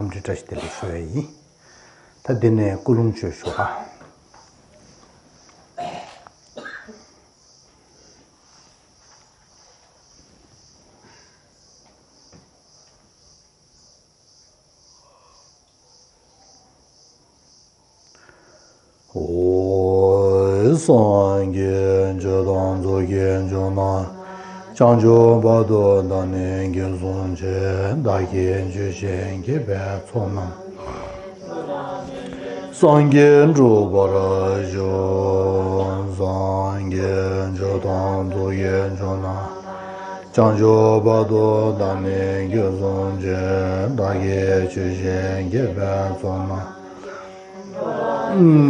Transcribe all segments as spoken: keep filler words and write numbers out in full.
འཚམས་འདྲི་བཀྲ་ཤིས་བདེ་ལེགས་ཞུ་ཡ་ཡིན། ད་འདི་ནས་ཀུན་སློང་ཆོས་ཞུ་ཨ། ཨོ། སངས་རྒྱས་ཆོས་དང་ཚོགས་ཀྱི་མཆོག་རྣམས། བྱང་ཆུབ་བར་དུ་བདག་ནི་འགོད་སྲུང་ཆེ། བདག་གིས་ཆོས་བཤད་དགེ་བའི་ཚོགས་རྣམས། སངས་རྒྱས་འགྲུབ་པར་ཤོག། སངས་རྒྱས་ཆོས་དང་ཚོགས་ཀྱི་མཆོག་རྣམས། བྱང་ཆུབ་བར་དུ་བདག་ནི་འགོད་སྲུང་ཆེ། བདག་གིས་ཆོས་བཤད་དགེ་བའི་ཚོགས་རྣམས།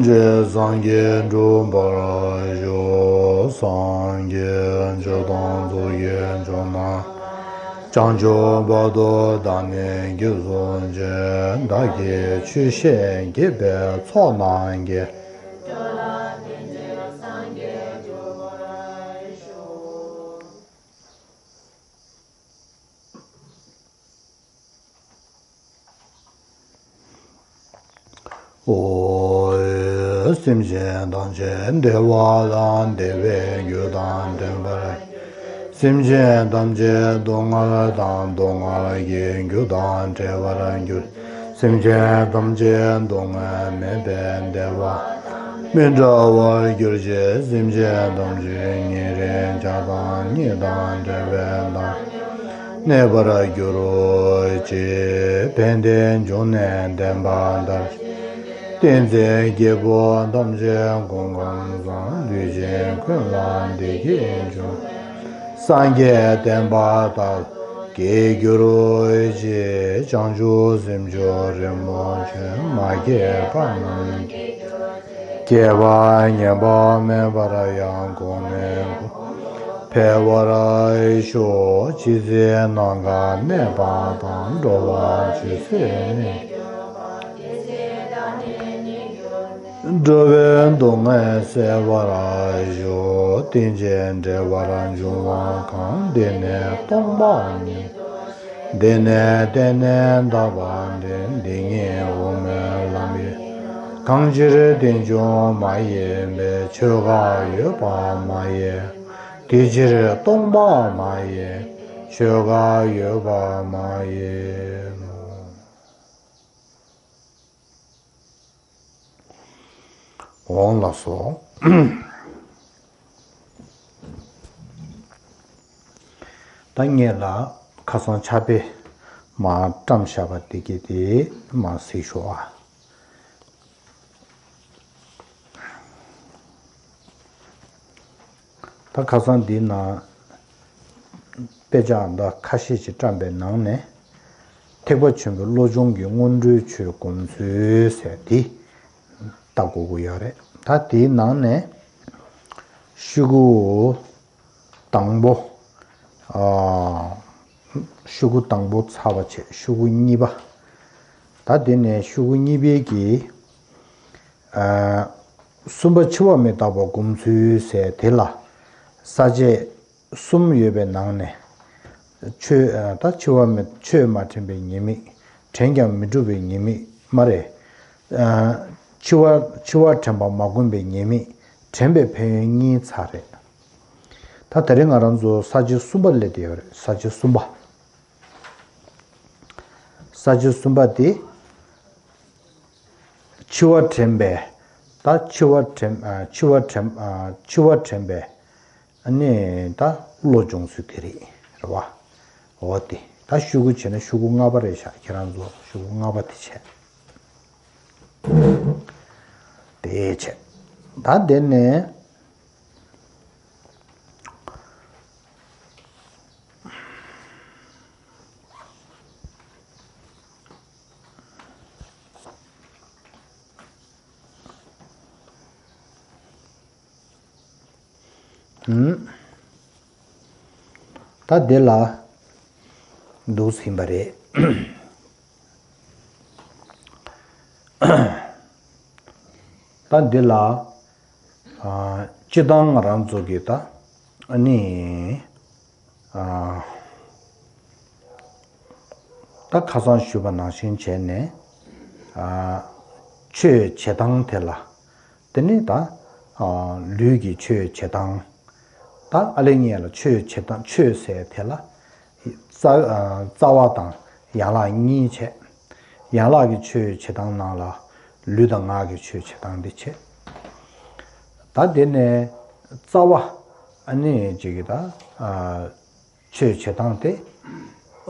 ཅེས་སངས་རྒྱས་འགྲུབ་པར་ཤོག། སངས་རྒྱས་ཆོས་དང་ཚོགས་ཀྱི་མཆོག་རྣམས། བྱང་ཆུབ་བར་དུ་བདག་ནི་འགོད་སྲུང་ཆེ། བདག་གིས་ཆོས་བཤད་དགེ་བའི་ཚོགས་རྣམས་ཀྱིས། ཨོ། སེམས་ཅན་ཐམས་ཅད་བདེ་བ་དང་བདེ་བའི་རྒྱུ་དང་ལྡན་པར། སེམས་ཅན་ཐམས་ཅད་སྡུག་བསྔལ་དང་སྡུག་བསྔལ་གྱི་རྒྱུ་དང་བྲལ་བར་འགྱུར། སེམས་ཅན་ཐམས་ཅད་སྡུག་བསྔལ་མེད་པའི་བདེ་བ་མི་འབྲལ་བར་གྱུར་ཅིག། སེམས་ཅན་ཐམས་ཅད་ཉེ་རིང་བྱ་དང་ཉེས་དང་བྲལ་བའི་མཐར་གནས་པར་གྱུར་ཅིག། ཕན་བདེའི་འབྱུང་གནས་བདེན་པ་མཐར། བསྟན་འཛིན་རྒྱལ་པོ་ཐམས་ཅད་སྐུ་ཁམས་བཟང་། ལུས་ཅན་ཀུན་ལ་བདེ་སྐྱིད་འབྱུང་། སངས་རྒྱས་བསྟན་པ་དར། རྒྱས་གྱུར་ཅིག། བྱང་ཆུབ་སེམས་མཆོག་རིན་པོ་ཆེ། མ་སྐྱེས་པ་རྣམས་སྐྱེ། སྐྱེས་པ་ཉམས་པ་མེད་པར་ཡང་། གོང་ནས་གོང་དུ་འཕེལ་བར་ཤོག། ཇི་སྲིད་ནམ་མཁའ་གནས་པ་དང་། འགྲོ་བ་ཇི་སྲིད་གནས། འགྲོ་བའི་སྡུག་བསྔལ་སེལ་བར་ཤོག། རྟེན་ཅིང་འབྲེལ་བར་འབྱུང་བ་གང་། འདི་ནི་སྟོང་པ་ཉིད། འདི་ནི་བརྟེན་ནས་འདའ་བ་འདྲེན། འདི་ཉིད་འོག་མིན་ལམ་ཡིན། གང་ཕྱིར་རྟེན་འབྱུང་མ་ཡིན་པའི། ཆོས་འགའ་ཡོད་པ་མ་ཡིན། དེ་ཕྱིར་སྟོང་པ་མ་ཡིན། ཆོས་འགའ་ཡོད་པ་མ་ཡིན་ནོ། འོང་ལགས་སོ། ད་ངེད་ལ་ཁ་སང་ཕྱག་དཔེ་མར་བཀྲམ་བཞག་པ་དེ་གི་དེ་མར་གཟིགས་ཤོག་ཨ། ད་ཁ་སང་འདི་ན་དཔེ་ཆ་འདི་ཁ་ཤས་ཅིག་བཀྲམ་པའི་ནང་ནས་ཐེག་པ་ཆེན་པོའི་བློ་སྦྱོང་གི་སྔོན་འགྲོའི་ཆོས་སྒོམ་ཚུལ་ཟེར་དེ་ལྟ་དགོས་ཀྱི་ཡོད་རེད། ད་དེའི་ནང་ནས་ཤོག་གུ་དང་པོ། ཨ། ཤོག་གུ་དང་པོ་ཚར་བ་བྱས། ཤོག་གུ་གཉིས་པ། ད་དེ་ནས་ཤོག་གུ་གཉིས་པའི་གི། ཨ། གསུམ་པ་འཆི་བ་མི་རྟག་པ་སྒོམ་ཚུལ་ཟེར་དེ་ལ། ས་བཅད་གསུམ་ཡོད་པའི་ནང་ནས། ཆོས། ཨ། ད་འཆི་བ་མི། ཆོས་མ་དྲན་པའི་ཉེས་དམིགས། དྲན་ཀྱང་མི་འགྲུབ་པའི་ཉེས་དམིགས་སྨ་རེ། ཨ། འཆི་བ། འཆི་བ་དྲན་པ་མ་བསྒོམས་པའི་ཉེས་དམིགས། དྲན་པའི་ཕན་ཡོན་གཉིས་ཚར་རེད། ད་དེ་རིང་ང་རང་ཚོ་ས་བཅད་གསུམ་པ་སླེབས་བསྡད་ཡོད་རེད། ས་བཅད་གསུམ་པ། ས་བཅད་གསུམ་པ་དེ། འཆི་བ་དྲན་པའི། ད་འཆི་བ་དྲན། ཨ། འཆི་བ་དྲན། ཨ། འཆི་བ་དྲན་པའི། ཨ་ནི་ད་བློ་སྦྱོང་ཚུལ་དེ་རེད། རེད་བ། འོ་དེ། ད་ཤོག་གུ་བྱས་ན་ཤོག་གུ་ལྔ་པ་རེད་ཤག། ཁྱེད་རང་ཚོ་ཤོག་གུ་ལྔ་པ་དེ་བྱས། དེ་བྱས། ད་དེ་ནས། ཨུམ། ད་འདི་ལ་འདུག་ཟིན་པ་རེད། ད་འདི་ལ། ཨ། སྤྱིར་བཏང་ང་རང་ཚོ་གི་ད། ཨ་ནི། ཨ། ད་ཁ་སང་ཞུས་པ་ནང་བཞིན་བྱས་ནས། ཨ། ཆོས་བྱེད་སྟངས་དེ་ལ། དེ་ནས་ད། ཨ། ལུས་ཀྱི་ཆོས་བྱེད་སྟངས། ད་ཨ་ལེ་ཉེ་ལ་ཆོས་བྱེད་སྟངས་ཆོས་ཟེར་དེ་ལ། རྩ། ཨ། རྩ་བ་དང་ཡན་ལག་གཉིས་བྱས། ཡན་ལག་གི་ཆོས་བྱེད་སྟངས་ནང་ལ། ལུས་དང་ངག་གི་ཆོས་བྱེད་སྟངས་འདི་བྱས། ད་དེ་ནས་རྩ་བ། ཨ་ནི་ཅིག་གི་ད། ཨ། ཆོས་བྱེད་སྟངས་དེ།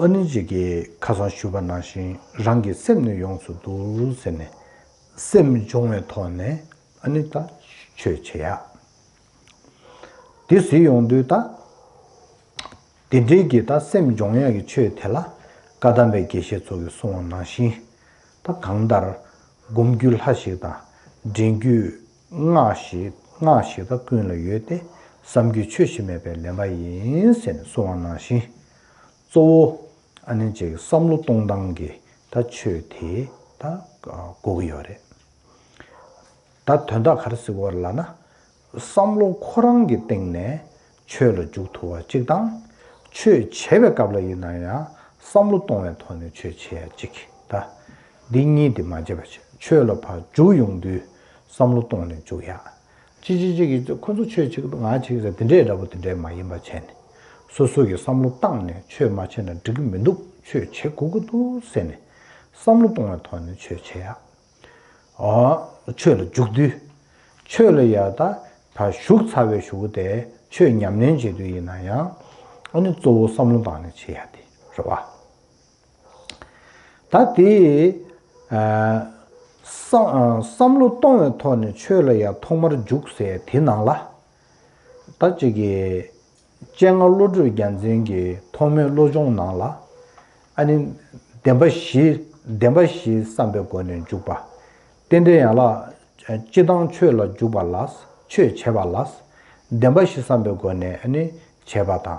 ཨ་ནི་ཅིག་གིས་ཁ་སང་ཞུས་པ་ནང་བཞིན་རང་གི་སེམས་ནི་ཡོངས་སུ་འདུལ་ཟེར་ནས། སེམས་སྦྱོང་བའི་ཐོག་ནས་ཨ་ནི་ད་ཆོས་བྱེད་ཡ། དེ་ཟེར་ཡོང་དུས་ད། དེ་འདྲའི་གི་ད་སེམས་སྦྱོང་ཡ་གི་ཆོས་དེ་ལ། བཀའ་གདམས་པའི་དགེ་བཤེས་ཚོ་གིས་གསུངས་པ་ནང་བཞིན། ད་གང་ལྟར། སྒོམ་རྒྱུ་ལྷ་ཞིག་དང་། འདྲེན་རྒྱུ། སྔགས་ཤིག་སྔགས་ཤིག་ད་ཀུན་ལ་ཡོད་དེ། བསམ་རྒྱུ་ཆོས་ཤིག་མེད་པས་ལེན་པ་ཡིན་ཟེར་ནས་གསུངས་པ་ནང་བཞིན། གཙོ་བོ། ཨ་ནི་ཅིག་བསམ་བློ་གཏོང་སྟངས་ཀྱི་ད་ཆོས་དེ་ད་དགོས་ཀྱི་ཡོད་རེད། ད་དོན་དག་ག་རེ་ཟེར་དགོས་རེད་ལབ་ན། བསམ་བློ་ཁོ་རང་གི་སྟེང་ནས་ཆོས་ལ་འཇུག་ཐུབ་པ་གཅིག་དང་། ཆོས་བྱེད་པའི་སྐབས་ལ་ཡིན་ན་ཡང་བསམ་བློ་གཏོང་བའི་ཐོག་ནས་ཆོས་བྱེད་ཡ་གཅིག་ད། འདི་གཉིས་དེ་མ་བརྗེད་པ་བྱེད། ཆོས་ལ་ཕར་འཇུག་ཡོང་དུས་བསམ་བློ་གཏོང་ནས་འཇུག་ཡ། ཅི་ཅི་ཅི་གི་ཁོ་ཚོ་ཆོས་བྱེད་ཀྱི་འདུག་ང་བྱེད་ཀྱི་རེད་དེ་འདྲའི་འདྲ་པོ་དེ་འདྲའི་མ་ཡིན་པ་བྱས་ནས། སོ་སོ་གི་བསམ་བློ་བཏང་ནས་ཆོས་མ་བྱས་ན་འགྲིག་གི་མི་འདུག་ཆོས་བྱེད་དགོས་ཀྱི་འདུག་ཟེར་ནས། བསམ་བློ་གཏོང་བའི་ཐོག་ནས་ཆོས་བྱེད་ཡ། ཨོ། ཆོས་ལ་འཇུག་དུས། ཆོས་ལ་ཡ་ད་ཕར་ཞུགས་ཚར་བའི་གཞུག་གུ་དེ་ཆོས་ཉམས་ལེན་བྱེད་དུས་ཡིན་ན་ཡང་། ཨ་ནི་གཙོ་བོ་བསམ་བློ་བཏང་ནས་བྱེད་ཡ་དེ་རེད་བ། ད་དེ། ཨ། བསམ་བསམ་བློ་གཏོང་བའི་ཐོག་ནས་ཆོས་ལ་ཡ་ཐོག་མར་འཇུག་ཟེར་དེ་ནང་ལ། ད་ཅིག་གི་སྤྱན་སྔ་བློ་གྲོས་རྒྱལ་མཚན་གྱི་ཐོག་མའི་བློ་སྦྱོང་ནང་ལ། ཨ་ནི། བདེན་པ་བཞི། བདེན་པ་བཞི་བསམ་པའི་སྒོ་ནས་འཇུག་པ། རྟེན་འབྲེལ་ཡན་ལག་སྤྱི་དང་ཆོས་ལ་འཇུག་པ་ལ། ཆོས་བྱེད་པ་ལ། བདེན་པ་བཞི་བསམ་པའི་སྒོ་ནས་ཨ་ནི་བྱེད་པ་དང་།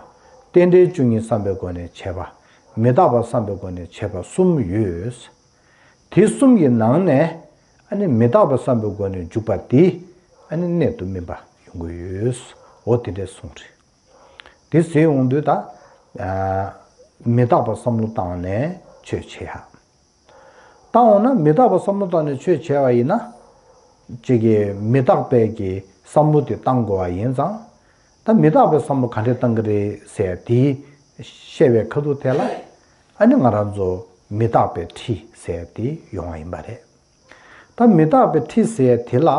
རྟེན་འབྲེལ་བཅུ་གཉིས་བསམ་པའི་སྒོ་ནས་བྱེད་པ། མི་རྟག་པ་བསམ་པའི་སྒོ་ནས་བྱེད་པ་གསུམ་ཡོད། དེ་གསུམ་གྱི་ནང་ནས་ཨ་ནི་མི་རྟག་པ་བསམ་པའི་སྒོ་ནས་འཇུག་པ་དེ་ཨ་ནི་གནད་དུ་སྨིན་པ་ཡོང་གི་ཡོད། འོ་དེ་འདྲས་གསུངས་རེད། དེ་ཟེར་ཡོང་དུས་ད། ཨ། མི་རྟག་པ་བསམ་བློ་བཏང་ནས་ཆོས་བྱེད་ཡ། བཏང་འོང་ན་མི་རྟག་པ་བསམ་བློ་བཏང་ནས་ཆོས་བྱས་པ་ཡིན་ན། ཅིག་གིས་མི་རྟག་པའི་གི་བསམ་བློ་དེ་བཏང་དགོས་པ་ཡིན་ཙང་། ད་མི་རྟག་པའི་བསམ་བློ་ག་འདྲས་བཏང་གི་རེད་ཟེར་དེ་བཤད་པའི་ཁ་ཐུག་དེ་ལ། ཨ་ནི་ང་རང་ཚོ་མི་རྟག་པའི་ཁྲིད་ཟེར་དེ་ཡོང་བ་ཡིན་པ་རེད། ད་མི་རྟག་པའི་ཁྲིད་ཟེར་དེ་ལ།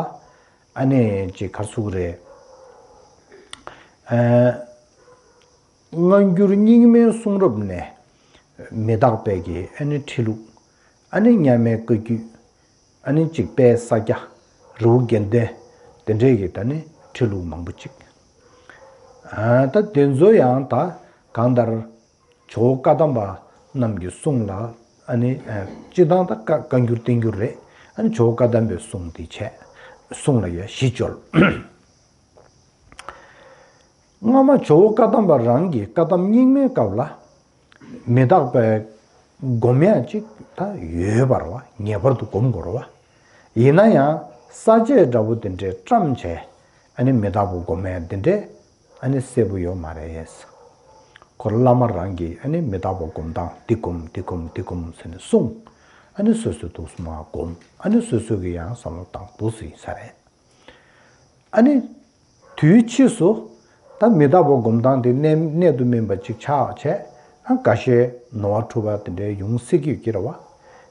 ཨ་ནི་ཅིག་ག་རེ་ཟེར་དགོས་རེད། ཨ། སྔ་འགྱུར་རྙིང་མའི་གསུང་རབ་ནས་མི་རྟག་པའི་གི་ཨ་ནི་ཁྲིད་ལུགས། ཨ་ནི་མཉམ་མེད་བཀའ་བརྒྱུད། ཨ་ནི་གཅིག་དཔལ་ས་སྐྱ། རི་བོ་དགེ་ལྡན། དེ་འདྲའི་གི་ད་ནི་ཁྲིད་ལུགས་མང་པོ་གཅིག་ཨ། ད་དེ་ཚོ་ཡང་ད་གང་ལྟར་ཇོ་བོ་བཀའ་གདམས་པ་རྣམས་ཀྱི་གསུང་ལ། ཨ་ནི་ཨ། སྤྱི་བཏང་ད་བཀའ་བཀའ་འགྱུར་བསྟན་འགྱུར་རེད། ཨ་ནི་ཇོ་བོ་བཀའ་གདམས་པའི་གསུང་དེ་བྱས། གསུང་ལ་ཡ་གཞི་བཅོལ། སྔ་མ་ཇོ་བོ་བཀའ་གདམས་པ་རང་གི་བཀའ་གདམས་རྙིང་མའི་སྐབས་ལ། མི་རྟག་པའི་སྒོམ་ཡ་གཅིག་ད་ཡོད་པ་རེད་བ། ངེས་པར་དུ་སྒོམ་དགོས་རེད་བ། ཡིན་ན་ཡང་ས་བཅད་འདྲ་པོ་དེ་འདྲའི་བཀྲམ་བྱས། ཨ་ནི་མི་རྟག་པ་སྒོམ་ཡ་དེ་འདྲའི་ཨ་ནི་གསལ་པོ་ཡོད་མ་རེད། ཁོ་བླ་མ་རང་གིས་ཨ་ནི་མི་རྟག་པ་སྒོམ་སྟངས་འདི་སྒོམ་འདི་སྒོམ་འདི་སྒོམ་ཟེར་ནས་གསུངས། ཨ་ནི་སོ་སོས་འདུག་སེ་མར་སྒོམ། ཨ་ནི་སོ་སོ་གིས་ཡང་བསམ་བློ་བཏང་འདུག་སེ་ཡིན་ས་རེད། ཨ་ནི། དུས་ཕྱིས་སུ། ད་མི་རྟག་པ་སྒོམ་སྟངས་དེ་གནད་གནད་དུ་སྨིན་པ་གཅིག་ཆགས་བྱས། ཨ། འགའ་ཤས་ནོར་བ་འཁྲུལ་པ་དེ་འདྲའི་ཡོང་སྲིད་ཀྱི་ཡོད་ཀྱི་རེད་བ།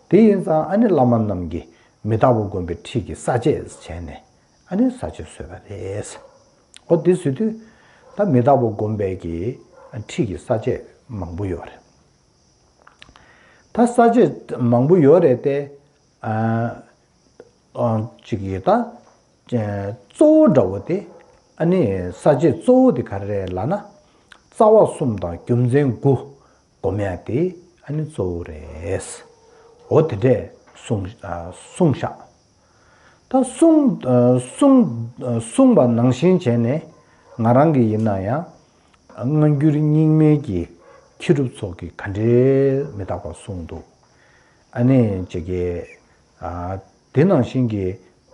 དེ་ཡིན་ཙང་ཨ་ནི་བླ་མ་རྣམས་ཀྱིས་མི་རྟག་པ་སྒོམ་པའི་ཁྲིད་ཀྱི་ས་བཅད་བྱས་ནས། ཨ་ནི་ས་བཅད་བཟོས་པ་རེད། འོ་དེ་བཟོས་དུས། ད་མི་རྟག་པ་སྒོམ་པའི་གི་ཁྲིད་ཀྱི་ས་བཅད་མང་པོ་ཡོད་རེད། ད་ས་བཅད་མང་པོ་ཡོད་རེད་དེ། ཨ། ཨ། གཅིག་གིས་ད། ཨ། གཙོ་བོ་འདྲ་བོ་དེ། ཨ་ནི་ས་བཅད་གཙོ་བོ་དེ་ག་རེ་རེད་ལབ་ན། རྩ་བ་གསུམ་དང་རྒྱུ་མཚན་དགུ་སྒོམ་ཡ་དེ་ཨ་ནི་གཙོ་བོ་རེད། འོ་དེ་འདྲས་གསུངས། ཨ། གསུངས་ཤག་ད་གསུངས། ཨ། གསུངས། ཨ། གསུངས་པ་ནང་བཞིན་བྱས་ནས་ང་རང་གིས་ཡིན་ན་ཡང་། སྔ་འགྱུར་རྙིང་མའི་གི་མཁས་གྲུབ་ཚོ་གིས་ག་འདྲའི་མི་རྟག་པ་གསུངས་འདུག་ཨ་ནི་ཅིག་གིས། ཨ། དེ་ནང་བཞིན་གྱི་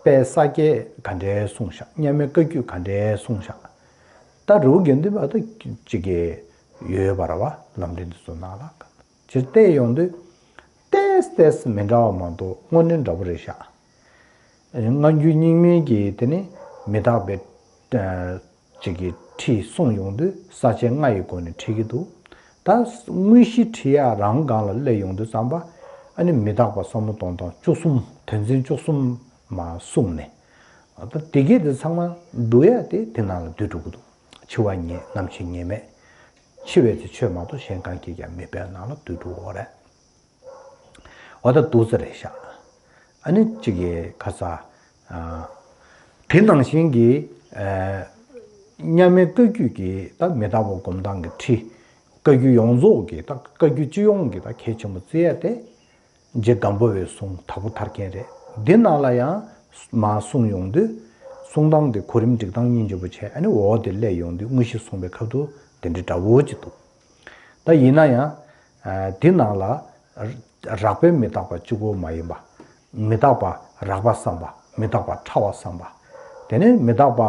དཔལ་ས་སྐྱས་ག་འདྲའི་གསུངས་ཤག་མཉམ་མེད་བཀའ་བརྒྱུད་ག་འདྲའི་གསུངས་ཤག་ད་རི་བོ་དགེ་ལྡན་པ་ད་ཅིག་གིས་ཡོད་པ་རེད་བ། ལམ་རིམ་འདི་ཚོ་ནང་ལ། ཅིག་བལྟས་ཡོང་དུས། ཏེས་ཏེས་མི་འདྲ་བ་མ་གཏོགས་དངོས་གནས་འདྲ་པོ་རེད་ཤག་སྔ་འགྱུར་རྙིང་མའི་གི་དེ་ནི་མི་རྟག་པའི་ཨ་ཅིག་གི་ཁྲིད་གསུངས་ཡོང་དུས། ས་བཅད་ལྔ་ཡི་སྒོ་ནས་ཁྲིད་ཀྱི་འདུག་ད་དངོས་གཞི་ཁྲིད་ཡ་རང་སྒང་ལ་སླེབས་ཡོང་དུས་ཙམ་པ། ཨ་ནི་མི་རྟག་པ་བསམ་བློ་གཏོང་སྟངས་བཅུ་གསུམ། དོན་ཚན་བཅུ་གསུམ་མ་གསུངས་ནས། ད་དེ་གས་དེ་ཚང་མ་བསྡུ་ཡ་དེ་དེ་ནང་ལ་བསྡུས་འགྲོ་གི་འདུག་འཆི་བ་ངེས། ནམ་འཆི་ངེས་མེད། འཆི་བའི་ཚེ་ཆོས་མ་གཏོགས་གཞན་གང་གིས་ཀྱང་མི་སྤེལ་ནང་ལ་བསྡུས་འགྲོ་གི་རེད། འོ་ད་འདུག་ས་རེད་ཤག་ཨ་ནི་གཅིག་གི་ཁ་ས། ཨ་དེ་ནང་བཞིན་གྱི་ཨ་མཉམ་མེད་བཀའ་བརྒྱུད་ཀྱི་ད་མི་རྟག་པ་སྒོམ་སྟངས་ཀྱི་ཁྲིད། བཀའ་བརྒྱུད་ཡོངས་རྫོགས་ཀྱི་ད་བཀའ་བརྒྱུད་སྤྱི་ཡོངས་ཀྱི་ད་གལ་ཆེན་པོ་བརྩི་ཡ་དེ། རྗེ་སྒམ་པོ་པའི་གསུང་དྭགས་པོ་ཐར་མཁན་རེད། འདི་ནང་ལ་ཡང་མར་གསུངས་ཡོང་དུས། གསུང་སྟངས་དེ་གོ་རིམ་སྒྲིག་སྟངས་སྙིང་རྗེ་པོ་བྱས། ཨ་ནི་འོག་དེ་སླེབས་ཡོང་དུས་དངོས་གཞི་གསུངས་པའི་སྐབས་དུ་དེ་འདྲའི་འདྲ་བོ་ཅིག་འདུག་ད་ཡིན་ན་ཡང་། ཨ་འདི་ནང་ལ་རགས་པའི་མི་རྟག་པ་གཅིག་པོ་མ་ཡིན་པ། མི་རྟག་པ་རགས་པ་བསམ་པ། མི་རྟག་པ་ཕྲ་བ་བསམ་པ། དེ་ནས་མི་རྟག་པ་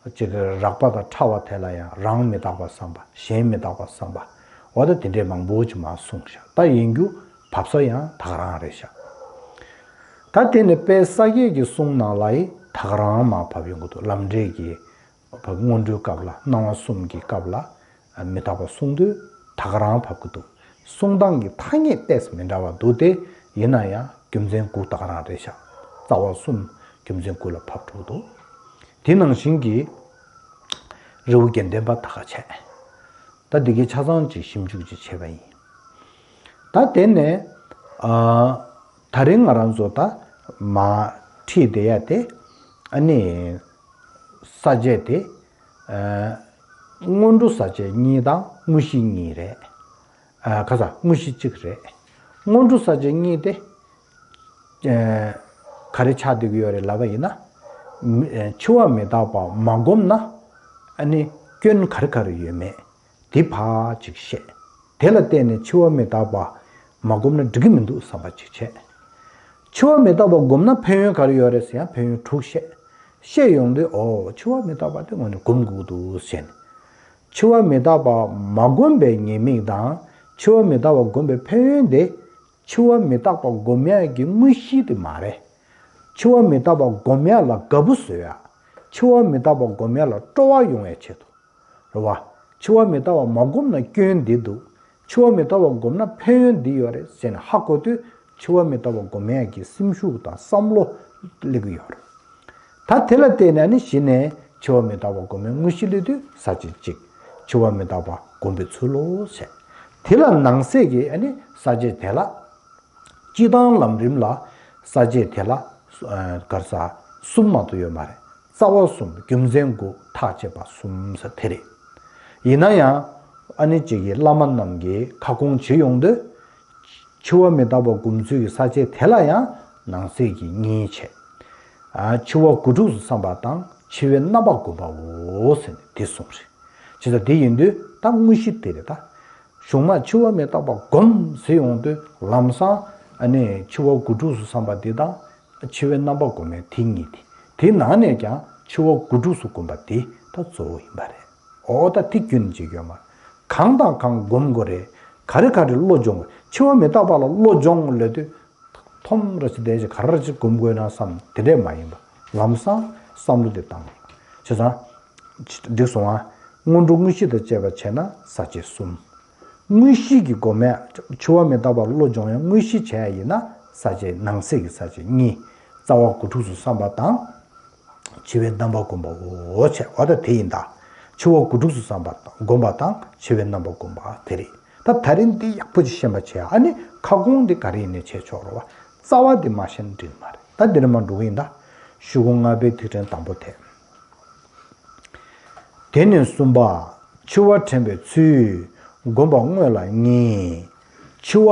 གཅིག་གི་རགས་པ་དང་ཕྲ་བ་དེ་ལ་ཡང་རང་མི་རྟག་པ་བསམ་པ། གཞན་མི་རྟག་པ་བསམ་པ། འོ་ད་དེ་འདྲའི་མང་པོ་ཅིག་མར་གསུངས་ཤག་ད་ཡིན་རྒྱུ་བབས་ས་ཡང་ད་ག་རང་རེད་ཤག་ད་དེ་ནས་དཔལ་ས་སྐྱའི་གི་གསུང་ནང་ལ་ཡི་ད་ག་རང་མར་བབས་ཡོང་གི་འདུག་ལམ་འབྲས་ཀྱི་སྔོན་འགྲོའི་སྐབས་ལ། སྣང་བ་གསུམ་གྱི་སྐབས་ལ་མི་རྟག་པ་གསུངས་དུས་ད་ག་རང་བབས་ཀྱི་འདུག་གསུང་སྟངས་ཀྱི་ཐ་སྙད་ཏོག་ཙམ་མི་འདྲ་བ་འདུག་སྟེ། ཡིན་ན་ཡང་རྒྱུ་མཚན་དགུ་ད་ག་རང་རེད་ཤག་རྩ་བ་གསུམ་རྒྱུ་མཚན་དགུ་ལ་བབས་འགྲོ་འདུག་དེ་ནང་བཞིན་གྱི་རི་བོ་དགེ་ལྡན་པ་ད་ག་བྱས། ད་འདི་གའི་ཆ་ཚང་ཅིག་ཞིབ་འཇུག་ཅིག་བྱས་པ་ཡིན། ད་དེ་ནས་ཨ་ད་རིང་ང་རང་ཚོ་ད་མར་ཁྲིད་བསྡད་ཡ་དེ། ཨ་ནི་ས་བཅད་དེ། ཨ་སྔོན་འགྲོ་ས་བཅད་གཉིས་དང་དངོས་གཞི་གཉིས་རེད། ཨ་ཁ་ས་དངོས་གཞི་གཅིག་རེད། སྔོན་འགྲོ་ས་བཅད་གཉིས་དེ། ཨ་ག་རེ་ཆགས་བསྡད་ཀྱི་ཡོད་རེད་ལབ་པ་ཡིན་ན། མི་ཨ་འཆི་བ་མི་རྟག་པ་མ་བསྒོམས་ན། ཨ་ནི་སྐྱོན་ག་རེ་ག་རེ་ཡོད་མེད། དེ་ཕར་ཅིག་བཤད། དེ་ལ་བརྟེན་ནས་འཆི་བ་མི་རྟག་པ་མ་བསྒོམས་ན་འགྲིག་གི་མི་འདུག་བསམ་པ་ཅིག་བྱས། འཆི་བ་མི་རྟག་པ་བསྒོམས་ན་ཕན་ཡོན་ག་རེ་ཡོད་རེད་ཟེར་ཡང་ཕན་ཡོན་དྲུག་བཤད། བཤད་ཡོང་དུས་ཨོ་འཆི་བ་མི་རྟག་པ་དེ་དངོས་གནས་བསྒོམ་དགོས་འདུག་ཟེར་ནས། འཆི་བ་མི་རྟག་པ་མ་བསྒོམས་པའི་ཉེས་དམིགས་དང་། འཆི་བ་མི་རྟག་པ་བསྒོམས་པའི་ཕན་ཡོན་དེ། འཆི་བ་མི་རྟག་པ་བསྒོམ་ཡག་གི་དངོས་གཞི་དེ་མ་རེད། འཆི་བ་མི་རྟག་པ་བསྒོམ་ཡག་ལ་དགའ་པོ་བཟོ་ཡག་འཆི་བ་མི་རྟག་པ་བསྒོམ་ཡག་ལ་སྤྲོ་བ་ཡོང་ཡག་ཆེད་དུ། རེད་བ། འཆི་བ་མི་རྟག་པ་མ་བསྒོམས་ན་སྐྱོན་འདི་འདུག་འཆི་བ་མི་རྟག་པ་བསྒོམས་ན་ཕན་ཡོན་འདི་ཡོད་རེད་ཟེར་ནས་ཧ་གོ་དུས། འཆི་བ་མི་རྟག་པ་བསྒོམ་ཡག་གི་སེམས་ཤུགས་དང་བསམ་བློ་སླེབས་ཀྱི་ཡོད་རེད། ད་དེ་ལ་བརྟེན་ནས་ནི་གཞི་ནས་འཆི་བ་མི་རྟག་པ་བསྒོམ་ཡག་དངོས་གཞི་སླེབས་དུས་ས་བཅད་གཅིག་འཆི་བ་མི་རྟག་པ་བསྒོམ་པའི་ཚུལ་ལོ་ཟེར། དེ་ལ་ནང་གསེས་ཀྱི་ཨ་ནི་ས་བཅད་དེ་ལ། སྤྱིར་བཏང་ལམ་རིམ་ལ་ས་བཅད་དེ་ལ་ཨ་ག་རེ་ཟ་གསུམ་མ་གཏོགས་ཡོད་མ་རེད། རྩ་བ་གསུམ། རྒྱུ་མཚན་དགུ། ཐག་བཅད་པ་གསུམ་ཟེར་དེ་རེད། ཡིན་ན་ཡང་ཨ་ནི་གཅིག་གི་བླ་མ་རྣམས་ཀྱིས་ཁ་སྐོང་བྱེད་ཡོང་དུས། འཆི་བ་མི་རྟག་པ་སྒོམ་ཚུལ་གྱི་ས་བཅད་དེ་ལ་ཡང་ནང་གསེས་ཀྱི་གཉིས་བྱས། ཨ་འཆི་བ་དགུ་ཕྲུགས་སུ་བསམ་པ་དང་འཆི་བའི་རྣམ་པ་བསྒོམ་པའོ་ཟེར་ནས་དེ་གསུངས་རེད། བྱས་ཙང་དེ་ཡིན་དུས་ད་དངོས་གཞི་དེ་རེད་ད། གཞུང་མ་འཆི་བ་མི་རྟག་པ་བསྒོམ་ཟེར་ཡོང་དུས་ལམ་སང་ཨ་ནི་འཆི་བ་དགུ་ཕྲུགས་སུ་བསམ་པ་འདི་དང་། འཆི་བའི་རྣམ་པ་སྒོམ་ཡག་དེ་གཉིས་དེ། དེ་ནང་ནས་ཀྱང་འཆི་བ་དགུ་ཕྲུགས་སུ་བསྒོམ་པ་དེ་ད་གཙོ་བོ་ཡིན་པ་རེད། འོ་ད་དེ་ཁྱོན་ནས་བྱེད་ཀྱི་ཡོད་མ་རེད། གང་དང་གང་སྒོམ་དགོས་རེད། ག་རེ་ག་རེ་བློ་སྦྱོང་དགོས། འཆི་བ་མི་རྟག་པ་ལ་བློ་སྦྱོང་ལབ་དུས། ཐོམ་ར་ཅིག་བསྡད་ཅིག་ག་རེ་ར་ཅིག་སྒོམ་དགོས་ན་བསམ་དེ་འདྲས་མ་ཡིན་པ། ལམ་སང་བསམ་བློ་དེ་བཏང་། བྱས་ཙང་། འགྲིག་སོང་ཨ། སྔོན་འགྲོ་དངོས་གཞི་དང་བཅས་པ་བྱས་ན་ས་བཅད་གསུམ། དངོས་གཞི་གི་སྒོམ་ཡག་འཆི་བ་མི་རྟག་པ་བློ་སྦྱོང་ཡག་དངོས་གཞི་བྱས་ཡིན་ན་ས་བཅད་ནང་གསེས་ཀྱི་ས་བཅད་གཉིས། རྩ་བ་དགུ་ཕྲུགས་སུ་བསམ་པ་དང་། འཆི་བའི་རྣམ་པ་སྒོམ་པའོ་བྱས། འོ་ད་དེ་ཡིན་ད། འཆི་བ་དགུ་ཕྲུགས་སུ་བསམ་པ་དང་སྒོམ་པ་དང་འཆི་བའི་རྣམ་པ་སྒོམ་པ་དེ་རེད། ད་ད་རིང་འདི་ཡག་པོ་ཅིག་ཤེས་པ་བྱས། ཨ་ནི་ཁ་སྐོང་འདི་ག་རེ་ཡིན་ནའི་བྱས་ཆོག་རེད་བ། རྩ་བ་འདི་མ་ཤེས་ན་འགྲིག་མ་རེད། ད་འདི་ནས་མར་འགྲོ་གི་ཡིན་ད། ཤོག་གུ་ལྔ་པའི་ཐིག་ཕྲེང་དང་པོ་དེ། དེ་ནས་གསུམ་པ། འཆི་བ་དྲན་པའི་ཚུལ། སྒོམ་པ་དངོས་ལ་གཉིས། འཆི་བ་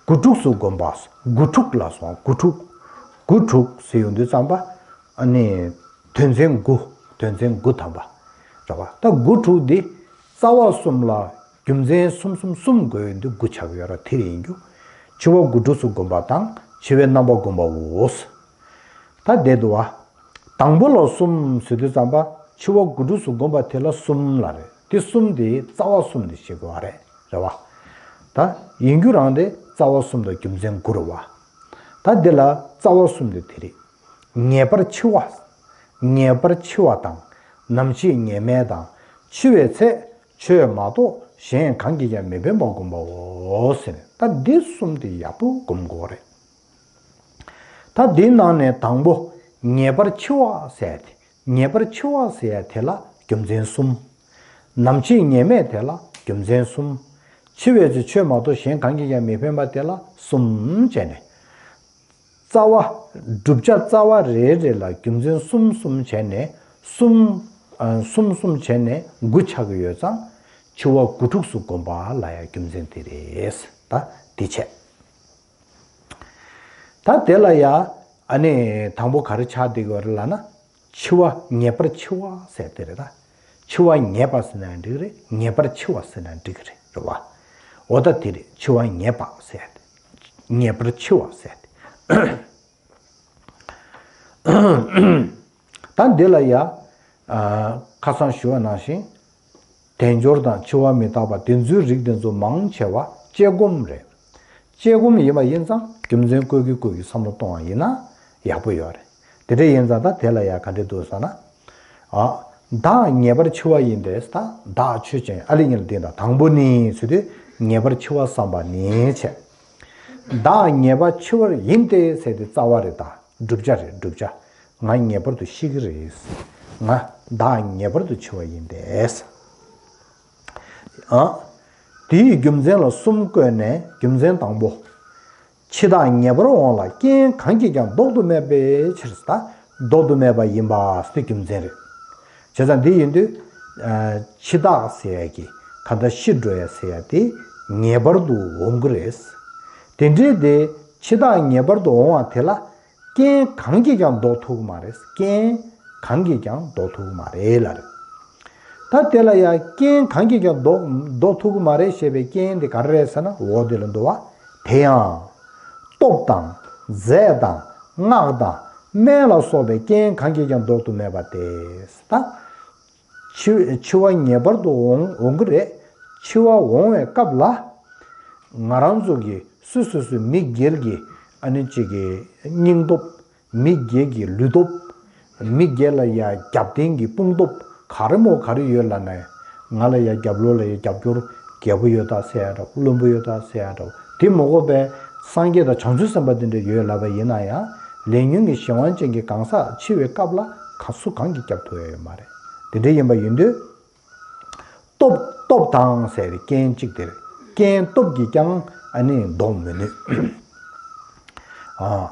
དགུ་ཕྲུགས་སུ་བསྒོམ་པ། དགུ་ཕྲུགས་ལ་སོང་། དགུ་ཕྲུགས། དགུ་ཕྲུགས་ཟེར་ཡོང་དུས་ཙམ་པ། ཨ་ནི། དོན་ཚན་དགུ། དོན་ཚན་དགུ་ཐམ་པ། རེད་བ། ད་དགུ་ཕྲུགས་འདི། རྩ་བ་གསུམ་ལ་རྒྱུ་མཚན་གསུམ་གསུམ་གསུམ་དགོས་ཡོང་དུས་དགུ་ཆགས་ཀྱི་ཡོད་ར་དེ་རེད་ཡིན་རྒྱུ། འཆི་བ་དགུ་ཕྲུགས་སུ་བསྒོམ་པ་དང་འཆི་བའི་རྣམ་པ་བསྒོམ་པའོ། ད་བསྡད་འདུག་བ། དང་པོ་ལ་གསུམ་ཟེར་དུས་ཙམ་པ་འཆི་བ་དགུ་ཕྲུགས་སུ་བསྒོམ་པ་དེ་ལ་གསུམ་ལ་རེད། དེ་གསུམ་དེ་རྩ་བ་གསུམ་དེ་བཤད་དགོས་བ་རེད། རེད་བ། ད་ ཡིན་རྒྱུ་རང་དེ་རྩ་བ་གསུམ་དང་རྒྱུ་མཚན་དགུ་རེད་བ། ད་འདི་ལ་རྩ་བ་གསུམ་དེ་དེ་རེད། ངེས་པར་འཆི་བ། ངེས་པར་འཆི་བ་དང་། ནམ་འཆི་ངེས་མེད་དང་། འཆི་བའི་ཚེ་ཆོས་མ་གཏོགས་གཞན་གང་གིས་ཀྱང་མི་ཕན་པ་བསྒོམ་པའོ་ཟེར་ནས། ད་འདི་གསུམ་དེ་ཡག་པོ་བསྒོམ་དགོས་རེད། ད་འདིའི་ནང་ནས་དང་པོ་ངེས་པར་འཆི་བ་ཟེར་ཡ་དེ། ངེས་པར་འཆི་བ་ཟེར་ཡ་དེ་ལ་རྒྱུ་མཚན་གསུམ། ནམ་འཆི་ངེས་མེད་དེ་ལ་རྒྱུ་མཚན་གསུམ། འཆི་བའི་ཚེ་ཆོས་མ་གཏོགས་གཞན་གང་གིས་ཀྱང་མི་ཕན་པ་དེ་ལ་གསུམ་བྱས་ནས། རྩ་བ། བསྒྲུབ་བྱ་རྩ་བ་རེ་རེ་ལ་རྒྱུ་མཚན་གསུམ་གསུམ་བྱས་ནས་གསུམ། ཨ། གསུམ་གསུམ་བྱས་ནས་དགུ་ཆགས་ཀྱི་ཡོད་ཙང་། འཆི་བ་དགུ་ཕྲུགས་སུ་བསྒོམ་པ་ལ་ཡང་རྒྱུ་མཚན་དེ་རེད། ད་འདི་བྱས། ད་དེ་ལ་ཡ། ཨ་ནི་དང་པོ་ག་རེ་ཆགས་བསྡད་ཀྱི་ཡོད་རེད་ལབ་ན། འཆི་བ་ངེས་པར་འཆི་བ་ཟེར་དེ་རེད་ད། འཆི་བ་ངེས་པ་ཟེར་ན་འགྲིག་གི་རེད། ངེས་པར་འཆི་བ་ཟེར་ན་འགྲིག་གི་རེད། རེད་བ། འོ་ད་དེ་རེད། འཆི་བ་ངེས་པ་ཟེར་ཏེ། ངེས་པར་འཆི་བ་ཟེར་ཏེ། ད་འདི་ལ་ཡ། ཨ། ཁ་སང་ཞུ་བ་ནང་བཞིན། དལ་འབྱོར་དང་འཆི་བ་མི་རྟག་པ་དེ་ཚོའི་རིགས་དེ་ཚོ་མང་ཆེ་བ་དཔྱད་སྒོམ་རེད། དཔྱད་སྒོམ་ཡིན་པ་ཡིན་ཙང་རྒྱུ་མཚན་བཀོད་ཀྱི་བཀོད་ཀྱི་བསམ་བློ་གཏོང་བ་ཡིན་ན་ཡག་པོ་ཡོད་རེད། དེ་འདྲ་ཡིན་ཙང་ད་དེ་ལ་ཡ་ག་འདྲ་འདུག་ཟེར་ན། ཨ། བདག་ངེས་པར་འཆི་བ་ཡིན་ཏེ། ད་བདག་ཆོས་ཅན། ཨ་ལི་ཉིན་ལ་བསྟན་དང་། དང་པོ་ནི་ཟེར་དུས་ངེས་པར་འཆི་བ་བསམ་པ་ནི་བྱས། བདག་ངེས་པར་འཆི་བ་ཡིན་ཏེ་ཟེར་དེ་རྩ་བ་རེད་ད། བསྒྲུབ་བྱ་རེད། བསྒྲུབ་བྱ། ང་ངེས་པར་དུ་ཤི་གི་རེད། ང་བདག་ངེས་པར་དུ་འཆི་བ་ཡིན་ཏེ། ཨ། དེའི་རྒྱུ་མཚན་ལ་གསུམ་བཀོད་ནས། རྒྱུ་མཚན་དང་པོ། འཆི་བདག་ངེས་པར་འོང་ལ་རྐྱེན་གང་གིས་ཀྱང་ལྡོག་ཏུ་མེད་པའི་ཕྱིར། ད་ལྡོག་ཏུ་མེད་པ་ཡིན་པ་ཟེར་རྒྱུ་མཚན་རེད། བྱས་ཙང་འདི་ཡིན་དུས། ཨ། འཆི་བདག་ཟེར་ཡ་གི། གང་ལྟར་ཤི་འགྲོ་ཡ་ཟེར་ཡ་དེ་ངེས་པར་དུ་འོང་གི་རེད། དེ་འདྲའི་དེ་འཆི་བདག་ངེས་པར་དུ་འོང་བ་དེ་ལ། རྐྱེན་གང་གིས་ཀྱང་ལྡོག་ཐུབ་ཀྱི་མ་རེད། རྐྱེན་གང་གིས་ཀྱང་ལྡོག་ཐུབ་ཀྱི་མ་རེད་ལབ་རེད། ད་དེ་ལ་ཡང་རྐྱེན་གང་གིས་ཀྱང་ལྡོག་ལྡོག་ཐུབ་ཀྱི་མ་རེད་ཞེས་པའི་རྐྱེན་དེ་ག་རེ་རེད་ཟེར་ན། འོ་དེ་ལ་འདུག་བ། དེ་ཡང་། སྟོབས་དང་། རྫས་དང་། སྔགས་དང་། སྨན་ལ་སོགས་པའི་རྐྱེན་གང་གིས་ཀྱང་ལྡོག་ཏུ་མེད་པ་སྟེ། ད། འཆི་འཆི་བ་ངེས་པར་དུ་འོང་འོང་གི་རེད། འཆི་བ་འོང་བའི་སྐབས་ལ། ང་རང་ཚོ་གི་སོ་སོ་སོའི་མི་སྒེར་གྱི། ཨ་ནི་གཅིག་གི་སྙིང་སྟོབས། མི་སྒེར་གྱི་ལུས་སྟོབས། མི་སྒེར་ལ་ཡ་རྒྱབ་རྟེན་གྱི་དཔུང་སྟོབས། ག་རེ་མོ་ག་རེ་ཡོད་ལབ་ན། ང་ལ་ཡ་རྒྱབ་ལོགས་ལ་ཡ་རྒྱབ་སྐྱོར་རྒྱལ་པོ་ཡོད་ད་ཟེར་ཡ་འདྲ་བོ། བློན་པོ་ཡོད་ད་ཟེར་ཡ་འདྲ་བོ། དེ་མ་དགོས་པའི་སངས་རྒྱས་དང་བྱང་ཆུབ་སེམས་དཔའ་དེ་འདྲ་ཡོད་ལབ་པ་ཡིན་ན་ཡང་། ལས་ཉོན་གྱི་གཞན་དབང་ཅན་གྱི་གང་ཟག་འཆི་བའི་སྐབས་ལ་གང་སུ་གང་གིས་སྐྱོབ་ཐུབ་ཡ་ཡོད་མ་རེད། དེ་འདྲ་ཡིན་པ་ཡིན་དུས། སྟོབས། སྟོབས་དང་ཟེར་རྐྱེན་གཅིག་དེ་རེད། རྐྱེན་སྟོབས་ཀྱིས་ཀྱང་ཨ་ནི་ལྡོག་མི་ནུས། ཨ།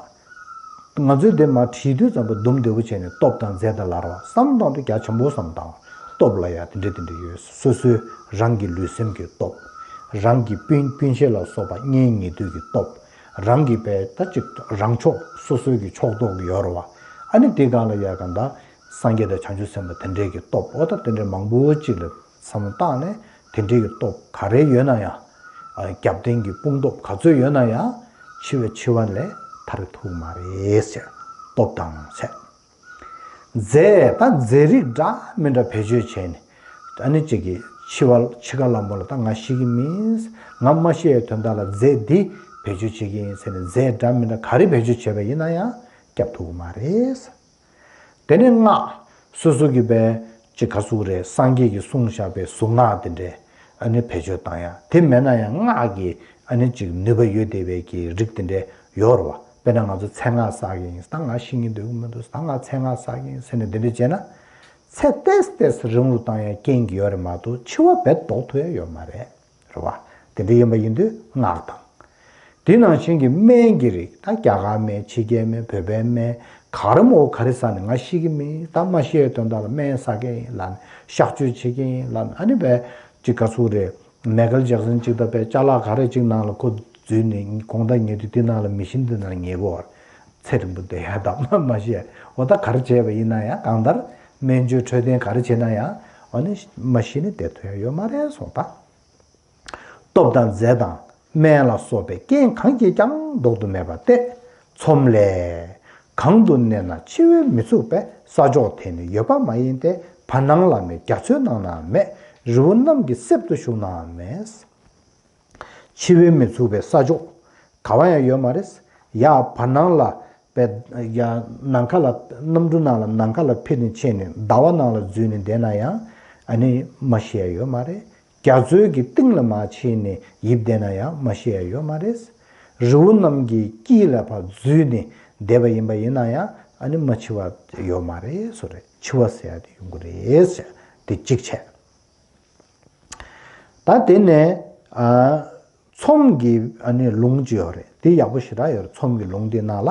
ང་ཚོས་དེ་མར་བྲིས་དུས་ཙམ་པ་སྡུམ་བདེ་པོ་བྱས་ནས་སྟོབས་དང་རྫས་དང་ལབ་རེད་བ། བསམ་བློ་གཏོང་དུས་རྒྱ་ཆེན་པོ་བསམ་བཏང་། སྟོབས་ལ་ཡང་དེ་འདྲ་དེ་འདྲ་ཡོད། སོ་སོའི་རང་གི་ལུས་སེམས་ཀྱི་སྟོབས། རང་གི་སྤུན་སྤུན་མཆེད་ལ་སོགས་པ་གཉེན་ཉེ་དུ་གི་སྟོབས། རང་གི་བས་ད་ཅིག་རང་ཕྱོགས་སོ་སོའི་གི་ཕྱོགས་གཏོགས་ཀྱི་ཡོད་རེད་བ། ཨ་ནི་དེ་སྒང་ལ་ཡ་གང་ལྟར། སངས་རྒྱས་དང་བྱང་ཆུབ་སེམས་དཔའ་དེ་འདྲས་ཀྱི་སྟོབས། འོ་ད་དེ་འདྲས་མང་པོ་ཅིག་ལ་བསམ་བློ་བཏང་ནས། དེ་འདྲས་ཀྱི་སྟོབས་ག་རེ་ཡོད་ན་ཡང་། ཨ། རྒྱབ་རྟེན་གྱི་དཔུང་སྟོབས་ག་ཚོད་ཡོད་ན་ཡང་། འཆི་བའི་འཆི་བ་ལས་ཐར་ཐུབ་མ་རེད་ཟེར། སྟོབས་དང་ཟེར། རྫས། ད་རྫས་རིགས་འདྲ་མི་འདྲ་བེད་སྤྱོད་བྱས་ནས། ཨ་ནི་གཅིག་གིས་འཆི་བ། འཆི་ཁ་ལ་མོ་ལ་ད་ང་ཤི་གི་མིན། ང་མ་ཤི་ཡའི་དོན་དག་ལ་རྫས་འདི་བེད་སྤྱོད་བྱེད་ཀྱི་ཡིན་ཟེར་ནས། རྫས་འདྲ་མི་འདྲ་ག་རེ་བེད་སྤྱོད་བྱས་པ་ཡིན་ན་ཡང་སྐྱོབ་ཐུབ་ཀྱི་མ་རེད། དེ་ནས་སྔགས། སོ་སོ་གི་བས་ཅིག་ག་ཟུག་རེད། སངས་རྒྱས་ཀྱིས་གསུངས་བཞག་པའི་གཟུངས་སྔགས་དེ་འདྲས་ཨ་ནི་བེད་སྤྱོད་བཏང་ཡ། དེ་མེད་ན་ཡང་སྔགས་ཀྱི་ཨ་ནི་ཅིག་ནུས་པ་ཡོད་བསྡད་པའི་གི་རིགས་དེ་འདྲས་ཡོད་རེད་བ། དཔེར་ན་ང་ཚོ་མཚན་སྔགས་བསགས་ཀྱི་ཡིན། ད་ང་ཤི་ངེས་འདོད་ཀྱི་མི་འདུག་ད་ང་མཚན་སྔགས་བསགས་ཀྱི་ཡིན་ཟེར་ནས་དེ་འདྲས་བྱས་ན། ཚེ་ཏོག་ཙམ་ཏོག་ཙམ་རིང་རུ་བཏང་ཡ་རྐྱེན་གྱི་ཡོད་རེད་མ་གཏོགས་འཆི་བ་རྦད་ལྡོག་ཐུབ་ཡ་ཡོད་མ་རེད། རེད་བ། དེ་འདྲ་ཡིན་པ་ཡིན་དུས་སྔགས་དང་། དེ་ནང་བཞིན་གྱི་སྨན་གྱི་རིགས། ད་རྒྱ་གར་སྨན། ཕྱི་རྒྱལ་སྨན། བོད་པའི་སྨན། ག་རེ་མོ་ག་རེ་ཟ་ནས་ང་ཤི་གི་མིན། ད་མ་ཤི་ཡའི་དོན་དག་ལ་སྨན་ཟ་གི་ཡིན་ལབ་ནས། གཤག་བཅོས་བྱེད་ཀྱི་ཡིན་ལབ་ནས། ཨ་ནི་བས་ཅིག་ག་ཟུག་རེད། མེ་ཁལ་ཇེག་སན་ཅིག་ད་བས་ཅ་ལག་ག་རེ་ཅིག་ནང་ལ་ཁོ་འཛུལ་ནས་དགོང་དག་ཉལ་དུས་དེ་ནང་ལ་མེ་ཤིན་དེ་ནང་ལ་ཉལ་གི་ཡོད་རེད། ཚེ་རིང་པོ་བསྡད་ཡ་དང་མ་ཤི་ཡ། འོ་ད་ག་རེ་བྱས་པ་ཡིན་ན་ཡང་། གང་ལྟར་སྨན་བཅོས་འཕྲོད་བསྟེན་ག་རེ་བྱས་ན་ཡང་། ཨ་ནི་མ་ཤི་ནས་བསྡད་ཐུབ་ཡ་ཡོད་མ་རེད་གསུངས་ད། སྟོབས་དང་རྫས་དང་སྨན་ལ་སོགས་པའི་རྐྱེན་གང་གིས་ཀྱང་ལྡོག་ཏུ་མེད་པ་སྟེ། ཚོམས་ལས། གང་དུ་གནས་ན་འཆི་བས་མི་ཚུགས་པས། ས་ཕྱོགས་དེ་ནི་ཡོད་པ་མ་ཡིན་ཏེ། བར་སྣང་ལ་ནི་རྒྱ་མཚོའི་ནང་ན་མེད། རི་བོ་རྣམས་ཀྱི་གསེབ་ཏུ་ཞུགས་ན་མེད། འཆི་བས་མི་ཚུགས་པའི་ས་ཕྱོགས་ག་བ་ཡང་ཡོད་མ་རེད། ཡ་བར་སྣང་ལ་པའི་ཡ་ནམ་མཁའ་ལ་གནམ་གྲུ་ནང་ལ་ནམ་མཁའ་ལ་འཕུར་ནས་ཕྱིན་ནས་ཟླ་བ་ནང་ལ་འཛུལ་ནས་བསྡད་ན་ཡང་ཨ་ནི་མ་ཤི་ཡ་ཡོད་མ་རེད། རྒྱ་མཚོའི་གི་གཏིང་ལ་མར་ཕྱིན་ནས་ཡིབ་བསྡད་ན་ཡང་མ་ཤི་ཡ་ཡོད་མ་རེད། རི་བོ་རྣམས་ཀྱི་དཀྱིལ་ལ་ཕར་འཛུལ་ནས་བསྡད་པ་ཡིན་པ་ཡིན་ན་ཡང་ཨ་ནི་མ་འཆི་བ་ཡོད་མ་རེད་སོ་རེད། འཆི་བ་ཟེར་ཡ་དེ་ཡོང་གི་རེད་ཟེར་དེ་གཅིག་བྱས། ད་དེ་ནས་ཨ། ཚོམ་གྱི་ཨ་ནི་ལུང་ཅིག་ཡོད་རེད། དེ་ཡག་པོ་ཞེ་དྲག་ཡོད་རེད། ཚོམ་གྱི་ལུང་དེ་ནང་ལ།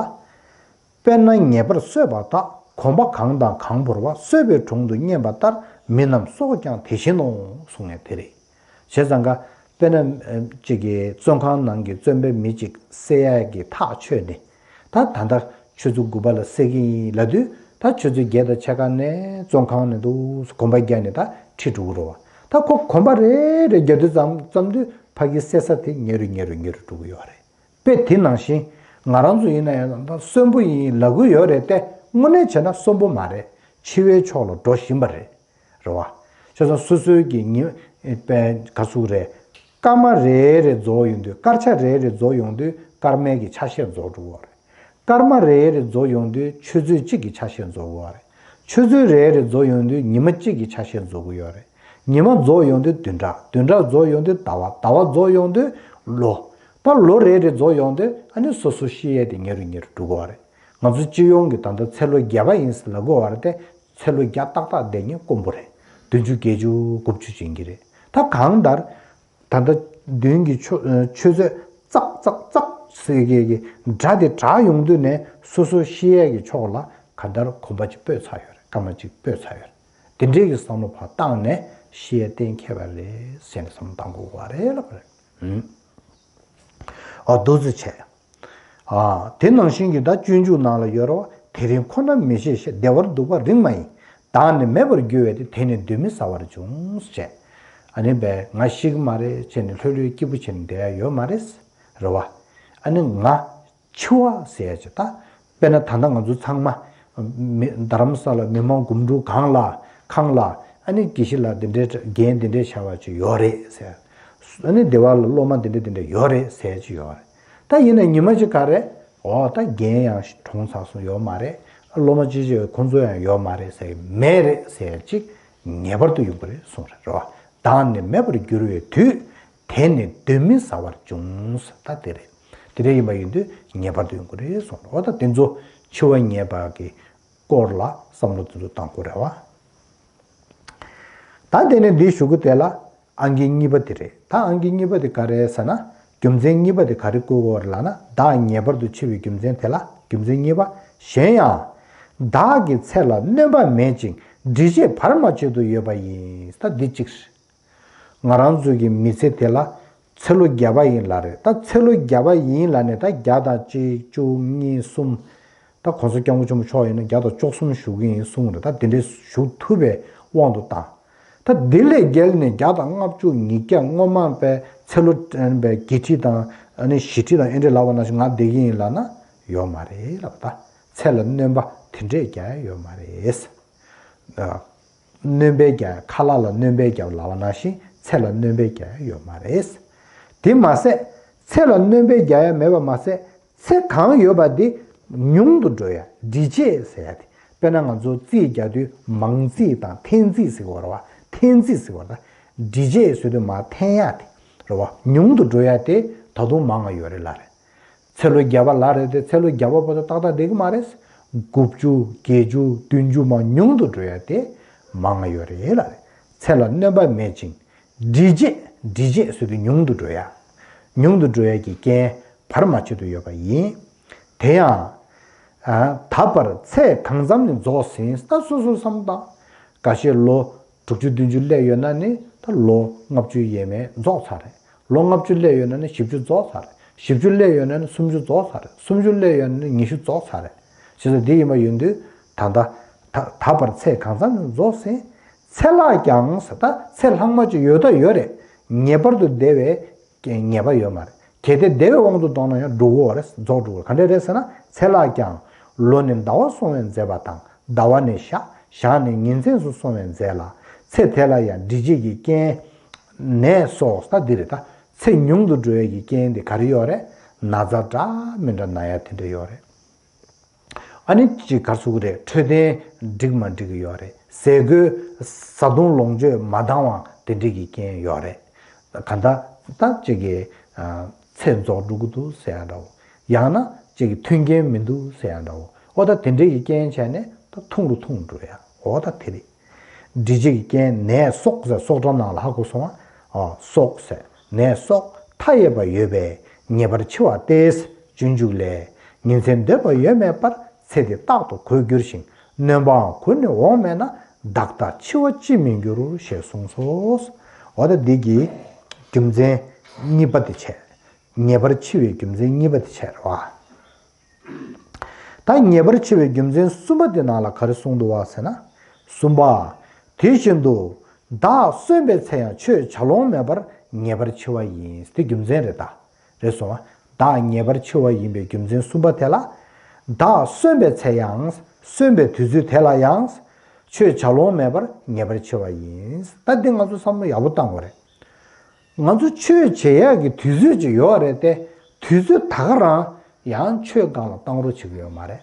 དཔེར་ན་ཉེས་པར་གསོད་པ་དག་གོམ་པ་གང་དང་གང་བོར་བ། གསོད་པའི་དྲུང་དུ་བསྙེན་པ་ལྟར། མི་རྣམས་སྲོག་ཀྱང་དེ་བཞིན་ནོ། གསུངས་ཡ་དེ་རེད། བྱས་ཙང་ཀ་དཔེར་ན་ཨ་གཅིག་གི་བཙོན་ཁང་ནང་གི་བཙོན་པའི་མི་གཅིག་བསད་ཡ་གི་ཐག་ཆོད་ནས། ད་ད་ལྟ་ཆུ་ཚོད་དགུ་པ་ལ་བསད་ཀྱི་ཡིན་ལབ་དུས་ད་ཆུ་ཚོད་བརྒྱད་དང་ཕྱེད་ཀ་ནས་བཙོན་ཁང་ནས་འདུག་གོམ་པ་བརྒྱབ་ནས་ད་ཁྲིད་འགྲོ་གི་རེད་བ། ད་ཁོ་གོམ་པ་རེ་རེ་བརྒྱབ་དུས་ཙམ་ཙམ་དུས་ཕ་གི་བསད་ས་དེ་ཉེ་རུ་ཉེ་རུ་ཉེ་རུ་འགྲོ་གི་ཡོད་རེད། དཔེ་དེ་ནང་བཞིན་ང་རང་ཚོ་ཡིན་ན་ཡང་ད་གསོན་པོ་ཡིན་ལབ་གི་ཡོད་རེད་དེ་དངོས་གནས་བྱས་ན་གསོན་པོ་མ་རེད། འཆི་བའི་ཕྱོགས་ལ་འགྲོ་བཞིན་པ་རེད། རེད་བ། བྱས་ཙང་སོ་སོའི་གི་ཉི་པའི་ག་ཚུགས་རེད། སྐར་མ་རེ་རེ་རྫོགས་ཡོང་དུས་སྐར་ཆ་རེ་རེ་རྫོགས་ཡོང་དུས་སྐར་མའི་གི་ཆ་ཤས་རྫོགས་འགྲོ་གི་ཡོད་རེད། སྐར་མ་རེ་རེ་རྫོགས་ཡོང་དུས་ཆུ་ཚོད་གཅིག་གི་ཆ་ཤས་རྫོགས་ཀྱི་ཡོད་རེད། ཆུ་ཚོད་རེ་རེ་རྫོགས་ཡོང་དུས་ཉི་མ་གཅིག་གི་ཆ་ཤས་རྫོགས་ཀྱི་ཡོད་རེད། ཉི་མ་རྫོགས་ཡོང་དུས་བདུན་ཕྲག་བདུན་ཕྲག་རྫོགས་ཡོང་དུས་ཟླ་བ། ཟླ་བ་རྫོགས་ཡོང་དུས་ལོ། ད་ལོ་རེ་རེ་རྫོགས་ཡོང་དུས་ཨ་ནི་སོ་སོ་ཤི་ཡས་དེ་ཉེ་རུ་ཉེ་རུ་འགྲོ་གི་ཡོད་རེད། ང་ཚོ་སྤྱི་ཡོངས་ཀྱི་ད་ལྟ་ཚེ་ལོ་བརྒྱ་པ་ཡིན་ཟེར་ལབ་དགོས་པ་རེད་དེ། ཚེ་ལོ་བརྒྱ་ཏག་ཏག་བསྡད་མཁན་དཀོན་པོ་རེད། བདུན་ཅུ་བརྒྱད་ཅུ་དགུ་བཅུ་ཅན་གྱི་རེད། ད་གང་ལྟར་ད་ལྟ་མདུན་གྱི་ཆུ་ཆུ་ཚོད་ཙག་ཙག་ཙག་ཟེར་གྱི་གི་སྒྲ་དེ་གྲགས་ཡོང་དུས་ནས་སོ་སོ་ཤི་ཡས་ཀྱི་ཕྱོགས་ལ་གང་ལྟར་གོམ་པ་གཅིག་སྤོས་ཚར་ཡོད་རེད། སྐར་མ་གཅིག་སྤོས་ཚར་ཡོད་རེད། དེ་འདྲས་ཀྱི་བསམ་བློ་ཕར་བཏང་ནས་ཤི་ཡས་གཏན་འཁེལ་བ་རེད་ཟེར་ནས་བསམ་བློ་བཏང་དགོས་པ་རེད་ལབ་པ་རེད། ཨ་འདུག་སེ་བྱས། ཨ་དེ་ནང་བཞིན་གྱི་ད་སྤྱོད་འཇུག་ནང་ལ་ཡོད་རེད་བ། དེ་རིང་ཁོ་ན་མི་ཤེས་ཤེས། བདེ་བར་འདུག་པ་རིགས་མ་ཡིན། བདག་ནི་མེད་པར་འགྱུར་བས་ཏེ། དེ་ནི་གདོན་མི་ཟ་བར་འབྱུང་། ཞེས། ཨ་ནི་བས་ང་ཤི་གི་མ་རེད་བྱས་ནས་ལྷོད་ལྷོད་སྐྱིད་པོ་བྱས་ནས་བསྡད་ཡ་ཡོད་མ་རེད། རེད་བ། ཨ་ནི་ང་འཆི་བ་ཟེར་ཡ་ཅིག་ད། དཔེར་ན་ད་ལྟ་ང་ཚོ་ཚང་མ་མི་རྡ་རམ་ས་ལ་མི་མང་སྒོམ་སྒྲུབ་སྒང་ལ་ཁང་ལ་ཨ་ནི་དགེ་བཤེས་ལགས་འདི་འདྲའི་རྒན་འདི་འདྲའི་བྱ་བ་ཅིག་ཡོད་རེད་ཟེར། ཨ་ནི་སྡེ་བ་ལ་སློབ་མ་འདི་འདྲ་འདི་འདྲ་ཡོད་རེད་ཟེར་ཅིག་ཡོད་རེད། ད་ཡིན་ན་ཉི་མ་ཅིག་ག་རེ། འོ་ད་རྒན་ཡང་གྲོངས་ཚར་སོང་ཡོད་མ་རེད། སློབ་མ་ཅི་ཅི་ཁོང་ཚོ་ཡང་ཡོད་མ་རེད་ཟེར་གི་མེད་རེད་ཟེར་ཅིག་ངེས་པར་དུ་ཡོང་གི་རེད་གསུངས་རེད་རོ། བདག་ནི་མེད་པར་འགྱུར་བའི་དུས། དེ་ནི་གདོན་མི་ཟ་བར་འབྱུང་ཟེར་ད་དེ་རེད། དེ་འདྲ་ཡིན་པ་ཡིན་དུས་ངེས་པར་དུ་ཡོང་གི་རེད་གསུངས་རེད། འོ་ད་དེ་ཚོ་འཆི་བ་ངེས་པ་གི་སྐོར་ལ་བསམ་བློ་དེ་ཚོ་བཏང་དགོས་རེད་བ། ད་དེ་ནས་འདི་ཞུ་གི་དེ་ལ་ཨང་ཀི་གཉིས་པ་དེ་རེད། ད་ཨང་ཀི་གཉིས་པ་དེ་ག་རེ་ཟེར་ན། རྒྱུ་མཚན་གཉིས་པ་དེ་ག་རེ་བཀོད་དགོས་རེད་ལབ་ན། བདག་ངེས་པར་དུ་འཆི་བའི་རྒྱུ་མཚན་དེ་ལ་རྒྱུ་མཚན་གཉིས་པ། གཞན་ཡང་། བདག་གི་ཚེ་ལ་སྣོན་པ་མེད་ཅིང་སྒྲིབ་བྱེད་བར་མ་ཆད་དུ་ཡོད་པ་ཡིན། ད་འདི་གཅིག་རེད། ང་རང་ཚོ་གི་མི་ཚེ་དེ་ལ་ཚེ་ལོ་བརྒྱ་པ་ཡིན་ལབ་རེད། ད་ཚེ་ལོ་བརྒྱ་པ་ཡིན་ལབ་ནས་ད་བརྒྱ་དང་གཅིག་བཅུ་གཉིས་གསུམ། ད་གོང་ས་སྐྱབས་མགོན་ཆེན་པོ་མཆོག་ཡིན་ན་བརྒྱ་དང་བཅུ་གསུམ་བཞུགས་ཀྱི་ཡིན་གསུངས་རེད། ད་དེ་འདྲའི་བཞུགས་ཐུབ་པའི་དབང་དུ་བཏང་། ད་དེ་ལས་བརྒལ་ནས་བརྒྱ་དང་ལྔ་བཅུ་ཉིས་བརྒྱ་སྔོན་མ་པའི་ཚེ་ལོ་དྲན་པའི་བརྒྱད་ཁྲི་དང་ཨ་ནི་བཞི་ཁྲི་དང་ཨེ་འདྲ་ལབ་པ་ནང་བཞིན་ང་བསྡད་ཀྱི་ཡིན་ལབ་ན་ཡོད་མ་རེད་ལབ། ད་ཚེ་ལ་སྣོན་པ་དེ་འདྲས་རྒྱག་ཡ་ཡོད་མ་རེད། སྣོན་པའི་རྒྱ་ཁ་ལག་ལ་སྣོན་པའི་རྒྱ་ལབ་པ་ནང་བཞིན་ཚེ་ལ་སྣོན་པའི་རྒྱ་ཡོད་མ་རེད། དེ་མ་ཟད་ཚེ་ལ་སྣོན་པའི་རྒྱ་ཡ་མེད་པ་མ་ཟད་ཚེ་གང་ཡོད་པ་དེ་ཉུང་དུ་འགྲོ་ཡ་སྒྲིབ་བྱེད་ཟེར་ཡ་དེ། དཔེར་ན་ང་ཚོ་རྩིས་རྒྱག་དུས་མང་རྩིས་དང་ཐེན་རྩིས་ཟེར་གི་ཡོད་རེད་བ། ཐེན་རྩིས་ཟེར་གི་ཡོད་རེད། སྒྲིབ་བྱེད་ཟེར་དུས་མར་འཐེན་ཡ་དེ་རེད་བ། ཉུང་དུ་འགྲོ་ཡ་དེ་ད་དུང་མང་ང་ཡོད་རེད་ལབ་རེད། ཚེ་ལོ་བརྒྱ་པ་ལབ་རེད་དེ་ཚེ་ལོ་བརྒྱ་པ་བར་དུ་ཏག་ཏག་བསྡད་ཀྱི་མ་རེད། དགུ་བཅུ་བརྒྱད་ཅུ་བདུན་ཅུ་མར་ཉུང་དུ་འགྲོ་ཡ་དེ་མང་ང་ཡོད་རེད་ལབ་རེད། ཚེ་ལ་སྣོན་པ་མེད་ཅིང་སྒྲིབ་བྱེད་སྒྲིབ་བྱེད་ཟེར་དུས་ཉུང་དུ་འགྲོ་ཡ། ཉུང་དུ་འགྲོ་ཡ་གི་རྐྱེན་བར་མ་ཆད་དུ་ཡོད་པ་ཡིན། དེ་ཡང་ད་བར་ཚེ་གང་འཚམ་ནི་རྫོགས་ཟིན། ད་སོ་སོ་བསམ་དང་། འགའ་ཤས་ལོ་དྲུག་ཅུ་བདུན་ཅུ་སླེབས་ཡོད་ན་ནི་ད་ལོ་ལྔ་བཅུ་ཡས་མས་རྫོགས་ཚར་རེད། ལོ་ལྔ་བཅུ་སླེབས་ཡོད་ན་ནི་བཞི་བཅུ་རྫོགས་ཚར་རེད། བཞི་བཅུ་སླེབས་ཡོད་ན་ནི་སུམ་ཅུ་རྫོགས་ཚར་རེད། སུམ་ཅུ་སླེབས་ཡོད་ན་ནི་ཉི་ཤུ་རྫོགས་ཚར་རེད། བྱས་ཙང་འདི་ཡིན་པ་ཡིན་དུས་ད་ལྟ་ད་ད་བར་ཚེ་གང་འཚམ་ནི་རྫོགས་ཟིན། ཚེ་ལྷག་ཀྱང་ཟེར་ད་ཚེ་ལྷག་མ་ཅིག་ཡོད་ད་ཡོད་རེད། ངེས་པར་དུ་བདེ་བའི་ངེས་པ་ཡོད་མ་རེད། གལ་ཏེ་བདེ་བའི་དབང་དུ་གཏོང་ན་ཡང་འགྲོ་གི་ཡོད་རེད། རྫོགས་འགྲོ་གི་རེད། ག་འདྲས་རེད་ཟེར་ན་ཚེ་ལྷག་ཀྱང་ལོ་ནི་ཟླ་བ་སོང་བའི་མཛད་པ་དང་། ཟླ་བ་ནི་ཞག་ཞག་ནི་ཉིན་མཚན་སུ་སོང་བའི་མཛད་ལ། ཚེ་དེ་ལ་ཡང་སྒྲིབ་བྱེད་ཀྱི་རྐྱེན་ནད་སོགས་ད་འདི་རེད་ད། ཚེ་ཉུང་དུ་འགྲོ་ཡ་གི་རྐྱེན་དེ་ག་རེ་ཡོད་རེད། ན་ཚ་འདྲ་མི་འདྲ་ན་ཡ་དེ་འདྲ་ཡོད་རེད། ཨ་ནི་ཅིག་ག་རེ་ཟེར་དགོས་རེད། འཕྲོད་བསྟེན་འགྲིག་མ་འགྲིག་གི་ཡོད་རེད། ཟས་གོས་བཟའ་བཏུང་ལོངས་སྤྱོད་མ་འདང་བ་དེ་འདྲ་གི་རྐྱེན་ཡོད་རེད། ག་ད་ད་ཅིག་གི་ཚེ་རྫོགས་འགྲོ་གི་འདུག་ཟེར་ཡ་འདྲ་བོ། ཡང་ན་ཅིག་གི་མཐུན་རྐྱེན་མི་འདུག་ཟེར་ཡ་འདྲ་བོ། འོ་ད་དེ་འདྲ་གི་རྐྱེན་བྱས་ནས་ད་ཐུང་རུ་ཐུང་འགྲོ་ཡ། འོ་ད་དེ་རེད། འབྲི་བྱེད་ཀྱི་རྐྱེན་ནད་སོགས་ཟེར། སོགས་སྒྲ་ནང་ལ་ཧ་གོ་སོང་ང་། ཨ། སོགས་ཟེར། ནད་སོགས་མཐའ་ཡས་པ་ཡོད་པས་ངེས་པར་འཆི་བ་སྟེ། སྤྱོད་འཇུག་ལས། ཉིན་མཚན་སྡོད་པ་ཡོད་མེད་པར་ཚེ་འདི་རྟག་ཏུ་གོད་འགྱུར་ཞིང་། ནོན་པའང་གོད་ནས་འོང་མེད་ན། བདག་ལྟ་འཆི་བ་ཅིས་མི་འགྱུར། ཞེས་གསུངས་སོ། འོ་ད་འདི་གི་རྒྱུ་མཚན་གཉིས་པ་དེ་བྱས། ངེས་པར་འཆི་བའི་རྒྱུ་མཚན་གཉིས་པ་དེ་བྱས་རེད་བ། ད་ངེས་པར་འཆི་བའི་རྒྱུ་མཚན་གསུམ་པ་དེ་ནང་ལ་ག་རེ་གསུངས་འདུག་བ་ཟེར་ན། གསུམ་པ། དེ་བཞིན་དུ། བདག་གསོན་པའི་ཚེ་ཡང་ཆོས་བྱ་ལོང་མེད་པར་ངེས་པར་འཆི་བ་ཡིན། དེ་རྒྱུ་མཚན་རེད་ད། རེད་སོང་ང་། བདག་ངེས་པར་འཆི་བ་ཡིན་པའི་རྒྱུ་མཚན་གསུམ་པ་དེ་ལ། བདག་གསོན་པའི་ཚེ་ཡང་། གསོན་པའི་དུས་ཚོད་དེ་ལ་ཡང་། ཆོས་བྱ་ལོང་མེད་པར་ངེས་པར་འཆི་བ་ཡིན། ད་འདི་ང་ཚོ་བསམ་བློ་ཡག་པོ་བཏང་དགོས་རེད། ང་ཚོ་ཆོས་བྱེད་ཡག་གི་དུས་ཚོད་ཅིག་ཡོད་རེད་དེ། དུས་ཚོད་ད་ག་རང་ཡང་ཆོས་སྒང་ལ་བཏང་རོགས་བྱེད་ཀྱི་ཡོད་མ་རེད།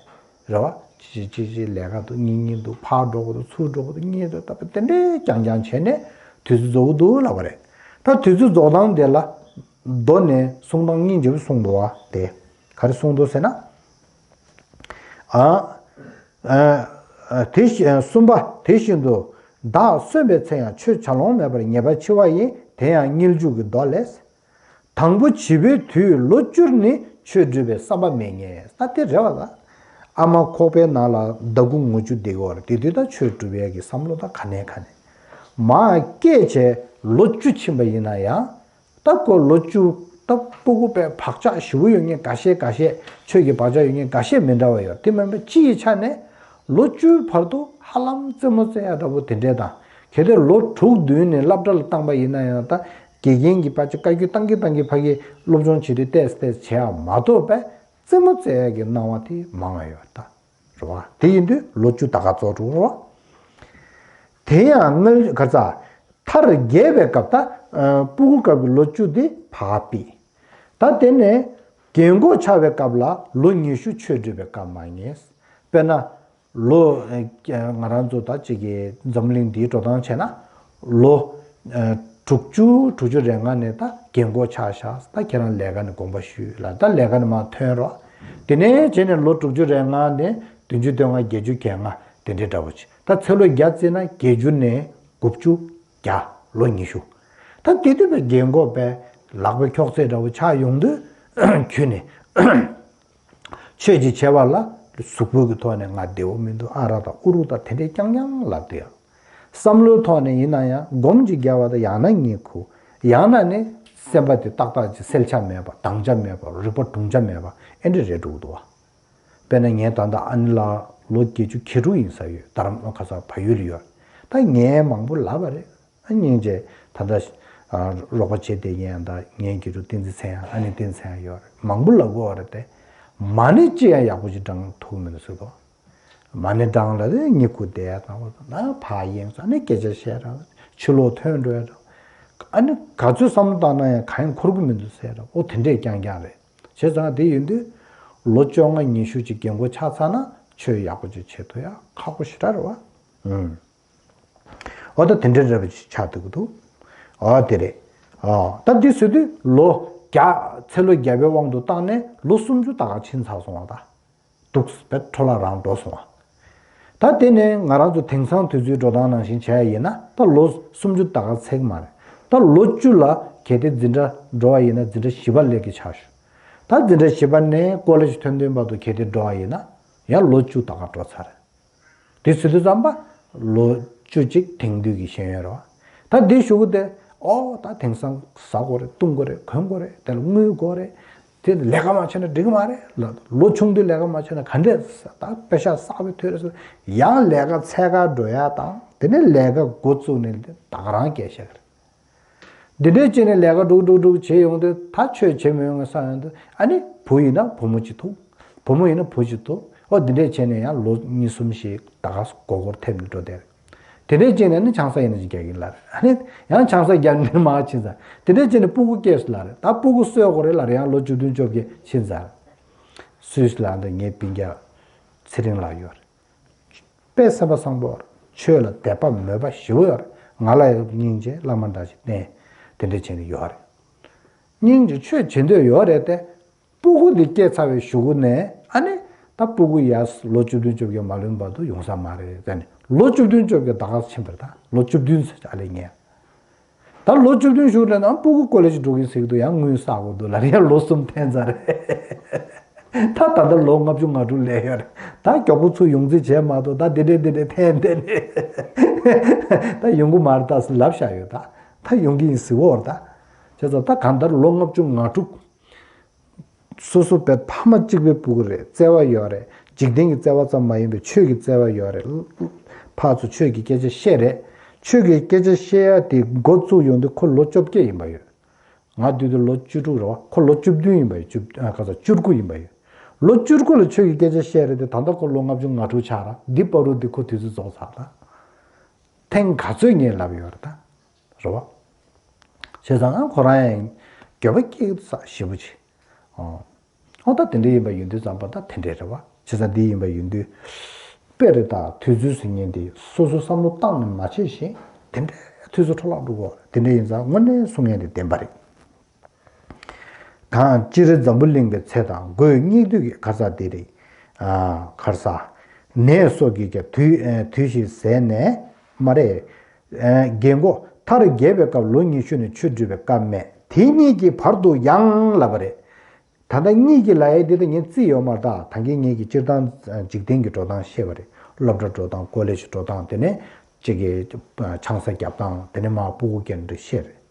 རེད་བ། ཅི་ཅི་ཅི་ལས་ཀ་འདུག་གཉིད་གཉིད་འདུག་ཕར་འགྲོ་གི་འདུག་ཚུར་འགྲོ་གི་འདུག་གཉིད་འདུག་ད་དེ་འདྲའི་རྐྱང་རྐྱང་བྱས་ནས་དུས་ཚོད་རྫོགས་ཀྱི་འདུག་ལབ་པ་རེད། ད་དུས་ཚོད་རྫོགས་སྟངས་དེ་ལ་མདོ་ནས་གསུང་སྟངས་སྙིང་རྗེ་པོ་གསུངས་འདུག་བ། དེ་ག་རེ་གསུངས་འདུག་ཟེར་ན། ཨ། ཨ། ཨ། དེ་བཞིན་གསུམ་པ། དེ་བཞིན་དུ། བདག་གསོན་པའི་ཚེ་ཡང་ཆོས་བྱ་ལོང་མེད་པར་ངེས་པར་འཆི་བ་ཡིན། དེ་ཡང་སྙིང་འཇུག་གི་མདོ་ལས། དང་པོ་བྱིས་པའི་དུས་ལོ་བཅུར་ནི། ཆོས་སྒྲུབ་པའི་བསམ་པ་མེད་ངེས། ད་དེ་རེད་བ་ལ། ཨ་མ་ཁོག་པའི་ནང་ལ་ཟླ་དགུ་ངོ་བཅུ་བསྡད་ཀྱི་ཡོད་རེད། དེ་དུས་ད་ཆོས་སྒྲུབ་ཡས་ཀྱི་བསམ་བློ་ད་ག་ནས་ག་ནས། མར་སྐྱེས་བྱས་ལོ་བཅུ་ཕྱིན་པ་ཡིན་ན་ཡང་། ད་ཁོ་ལོ་བཅུ། ད་སྤུ་གུ་དཔེ་བག་ཆགས་ཞེ་པོ་ཡོད་མཁན་འགའ་ཤས་འགའ་ཤས། ཆོས་ཀྱི་བག་ཆགས་ཡོད་མཁན་འགའ་ཤས་མི་འདྲ་བ་ཡོད། དེ་མིན་པ་སྤྱི་ཡི་ཆ་ནས་ལོ་བཅུའི་བར་དུ་ཧ་ལམ་རྩེད་མོ་རྩེ་ཡ་འདྲ་པོ་དེ་འདྲས་དང་། གལ་ཏེ་ལོ་དྲུག་བདུན་ནས་སློབ་གྲྭ་ལ་བཏང་པ་ཡིན་ན་ཡང་། ད་དགེ་རྒན་གྱིས་ཕར་ཅིག་བཀའ་བཀྱོན་བཏང་གིན་བཏང་གིན་ཕ་གིར་སློབ་སྦྱོང་བྱེད་དུས་ཏོག་ཙམ་ཏོག་ཙམ་བྱེད་ཡ་མ་གཏོགས། པས་རྩེད་མོ་རྩེ་ཡ་གི་སྣང་བ་དེ་མང་བ་ཡོད་ད། རེད་བ། དེ་ཡིན་དུས་ལོ་བཅུ་ད་ག་ཙོག་འགྲོ་རེད་བ། དེ་ཡང་སྔ་ག་རེ་ཟ། མཐར་རྒས་པའི་སྐབས། ད་སྤུ་གུ་སྐབས་ཀྱི་ལོ་བཅུ་དེ་བག་ཕེབས། ད་དེ་ནས་རྒན་གོག་ཆགས་པའི་སྐབས་ལ་ལོ་ཉི་ཤུ་ཆོས་སྒྲུབ་པའི་སྐབས་མ་ངེས། དཔེར་ན། ལོ་ང་རང་ཚོ་ད་ཅིག་གི་འཛམ་གླིང་འདིའི་འགྲོ་སྟངས་བྱས་ན། ལོ་དྲུག་ཅུ་དྲུག་ཅུ་རེ་ལྔ་ནས་ད་རྒན་གོག་ཆགས་ཤག་ད་ཁྱེད་རང་ལས་ཀ་ནས་དགོངས་པ་ཞུས་ལ། ད་ལས་ཀ་ནས་མར་ཐོན་རོགས། དེ་ནས་བྱས་ནས་ལོ་དྲུག་ཅུ་རེ་ལྔ་ནས་བདུན་ཅུ་དོན་ལྔ། བརྒྱད་ཅུ་གྱ་ལྔ། དེ་འདྲའི་འདྲ་པོ་ཅིག་ད་ཚེ་ལོ་བརྒྱ་བརྩིས་ན་བརྒྱད་ཅུ་ནས་དགུ་བཅུ་གྱ། ལོ་ཉི་ཤུ། ད་དེ་དུས་པའི་རྒན་གོག་པས་ལག་པའི་འཁྱོག་ཚད་འདྲ་པོ་ཆགས་ཡོང་དུས་ཁྱོད་ནས། ཆོས་ཅིག་བྱས་པ་ལ་གཟུགས་པོ་གི་ཐོག་ནས་ང་བདེ་བོ་མི་འདུག་ཨ་ར་དང་ཨུ་རུ་དང་དེ་འདྲས་རྐྱང་རྐྱང་ལབ་དུས། བསམ་བློའི་ཐོག་ནས་ཡིན་ན་ཡང་སྒོམ་ཅིག་རྒྱག་པ་དང་། ཡང་ན་གཉིད་ཁུག་ཡང་ན་ནི་སེམས་པ་དེ་ཏག་ཏག་ཅིག་གསལ་ཆ་མེད་པ། དྭངས་ཆ་མེད་པ། རིག་པ་གྲུང་ཆ་མེད་པ། ཨེ་འདྲ་རེད་འགྲོ་གི་འདུག་བ། དཔེར་ན་ངས་ད་ལྟ་ཨ་ནི་ལ་ལོ་བརྒྱད་ཅུ་གྱ་དྲུག་ཡིན་ས་ཡོད། རྡ་རམ་ཁ་ས་བལ་ཡུལ་ལ་ཡོད། ད་ངས་མང་པོ་ལབ་པ་རེད། ཨ་སྙིང་རྗེ། ད་ལྟ་རོགས་པ་བྱེད་བསྡད་མཁན་ད་ངའི་དགེ་ཕྲུག་བསྟན་འཛིན་ཚེ་དབྱངས། ཨ་ནེ་བསྟན་འཛིན་ཚེ་དབྱངས་ཡོད་རེད། མང་པོ་ལབ་དགོས་པ་རེད་དེ། མ་ཎི་ཅི་ཡང་ཡག་པོ་ཅིག་བགྲང་ཐུབ་མི་འདུག་ཟེར་དོ། མ་ཎི་བགྲང་ལ་དེ་གཉིད་ཁུག་བསྡད་ཡ་དང་པོ་དང་། ན་ཕར་ཡེངས་སོང་། ཨ་ནི་སྐད་ཆ་བཤད་ར། ཕྱི་ལོགས་ཐོན་འགྲོ་ཡ་འདྲ། ཨ་ནི་ག་ཚོད་བསམ་བློ་བཏང་ན་ཡང་གང་ཡང་འཁོར་གི་མི་འདུག་ཟེར་ར། ཨོ་དེ་འདྲས་རྐྱང་རྐྱང་རེད། བྱས་ཙང་དེ་ཡིན་དུས་ལོ་བཅོ་ལྔ་ཉི་ཤུ་ཅིག་རྒན་གོག་ཆགས་ཚར་ན་ཆོས་ཡག་པོ་ཅིག་བྱེད་ཐུབ་ཡ་ཁག་པོ་ཞེ་དྲག་རེད་བ། ཨུམ། འོ་ད་དེ་འདྲའི་འདྲ་པོ་ཅིག་ཆགས་སྡོད་ཀྱི་འདུག་འོ་དེ་རེད། འོ་ད་འདི་ཟེར་དུས་ལོ་བརྒྱ། ཚེ་ལོ་བརྒྱ་པའི་དབང་དུ་བཏང་ནས་ལོ་སུམ་ཅུ་ད་ག་ཕྱིན་ཚར་སོང་བ་ད། འདུག་སེ་བས་འཕྲོ་བརླག་རང་འགྲོ་སོང་བ། ད་དེ་ནས་ང་རང་ཚོ་དེང་སང་དུས་ཚོད་འགྲོ་སྟངས་ནང་བཞིན་བྱས་ཡིན་ན་ད་ལོ་སུམ་ཅུ་ད་ག་ཚད་མ་རེད། ད་ལོ་བཅུ་ལ་གལ་ཏེ་འཛིན་གྲྭ་འགྲོ་བ་ཡིན་ན་འཛིན་གྲྭ་བཞི་པ་སླེབས་ཀྱི་ཆགས་ཞུ། ད་འཛིན་གྲྭ་བཞི་པ་ནས་ཀོ་ལེཇ་ཐོན་ཐོན་བར་དུ་གལ་ཏེ་འགྲོ་བ་ཡིན་ན་ཡང་ལོ་བཅུ་ད་ག་འགྲོ་ཚར་རེད། དེ་ཟེར་དུས་ཙམ་པ་ལོ་བཅུ་གཅིག་དེང་དུས་ཀྱི་ཤེས་ཡོན་རེད་བ། ད་འདི་ཞུ་གི་དེ། ཨོ་ད་དེང་སང་ཟ་དགོས་རེད། བཏུང་དགོས་རེད། གོན་དགོས་རེད། དེ་ལ་དངུལ་དགོས་རེད། དེ་ལས་ཀ་མ་བྱས་ན་འགྲིག་གི་མ་རེད་ལ། ལོ་ཆུང་དུས་ལས་ཀ་མ་བྱས་ན་ག་འདྲས། ད་པེ་ཤག་བསགས་པའི་ཐོས་རེད་ཟེར། ཡང་ལས་ཀ་འཚོལ་ག་འགྲོ་ཡ་དང་། དེ་ནས་ལས་ཀ་འགོ་བཙུགས་ནས་ད་ག་རང་སྐད་བཤད་གི་རེད། འདི་འདྲས་བྱས་ནས་ལས་ཀ་སྒྲུག་སྒྲུག་སྒྲུག་བྱས་ཡོང་དུས་ད་ཆོས་བྱེད་མི་ཡོང་ངེས་བསམ་ཡོང་དུས། ཨ་ནི་བུ་ཡིན་ན་བུ་མོ་གཅིག་ཐུག་བུ་མོ་ཡིན་ན་བུ་གཅིག་ཐུག་ཨོ་འདི་འདྲས་བྱས་ནས་ཡང་ལོ་གཉིས་གསུམ་ཞིག་ད་ག་སྒོར་སྒོར་ཐེབས་ནས་འགྲོ་བསྡད་རེད། དེ་འདྲས་བྱས་ནས་ནི་ཆང་ས་ཡིན་ན་ཅིག་རྒྱག་གིན་ལབ་རེད། ཨ་ནི་ཡང་ཆང་ས་རྒྱག་ནས་མར་ཕྱིན་ཚར། དེ་འདྲས་བྱས་ནས་སྤུ་གུ་སྐྱེས་སོང་ལབ་རེད། ད་སྤུ་གུ་གསོ་དགོས་རེད་ལབ་རེད། ཡང་ལོ་བཅུ་བདུན་བཅོ་བརྒྱད་ཕྱིན་ཚར། སུས་ལབ་འདི་ངའི་སྤུན་ཀྱག་ཚེ་རིང་ལགས་ཡོད་རེད། དཔེ་སེམས་པ་བཟང་པོ་རེད། ཆོས་ལ་དད་པ་མོས་པ་ཞེ་པོ་ཡོད་རེད། ང་ལ་ཡང་སྙིང་རྗེ་བླ་མ་འདྲ་ཞིག་བསྟེན། དེ་འདྲ་བྱས་ནས་ཡོད་རེད། སྙིང་རྗེ་ཆོས་བྱེད་འདོད་ཡོད་རེད་དེ། སྤུ་གུ་འདི་སྐྱེས་ཚར་བའི་གཞུག་གུ་ནས་ཨ་ནི་ད་སྤུ་གུ་ཡར་ལོ་བཅུ་བདུན་བཅོ་བརྒྱད་མ་ལོན་བར་དུ་ཡོང་ས་མ་རེད་ཟེར་ནས། ལོ་བཅུ་བདུན་བཅོ་བརྒྱད་ད་ག་ཕྱིན་པ་རེད། ད་ལོ་བཅུ་བདུན་ཟེར་ཨ་ལས་ངས། ད་ལོ་བཅུ་བདུན་བཞུགས་རེད་ན་སྤུ་གུ་ཀོ་ལེ་ཇི་འགྲོ་གིན་ཟེར་གི་འདུག་ཡང་དངུལ་བསགས་དགོས་འདུག་ལབ་རེད། ཡང་ལོ་གསུམ་འཐེན་ཚར་རེད། ད་ད་ལྟ་ལོ་ལྔ་བཅུ་ང་དྲུག་ལས་ཡོད་རེད། ད་མགྱོགས་པོ་ཚུར་ཡོང་རྩིས་བྱས་མ་གཏོགས་ད་འདི་འདྲས་འདི་འདྲས་འཐེན་འཐེན་ནས་ད་ཡོང་གི་མ་རེད་ད་ཟེར་ལབ་བཞག་ཡོད། ད་ད་ཡོང་གི་ཡིན་ཟེར་བོ་རེད། ད་བྱས་ཙང་ད་གང་ལྟར་ལོ་ལྔ་བཅུ་ང་དྲུག་སོ་སོ་བའི་ཕ་མ་གཅིག་པའི་སྤུ་གུ་རེད། བརྩེ་བ་ཡོད་རེད། འཇིག་རྟེན་གྱི་བརྩེ་བ་ཙམ་མ་ཡིན་པའི་ཆོས་ཀྱི་བརྩེ་བ་ཡོད་རེད། ཕར་ཚུར་ཆོས་ཀྱི་སྐད་ཆ་བཤད་རེད། ཆོས་ཀྱི་སྐད་ཆ་བཤད་ཡ་དེ་འགོ་བཙུགས་ཡོང་དུས་ཁོ་ལོ་བཅོ་བརྒྱད་ཡིན་པ་ཡོད། ང་དུས་དུས་ལོ་བཅུ་དྲུག་རེད་བ། ཁོ་ལོ་བཅུ་བདུན་ཡིན་པ་ཡོད། བཅུ་ཨ་ག་ཚོད་བཅུ་དགུ་ཡིན་པ་ཡོད། ལོ་བཅུ་དགུ་ལ་ཆོས་ཀྱི་སྐད་ཆ་བཤད་རེད་དེ། ད་ལྟ་ཁོ་ལོ་ལྔ་བཅུ་ང་དྲུག་ཆགས་ར། འདི་བར་དུ་འདི་ཁོ་དུས་ཚོད་རྫོགས་ཚར་ད། ཐེངས་ག་ཚོད་ངས་ལབ་ཡོད་རེད་ད། རེད་བ། བྱས་ཙང་ཨ་ཁོ་རང་ཡང་འགྱོད་པ་སྐྱེ་ས་ཞེ་པོ་ཅིག་ཨོ། ཨོ་ད་དེ་འདྲ་ཡིན་པ་ཡིན་དུས་ཙམ་པ་ད་དེ་འདྲ་རེད་བ། བྱས་ཙང་འདི་ཡིན་པ་ཡིན་དུས། དཔེ་རེད་ད། དུས་ཚོད་ཟེར་མཁན་དེ་སོ་སོ་བསམ་བློ་བཏང་ནས་མ་བྱས་ཤིང་དེ་འདྲ་དུས་ཚོད་འཕྲོ་བརླག་འགྲོ་གི་རེད། དེ་འདྲ་ཡིན་ཙང་དངོས་གནས་གསུང་མཁན་དེ་བདེན་པ་རེད། གང་སྤྱིར་འཛམ་བུ་གླིང་པའི་ཚེ་དང་སྒོས་སྙིགས་དུས་ཀྱི་ག་ས་དེ་རེད། ཨ་ག་ས། ནད་སོགས་ཀྱིས་ཀྱང་དུས་ཨ་དུས་ཤིག་ཟད་ནས་མ་རེད། ཨ་རྒན་གོག་མཐར་རྒས་པའི་སྐབས་ལོ་ཉི་ཤུ་ནས་ཆོས་སྒྲུབ་པའི་སྐབས་མེད། དེ་གཉིས་ཀྱི་བར་དུ་ཡང་ལབ་པ་རེད། ད་ལྟ་གཉིས་ཀྱི་ལབ་ཡས་འདི་ད་ངས་རྩིས་ཡོད་མ་རེད་ད། ད་གིན་ངེད་ཀྱི་སྤྱིར་བཏང་འཇིག་རྟེན་གྱི་འགྲོ་སྟངས་བཤད་པ་རེད། སློབ་གྲྭ་འགྲོ་སྟངས། ཀོ་ལེ་ཇི་འགྲོ་སྟངས། དེ་ནས་གཅིག་གི་ཆང་ས་རྒྱབ་སྟངས། དེ་ནས་མར་སྤུ་གུ་སྐྱེ་འདྲ་བཤད་རེད།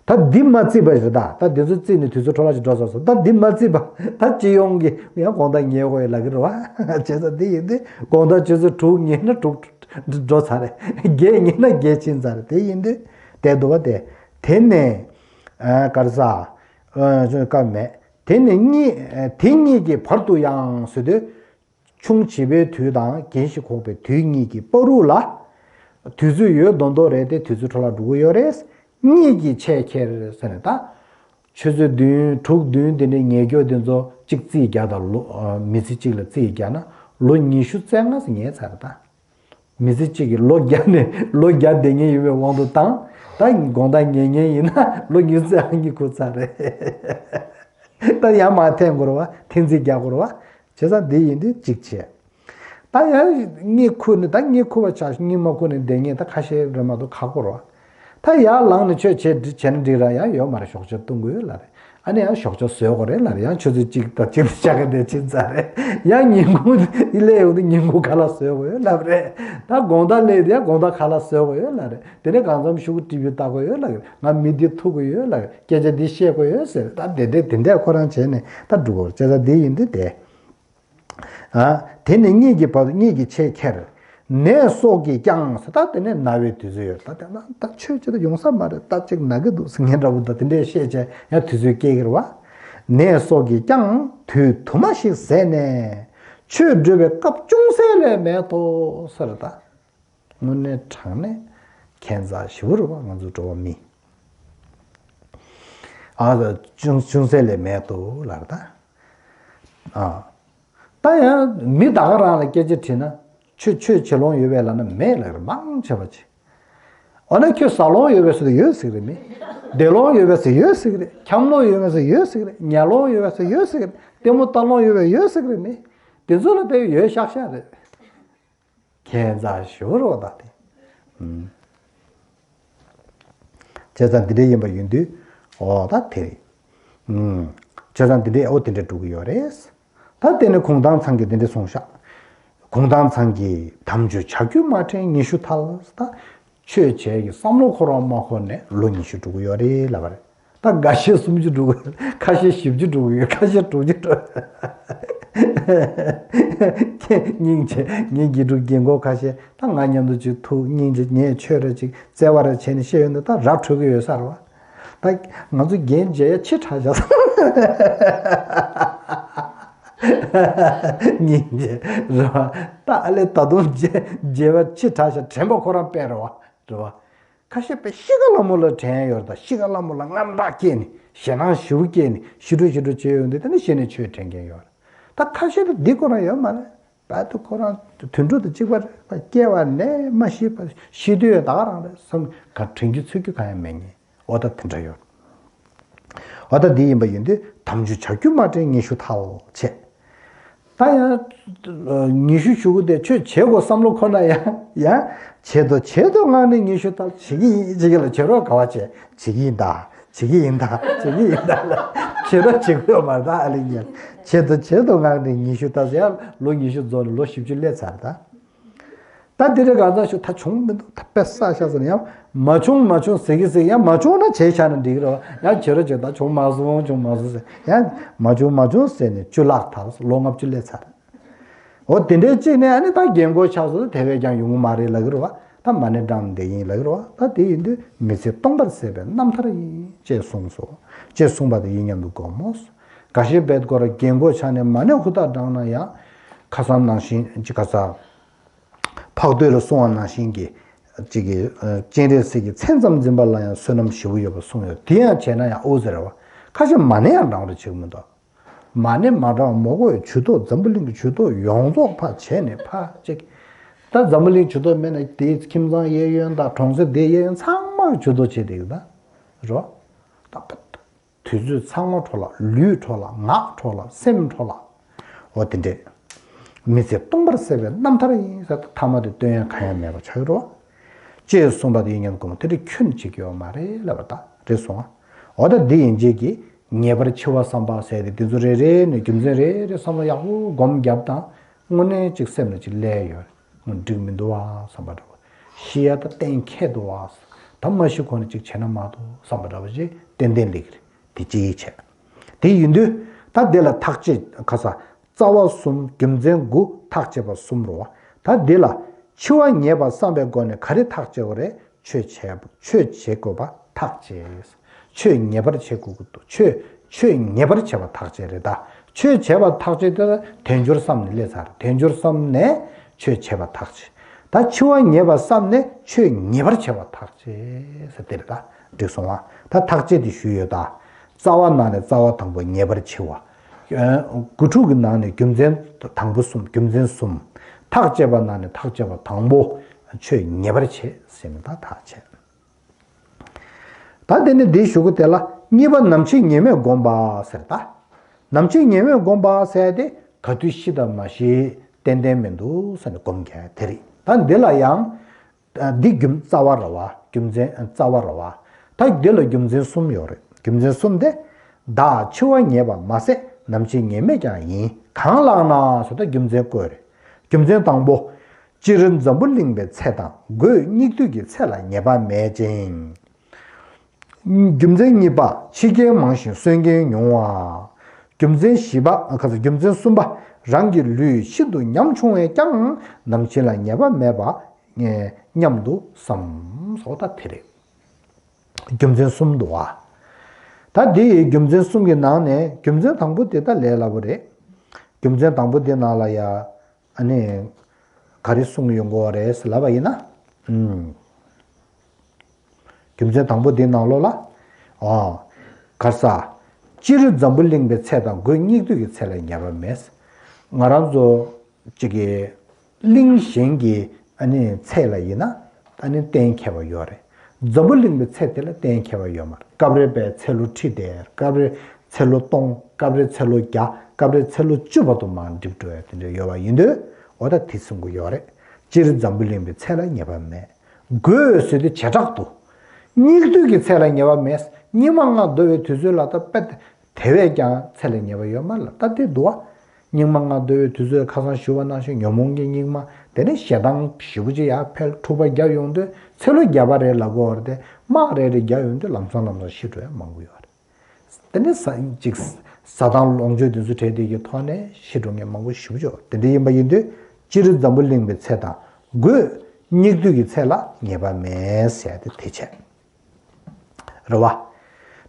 ད་འདི་མ་རྩིས་པ་རེད་ད། ད་འདི་ཚོ་རྩིས་ནས་དུས་ཚོད་འཕྲོ་བརླག་ཅིག་འགྲོ་ཚར་སོང་། ད་འདི་མ་རྩིས་པ་ད་སྤྱི་ཡོངས་ཀྱི་ཡང་དགོང་དག་ཉལ་དགོས་ཡོད་ལབ་ཀྱི་རེད་བ། བྱས་ཙང་འདི་ཡིན་དུས་དགོང་དག་ཆུ་ཚོད་དྲུག་ཉལ་ན་དྲུག་འགྲོ་ཚར་རེད། བརྒྱད་ཉལ་ན་བརྒྱད་ཕྱིན་ཚར་རེད། དེ་ཡིན་དུས་བསྡད་འདུག་བ། དེ་དེ་ནས་ཨ་ག་རེ་ཟ། ཨ་སྐབས་མེད། དེ་ནི་གཉིས། དེ་གཉིས་ཀྱི་བར་དུ་ཡང་ཟེར་དུས། ཆུང་བྱིས་པའི་དུས་དང་རྒན་ཞིག་ཁོག་པའི་དུས་གཉིས་ཀྱི་བར་དུ་ལ། དུས་ཚོད་ཡོད་མདོག་མདོག་རེད་དེ། དུས་ཚོད་འཕྲོ་བརླག་འགྲོ་གི་ཡོད་རེད། གཉིས་ཀྱིས་ཆེས་ཁྱེར་ཟེར་ནས་ད། ཆུ་ཚོད་བདུན་དྲུག་བདུན་དེ་འདྲའི་ཉལ་རྒྱུ་དེ་ཚོ་གཅིག་རྩིས་རྒྱག་དང་། ལོ་ཨ་མི་ཚེ་གཅིག་ལ་རྩིས་རྒྱག་ན་ལོ་ཉི་ཤུ་རྩ་ལྔ་ཙམ་ཉལ་ཚར་རེད་ད། མི་ཚེ་གཅིག་གི་ལོ་བརྒྱ་ནས་ལོ་བརྒྱ་བསྡད་མཁན་ཡིན་པའི་དབང་དུ་བཏང་། ད་དགོང་དག་ཉལ་མཁན་ཡིན་ན་ལོ་ཉི་ཤུ་རྩ་ལྔ་ཉིད་འགོར་ཚར་རེད། ད་ཡང་མར་འཐེན་དགོས་རེད་བ། འཐེན་རྩིས་རྒྱག་དགོས་རེད་བ། བྱས་ཙང་འདི་ཡིན་དུས་གཅིག་བྱས། ད་ཡང་གཉིད་ཁུག་ནས། ད་གཉིད་ཁུག་པ་ཆགས། གཉིད་མ་ཁུག་ནས་བསྡད་མཁན་ད་ཁ་ཤས་རེད་མ་གཏོགས་ཁག་པོ་རེད་བ། ད་ཡར་ལངས་ནས་ཆོས་བྱེད་བྱས་ན་འགྲིག་ར། ཡང་ཡོད་མ་རེད། ཞོགས་ཇ་བཏུང་དགོས་ཡོད་ལབ་རེད། ཨ་ནི་ཡང་ཞོགས་ཇ་བཟོས་དགོས་རེད་ལབ་རེད། ཡང་ཆུ་ཚོད་གཅིག་དང་གཅིག་ལ་ཆ་ག་དེ་ཕྱིན་ཚར་རེད། ཡང་ཉིན་གུང་སླེབས་ཡོང་དུས་ཉིན་གུང་ཁ་ལག་བཟོས་དགོས་ཡོད་ལབ་རེད། ད་དགོང་དག་སླེབས་དུས་ཡང་དགོང་དག་ཁ་ལག་བཟོས་དགོས་ཡོད་ལབ་རེད། དེ་ནས་གང་འཚམ་ཤོག་གུ་ཊི་ཝི་ལྟ་དགོས་ཡོད་ལབ་རེད། ང་མི་འདི་ཐུག་དགོས་ཡོད་ལབ་རེད། སྐད་ཆ་འདི་བཤད་དགོས་ཡོད་ཟེར། ད་དེ་དེ་དེ་འདྲ་ཁོ་རང་བྱས་ནས་ད་འགྲོ་དགོས་རེད། བྱས་ཙང་འདི་ཡིན་དུས་དེ། ཨ། དེ་ནི་གཉིད་ཀྱི་བར་དུ་གཉིད་ཀྱིས་ཆེས་ཁྱེར། ནད་སོགས་ཀྱིས་ཀྱང་ཟེར། ད་དེ་ནས་ན་བའི་དུས་ཚོད་ཡོད། ད་དེ་ན་ད་ཆོས་བྱེད་དུ་ཡོང་ས་མ་རེད། ད་ཅིག་ན་གི་འདུག་ཟེར་མཁན་འདྲ་བོ། ད་དེ་འདྲས་བཤད་བྱས་ཡང་དུས་ཚོད་སྐྱེལ་གི་རེད་བ། ནད་སོགས་ཀྱིས་ཀྱང་དུས་དུ་མ་ཞིག་ཟད་ནས། ཆོས་སྒྲུབ་པའི་སྐབས་ཅུང་ཟད་ལས་མེད་དོ་ཟེར། ད་དངོས་གནས་དྲང་གནས་ཁྱད་མཚར་ཞེ་པོ་རེད་བ། ང་ཚོ་འགྲོ་བ་མི། ཨ། ཅུང་ཅུང་ཟད་ལས་མེད་དོ་ལབ་རེད་ད། ཨ། ད་ཡང་མི་ད་ག་རང་ལ་སྐད་ཆ་དྲིས་ན། ཆོས་ཆོས་བྱེད་ལོང་ཡོད་པས་ལབ་ན་མེད་ལབ་རེད། མང་ཆེ་བ་ཅིག་འོ་ན་ཁྱོད་ཟ་ལོང་ཡོད་པས་ཟེར་ཡོད་ཟེར་གི་རེད་མི། བསྡད་ལོང་ཡོད་པས་ཟེར་ཡོད་ཟེར་གི་རེད། འཁྱམ་ལོང་ཡོད་པས་ཟེར་ཡོད་ཟེར་གི་རེད། ཉལ་ལོང་ཡོད་པས་ཟེར་ཡོད་ཟེར་གི་རེད། ལྟད་མོ་ལྟ་ལོང་ཡོད་པས་ཡོད་ཟེར་གི་རེད་མི། དེ་ཚོ་ལ་དཔེ་ཡོད་ཤག་ཤག་རེད། ཁྱད་མཚར་ཞེ་པོ་རེད་བ་ད་དེ། ཨུམ། བྱས་ཙང་འདི་འདྲ་ཡིན་པ་ཡིན་དུས། འོ་ད་དེ་རེད། ཨུམ། བྱས་ཙང་འདི་འདྲ་འོ་དེ་འདྲ་འགྲོ་གི་ཡོད་རེད། ད་དེ་ནི་གུང་ཐང་ཚང་གིས་འདི་འདྲ་གསུངས་ཤག་གུང་ཐང་ཚང་གིས་དམ་ཆོས་བྱ་རྒྱུད་མ་ཕྲན་ཉི་ཤུ་ཐལ། ད་ཆོས་བྱས་ཀྱི་བསམ་བློ་འཁོར་བ་མ་འཁོར་ནས་ལོ་ཉི་ཤུ་འགྲོ་གི་ཡོད་རེད་ལབ་པ་རེད། ད་འགའ་ཤས་སུམ་ཅུ་འགྲོ་གི་ཡོད། ཁ་ཤས་བཞི་བཅུ་འགྲོ་གི་ཡོད། ཁ་ཤས་དྲུག་ཅུ་འགྲོ། སྙིང་རྗེ། ངའི་དགེ་ཕྲུག་རྒན་གོག་ཁ་ཤས་ད་ང་མཉམ་དུ་ཅིག་ཐུག་སྙིང་རྗེ། ངས་ཆོས་རེ་ཅིག་བརྩེ་བ་རེ་བྱས་ནས་བཤད་ཡོང་དུས་ད་ར་འཕྲོད་ཀྱི་ཡོད་ས་རེད་བ། ད་ང་ཚོ་རྒན་མཇལ་ཡ་ཕྱི་དྲགས་བཞག་སོང་། སྙིང་རྗེ་རེད་བ། ད་ཨ་ལས་ད་དུང་མཇལ་མཇལ་བ་ཕྱི་དྲགས་ཤག་དྲན་པ་ཁོ་རང་དཔེ་རེད་བ། རེད་བ། ཁ་ཤས་པས་ཤི་ཁ་ལ་མོ་ལ་དྲན་ཡོད་རེད། ད་ཤི་ཁ་ལ་མོ་ལ་དངངས་སྐྲག་སྐྱེས་ནས་ཞེད་སྣང་ཞེ་པོ་སྐྱེས་ནས་ཞི་ཁྲོ་ཞི་ཁྲོ་བྱས་ཡོང་དུས་དེ་ནས་ཤི་ནས་ཆོས་དྲན་མཁན་ཡོད་རེད། ད་ཁ་ཤས་པས་འདི་ཁོ་རང་ཡོད་མ་རེད། བར་དུ་ཁོ་རང་དུད་འགྲོ་དང་གཅིག་པ་རེད། སྐྱེ་བ་ནས་མ་ཤི་བར་ཤི་དུས་ད་ག་རང་རེད་བསམ་ག་དྲན་རྒྱུ་ཚོར་རྒྱུ་གང་ཡང་མེད་ངེས། འོ་ད་དེ་འདྲ་ཡོད། འོ་ད་འདི་ཡིན་པ་ཡིན་དུས་དམ་ཆོས་བྱ་རྒྱུ་མ་དྲན་ཉི་ཤུ་ཐལ་བྱས། ད་ཡང་ཉི་ཤུ་ཞུ་གི་དེ་ཆོས་བྱེད་དགོས་བསམ་བློ་ཁོ་ན་ཡང་ཡང་བྱེད་དོ་བྱེད་དོ་ངང་ནས་ཉི་ཤུ་ཐལ། བྱེད་ཀྱི་ཡིན་བྱེད་ཀྱི་ལ་བྱེད་རོགས་ག་བ་བྱེད་བྱེད་ཀྱི་ཡིན་ད། བྱེད་ཀྱི་ཡིན་ད། བྱེད་ཀྱི་ཡིན་ད་ལ། བྱེད་རོགས་བྱེད་དགོས་ཡོད་མ་རེད་ད། ཨ་ལེ་ཉལ། བྱེད་དོ་བྱེད་དོ་ངང་ནས་ཉི་ཤུ་ད་ཟེར་ཡ་ལོ་ཉི་ཤུ་རྫོགས་ནས་ལོ་བཞི་བཅུ་སླེབས་ཚར་ད། ད་དེ་རིང་གང་ཟག་ཞུ་ད་བྱུང་མི་འདུག་ད་དཔེ་བསགས་ཤག་ཟེར་ན་ཡང་མ་བྱུང་མ་བྱུང་ཟེར་གི་ཟེར། ཡང་མ་བྱུང་ན་བྱས་བཞག་ན་འགྲིག་གི་རེད་བ། ཡང་བྱེད་རོགས་བྱེད་ད། བྱུང་མ་སོང་བྱུང་མ་སོང་ཟེར། ཡང་མ་བྱུང་མ་བྱུང་ཟེར་ནས་བཅུ་ལྷག་ཐལ། ལོ་ལྔ་བཅུ་སླེབས་ཚར། འོ་དེ་འདྲའི་གཅིག་ནས་ཨ་ནི་ད་རྒན་གོག་ཆགས་སོང་། དེ་བས་ཀྱང་ཡོང་གི་མ་རེད་ལབ་ཀྱི་རེད་བ། ད་མ་ཎི་བགྲངས་བསྡད་ཡིན་ལབ་ཀྱི་རེད་བ། ད་དེ་ཡིན་དུས་མི་ཚེ་སྟོང་པར་ཟད་པའི་རྣམ་ཐར་ཡིན་ཅེས་གསུངས་སོ། ཅེས་གསུངས་པ་དེ་ཡིན་སྙམ་དུ་སྒོམ་མོ། འགའ་ཞིག་བེད་སྐོར་རྒན་གོག་ཆགས་ནས་མ་ཎི་ཧུར་ཐག་བགྲངས་ན་ཡང་ཁ་སང་ནང་བཞིན་གཅིག་ག་ས་འཕགས་བསྟོད་ལ་གསུངས་པ་ནང་བཞིན་གྱི་གཅིག་གི་སྤྱན་རས་གཟིགས་ཀྱི་མཚན་ཙམ་འཛིན་པ་ལ་ཡང་བསོད་ནམས་ཞེ་པོ་ཡོད་པ་གསུངས་ཡོད། དེ་ཡང་བྱས་ན་ཡང་ཨོ་ཟེར་བ། ཁ་ཤས་མ་ཎི་ཡང་བགྲང་རོགས་བྱེད་ཀྱི་མི་འདུག་མ་ཎི་མ་བགྲང་མ་དགོས་པའི་ཇུས་གཏོགས་འཛམ་བུ་གླིང་གི་ཇུས་གཏོགས་ཡོངས་རྫོགས་ཕར་བྱས་ནས་ཕར་གཅིག་ད་འཛམ་བུ་གླིང་ཇུས་གཏོགས་མེད་ན་དེའི་ཁྱིམ་ཚང་གཡས་གཡོན་དང་གྲོང་གསེབ་དེའི་གཡས་གཡོན་ཚང་མར་ཇུས་གཏོགས་བྱས་བསྡད་ཡོད་ད། རོ། ད་དུས་ཚོད་ཚང་མ་འཕྲོ་བརླག་ལུས་འཕྲོ་བརླག་ངག་འཕྲོ་བརླག་སེམས་འཕྲོ་བརླག་འོ་དེ་འདྲས། མི་ཚེ་སྟོང་པར་ཟད་པའི་རྣམ་ཐར་ཡིན་ཟེར། ད་ཐ་མ་དེ་སྟོན་ཡ་གང་ཡང་མེད་པ་ཆགས་ཡོད་རོ། ཅེས་གསུངས་པ་དེ་ཡིན་སྙམ་སྒོམ། དེ་འདྲ་ཁྱོན་ནས་བྱེད་ཀྱི་ཡོད་མ་རེད་ལབ་པ་ད་རེད་སོང་ང་། འོ་ད་འདི་ཡིན་རྗེས་ཀྱི་ངེས་པར་འཆི་བ་བསམ་པ་ཟེར་ཏེ་འདི་ཚོ་རེ་རེ་ནས་རྒྱུ་མཚན་རེ་རེ་བསམ་བློ་ཡག་པོ་སྒོམ་བརྒྱབ་དང་དངོས་གནས་ཅིག་སེམས་ལ་ཅིག་སླེབས་ཡོད། འགྲིག་མི་འདུག་བ་བསམ་པ་འདྲ་བོ། ཤི་ཡ་ད་གཏན་འཁེལ་འདུག་བ། ད་མ་ཤི་གོང་ནས་ཅིག་བྱས་ན་མ་གཏོགས་བསམ་པ་འདྲ་བོ་ཞིག་ཏན་ཏན་སླེབས་ཀྱི་རེད། དེ་གཅིག་བྱས། དེ་ཡིན་དུས་ད་དེ་ལ་ཐག་བཅད་ག་ས་རྩ་བ་གསུམ་རྒྱུ་མཚན་དགུ་ཐག་བཅད་པ་གསུམ་རེད་བ། ད་དེ་ལ་འཆི་བ་ངེས་པ་བསམ་པའི་སྒོ་ནས་ག་རེ་ཐག་བཅད་དགོས་རེད། ཆོས་བྱས་ཆོས་བྱེད་དགོས་པ་ཐག་བཅད། ཆོས་ངེས་པར་བྱེད་དགོས་ཀྱི་འདུག་ཆོས་ཆོས་ངེས་པར་བྱེད་པ་ཐག་བཅད་རེད་ད། ཆོས་བྱེད་པ་ཐག་བཅད་དེ་ལ་དལ་འབྱོར་བསམ་ནས་སླེབས་ཚར། དལ་འབྱོར་བསམ་ནས་ཆོས་བྱེད་པ་ཐག་བཅད། ད་འཆི་བ་ངེས་པ་བསམ་ནས་ཆོས་ངེས་པར་བྱེད་པ་ཐག་བཅད་ཟེར་དེ་རེད་ད། འགྲིག་སོང་ང་། ད་ཐག་བཅད་དེ་ཞུས་ཡོད་ད། རྩ་བ་ནང་ནས་རྩ་བ་དང་པོ་ངེས་པར་འཆི་བ། དགུ་ཕྲུགས་ཀྱི་ནང་ནས་རྒྱུ་མཚན་དང་པོ་གསུམ། རྒྱུ་མཚན་གསུམ། ཐག་བཅད་པ་ནང་ནས་ཐག་བཅད་པ་དང་པོ། ཆོས་ངེས་པར་བྱེད་ཟེར་ནས་ད་ཐག་བཅད། ད་དེ་ནས་འདི་ཞུ་གི་དེ་ལ་གཉིས་པ་ནམ་འཆི་ངེས་མེད་བསྒོམ་པ་ཟེར་ད། ནམ་འཆི་ངེས་མེད་བསྒོམ་པ་ཟེར་དེ་ག་དུས་ཤི་དང་མ་ཤི་ཏན་ཏན་མི་འདུག་ཟེར་ནས་སྒོམ་མཁན་དེ་རེད། ད་འདི་ལ་ཡང་འདི་རྒྱུ་རྩ་བ་རེད་བ། རྒྱུ་མཚན་རྩ་བ་རེད་བ། ད་འདི་ལ་རྒྱུ་མཚན་གསུམ་ཡོད་རེད། རྒྱུ་མཚན་གསུམ་དེ། བདག་འཆི་བ་ངེས་པ་མ་ཟད་ནམ་འཆི་ངེས་མེད་ཀྱང་ཡིན། གང་ལགས་ན་ཟེར་ད་རྒྱུ་མཚན་བཀོད་རེད། རྒྱུ་མཚན་དང་པོ། སྤྱིར་འཛམ་བུ་གླིང་པའི་ཚེ་དང་སྒོས་སྙིགས་དུས་ཀྱི་ཚེ་ལ་ངེས་པ་མེད་ཅིང་། རྒྱུ་མཚན་གཉིས་པ། འཆི་མཁན་མང་ཞིང་གསོན་མཁན་ཉུང་བ། རྒྱུ་མཚན་བཞི་པ། ཁ་ཚ། རྒྱུ་མཚན་གསུམ་པ། རང་གི་ལུས་ཤིན་ཏུ་ཉམ་ཆུང་བས་ཀྱང་ནམ་འཆི་ལ་ངེས་པ་མེད་པ་སྙམ་དུ་བསམ། སོགས་ད་དེ་རེད། རྒྱུ་མཚན་གསུམ་འདུག་བ། ད་འདི་ཡི་རྒྱུ་མཚན་གསུམ་གྱི་ནང་ནས་རྒྱུ་མཚན་དང་པོ་དེ་ད་ལས་སླ་པོ་རེད། རྒྱུ་མཚན་དང་པོ་དེ་ནང་ལ་ཡ། ཨ་ནི། ག་རེ་གསུངས་ཡོང་གི་ཡོད་རེད་ཟེར་ལབ་པ་ཡིན་ན། ཨུམ། རྒྱུ་མཚན་དང་པོ་དེའི་ནང་ལོགས་ལ། ཨ། ག་རེ་ཟ། སྤྱིར་འཛམ་བུ་གླིང་པའི་ཚེ་དང་སྒོས་སྙིགས་དུས་ཀྱི་ཚེ་ལ་ངེས་པ་མེད། ང་རང་ཚོ་གཅིག་གི་གླིང་གཞན་གྱི་ཨ་ནི་ཚེ་ལ་ཡིན་ན་ཨ་ནི་གཏན་འཁེལ་བ་ཡོད་རེད། འཛམ་བུ་གླིང་པའི་ཚེ་དེ་ལ་གཏན་འཁེལ་བ་ཡོད་མ་རེད། སྐབས་རེ་པའི་ཚེ་ལོ་ཁྲི་དེར། སྐབས་རེ་ཚེ་ལོ་སྟོང་། སྐབས་རེ་ཚེ་ལོ་བརྒྱ། སྐབས་རེ་ཚེ་ལོ་བཅུ་བར་དུ་མར་འགྲིབ་འགྲོ་ཡ་དེ་འདྲ་ཡོད་པ་ཡིན་དུས། འོ་ད་དེ་གསུང་གི་ཡོད་རེད། སྤྱིར་འཛམ་བུ་གླིང་པའི་ཚེ་ལ་ངེས་པ་མེད། སྒོས་ཟེར་དུས་བྱེ་བྲག་ཏུ། སྙིགས་དུས་ཀྱི་ཚེ་ལ་ངེས་པ་མེད། སྙིགས་མ་ལྔ་བདོ་བའི་དུས་ཚོད་ལ་ད་དཔེ་དེ་བས་ཀྱང་ཚེ་ལ་ངེས་པ་ཡོད་མ་རེད་ལ། ད་དེ་འདུག་བ། སྙིགས་མ་ལྔ་བདོ་བའི་དུས་ཚོད་ཁ་སང་ཞུ་བ་ནང་བཞིན་ཉོན་མོངས་ཀྱི་སྙིགས་མ། དེ་ནས་ཞེ་སྡང་ཞེ་པོ་ཅིག་ཡར་འཕེལ། འཁྲུག་པ་རྒྱབ་ཡོང་དུས་ཚེ་ལོ་བརྒྱ་པ་རེ་ལབ་དགོས་པ་རེད་དེ། དམག་རེ་རེ་རྒྱག་ཡོང་དུས་ལམ་སང་ལམ་སང་ཤི་འགྲོ་ཡ་མང་པོ་ཡོད་རེད། དེ་ནས་ས་ཅིག་ཟ་དང་ལོངས་སྤྱོད་དེ་ཚོ་བྲལ་དེ་གི་ཐོག་ནས་ཤི་འགྲོ་མཁན་མང་པོ་ཞེ་པོ་ཅིག་ཡོད། དེ་འདྲ་ཡིན་པ་ཡིན་དུས་སྤྱིར་འཛམ་བུ་གླིང་པའི་ཚེ་དང་སྒོས་སྙིགས་དུས་ཀྱི་ཚེ་ལ་ངེས་པ་མེད་ཟེར་ཏེ་དེ་བྱས། རེད་བ།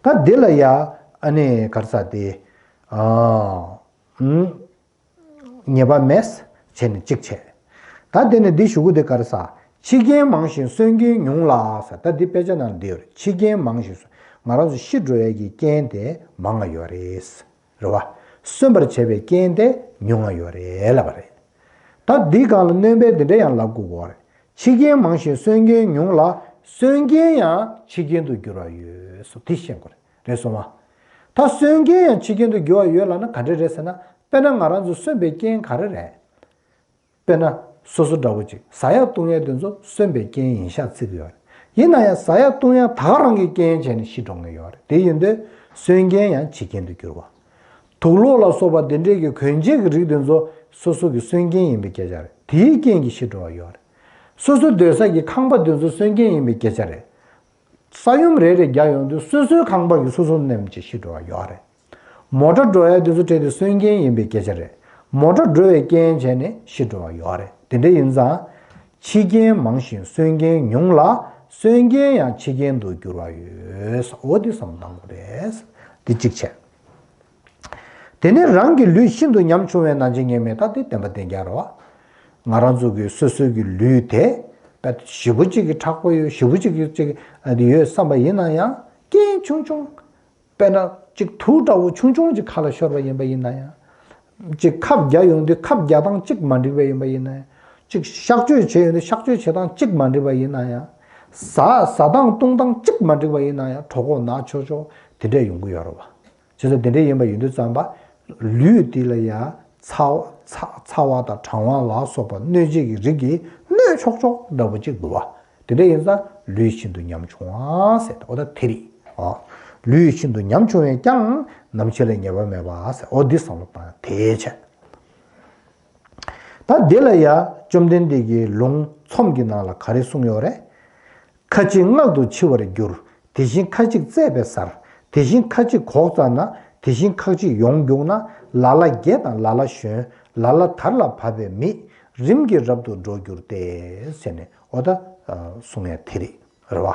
ད་འདི་ལ་ཡ་ཨ་ནི་ག་རེ་ཟ་དེ། ཨ། ཨུམ། ཉེས་པ་མེད། བྱས་ནས་གཅིག་བྱས། ད་དེ་ནས་འདི་ཞུ་གི་དེ་ག་རེ་ཟ། འཆི་རྐྱེན་མང་ཞིང་གསོན་རྐྱེན་ཉུང་ལ་ཟེར། ད་འདི་དཔེ་ཆ་ནང་འདི་ཡོད་རེད། འཆི་རྐྱེན་མང་ཞིང་གསོན། ང་རང་ཚོ་ཤི་འགྲོ་ཡས་ཀྱི་རྐྱེན་དེ་མང་ང་ཡོད་རེད། རེད་བ། གསོན་པར་བྱེད་པའི་རྐྱེན་དེ་ཉུང་ང་ཡོད་རེད་ལབ་པ་རེད། ད་འདིའི་སྒང་ལ་སྣོན་པས་འདི་འདྲ་ཡང་ལབ་དགོས་ཀྱི་ཡོད་རེད། འཆི་རྐྱེན་མང་ཞིང་གསོན་རྐྱེན་ཉུང་ལ། གསོན་རྐྱེན་ཡང་འཆི་རྐྱེན་དུ་འགྱུར་བ་ཡོད་སོ། དེ་ཤེས་དགོས་རེད། རེད་སོང་ང་། ད་གསོན་རྐྱེན་ཡང་འཆི་རྐྱེན་དུ་འགྱུར་བ་ཡོད་ལབ་ན་ག་འདྲ་རེད་ཟེར་ན། དཔེར་ན་ང་རང་ཚོ་གསོན་པའི་རྐྱེན་ག་རེ་རེད། དཔེར་ན་སོ་སོ་འདྲ་བོ་ཅིག་ཟ་ཡག་བཏུང་ཡག་དེ་ཚོ་གསོན་པའི་རྐྱེན་ཡིན་ཤག་བརྩི་གི་ཡོད་རེད། ཡིན་ན་ཡང་ཟ་ཡག་བཏུང་ཡག་ད་ག་རང་གི་རྐྱེན་བྱས་ནས་ཤི་འགྲོ་མཁན་ཡོད་རེད། དེ་ཡིན་དུས་གསོན་རྐྱེན་ཡང་འཆི་རྐྱེན་དུ་འགྱུར་བ། དུག་ལོག་ལ་སོགས་པ་དེ་འདྲས་ཀྱི་གོན་ཆས་ཀྱི་རིགས་དེ་ཚོ་སོ་སོ་གི་གསོན་རྐྱེན་ཡིན་པའི་སྐད་ཆ་རེད། དེའི་རྐྱེན་གྱིས་ཤི་འགྲོ་བ་ཡོད་རེད། སོ་སོ་སྡོད་ས་གི་ཁང་པ་དེ་ཚོ་གསོན་རྐྱེན་ཡིན་པའི་སྐད་ཆ་རེད། ས་ཡོམ་རེ་རེ་རྒྱག་ཡོང་དུས་སོ་སོའི་ཁང་པ་གི་སོ་སོ་ནེམ་གྱིས་ཤི་འགྲོ་བ་ཡོད་རེད། མོ་ཊ་འགྲོ་ཡ་དེ་ཚོ་དྲན་དུས་གསོན་རྐྱེན་ཡིན་པའི་སྐད་ཆ་རེད། མོ་ཊ་འགྲོ་བའི་རྐྱེན་བྱས་ནས་ཤི་འགྲོ་བ་ཡོད་རེད། དེ་འདྲ་ཡིན་ཙང་། འཆི་རྐྱེན་མང་ཞིང་གསོན་རྐྱེན་ཉུང་ལ། གསོན་རྐྱེན་ཡང་འཆི་རྐྱེན་དུ་འགྱུར་བ་ཡོད། འོ་དེ་བསམ་བློ་གཏང་དགོས་རེད། དེ་གཅིག་བྱས། དེ་ནས་རང་གི་ལུས་ཤིན་ཏུ་ཉམ་ཆུང་བས་ནམ་འཆི་ངེས་མེད། ད་དེ་བདེན་པ་བདེན་རྐྱང་རེད་བ། ང་རང་ཚོ་གི་སོ་སོའི་གི་ལུས་དེ་དཔེ་ཞེ་པོ་གཅིག་གི་མཁྲེགས་པོ་ཡོད། ཞེ་པོ་གཅིག་གི་གཅིག་ཡོད་བསམ་པ་ཡིན་ན་ཡང་རྐྱེན་ཆུང་ཆུང་། དཔེར་ན་གཅིག་དུག་འདྲ་བོ་ཆུང་ཆུང་གཅིག་ཁ་ལ་ཤོར་བ་ཡིན་པ་ཡིན་ན་ཡང་། གཅིག་ཁབ་རྒྱག་ཡོང་དུས་ཁབ་རྒྱག་སྟངས་གཅིག་མ་འགྲིག་པ་ཡིན་པ་ཡིན་ན་ཡང་། གཅིག་གཤག་བཅོས་བྱེད་ཡོང་དུས་གཤག་བཅོས་བྱེད་སྟངས་གཅིག་མ་འགྲིག་པ་ཡིན་ན་ཡང་། ཟ་ཟ་སྟངས་བཏུང་སྟངས་གཅིག་མ་འགྲིག་པ་ཡིན་ན་ཡང་གྲོད་ཁོག་ན་ཆོག་ཆོག་དེ་འདྲས་ཡོང་གི་ཡོད་རེད་བ། བྱས་ཙང་དེ་འདྲ་ཡིན་པ་ཡིན་དུས་ཙམ་པ། ལུས་འདི་ལ་ཡང་ཚ་ཚ་ཚ་བ་དང་གྲང་བ་ལ་སོགས་པ་གནོད་བྱེད་ཀྱི་རིགས་ཀྱིས་གནོད་ཆོག་ཆོག་འདྲ་པོ་ཅིག་འདུག་བ། དེ་འདྲ་ཡིན་ཙང་ལུས་ཤིན་ཏུ་ཉམ་ཆུང་བ་ཟེར་ཏེ་འོ་ད་དེ་རེད། ཨ། ལུས་ཤིན་ཏུ་ཉམ་ཆུང་བས་ཀྱང་ནམ་འཆི་ལ་ངེས་པ་མེད་པ་ཟེར། འོ་འདི་བསམ་བློ་བཏང་དེ་བྱས། ད་འདི་ལ་ཡང་བཅོམ་ལྡན་འདས་ཀྱིས་ལུང་ཚོམས་ཀྱི་ནང་ལ་ག་རེ་གསུངས་ཡོད་རེད། ཁ་ཅིག་མངལ་དུ་འཆི་བར་འགྱུར། དེ་བཞིན་ཁ་ཅིག་བཙས་པའི་སར། དེ་བཞིན་ཁ་ཅིག་གོག་བཙའ་ན། དེ་བཞིན་ཁ་ཅིག་ཡོངས་རྒྱུག་ན། ལ་ལ་རྒས་དང་ལ་ལ་གཞོན། ལ་ལ་དར་ལ་བབ་པའི་མི། རིམ་གྱིས་རབ་ཏུ་འགྲོགས་འགྱུར་ཏེ། ཟེར་ནས་འོ་ད་གསུང་ཡ་དེ་རེད་རེད་བ།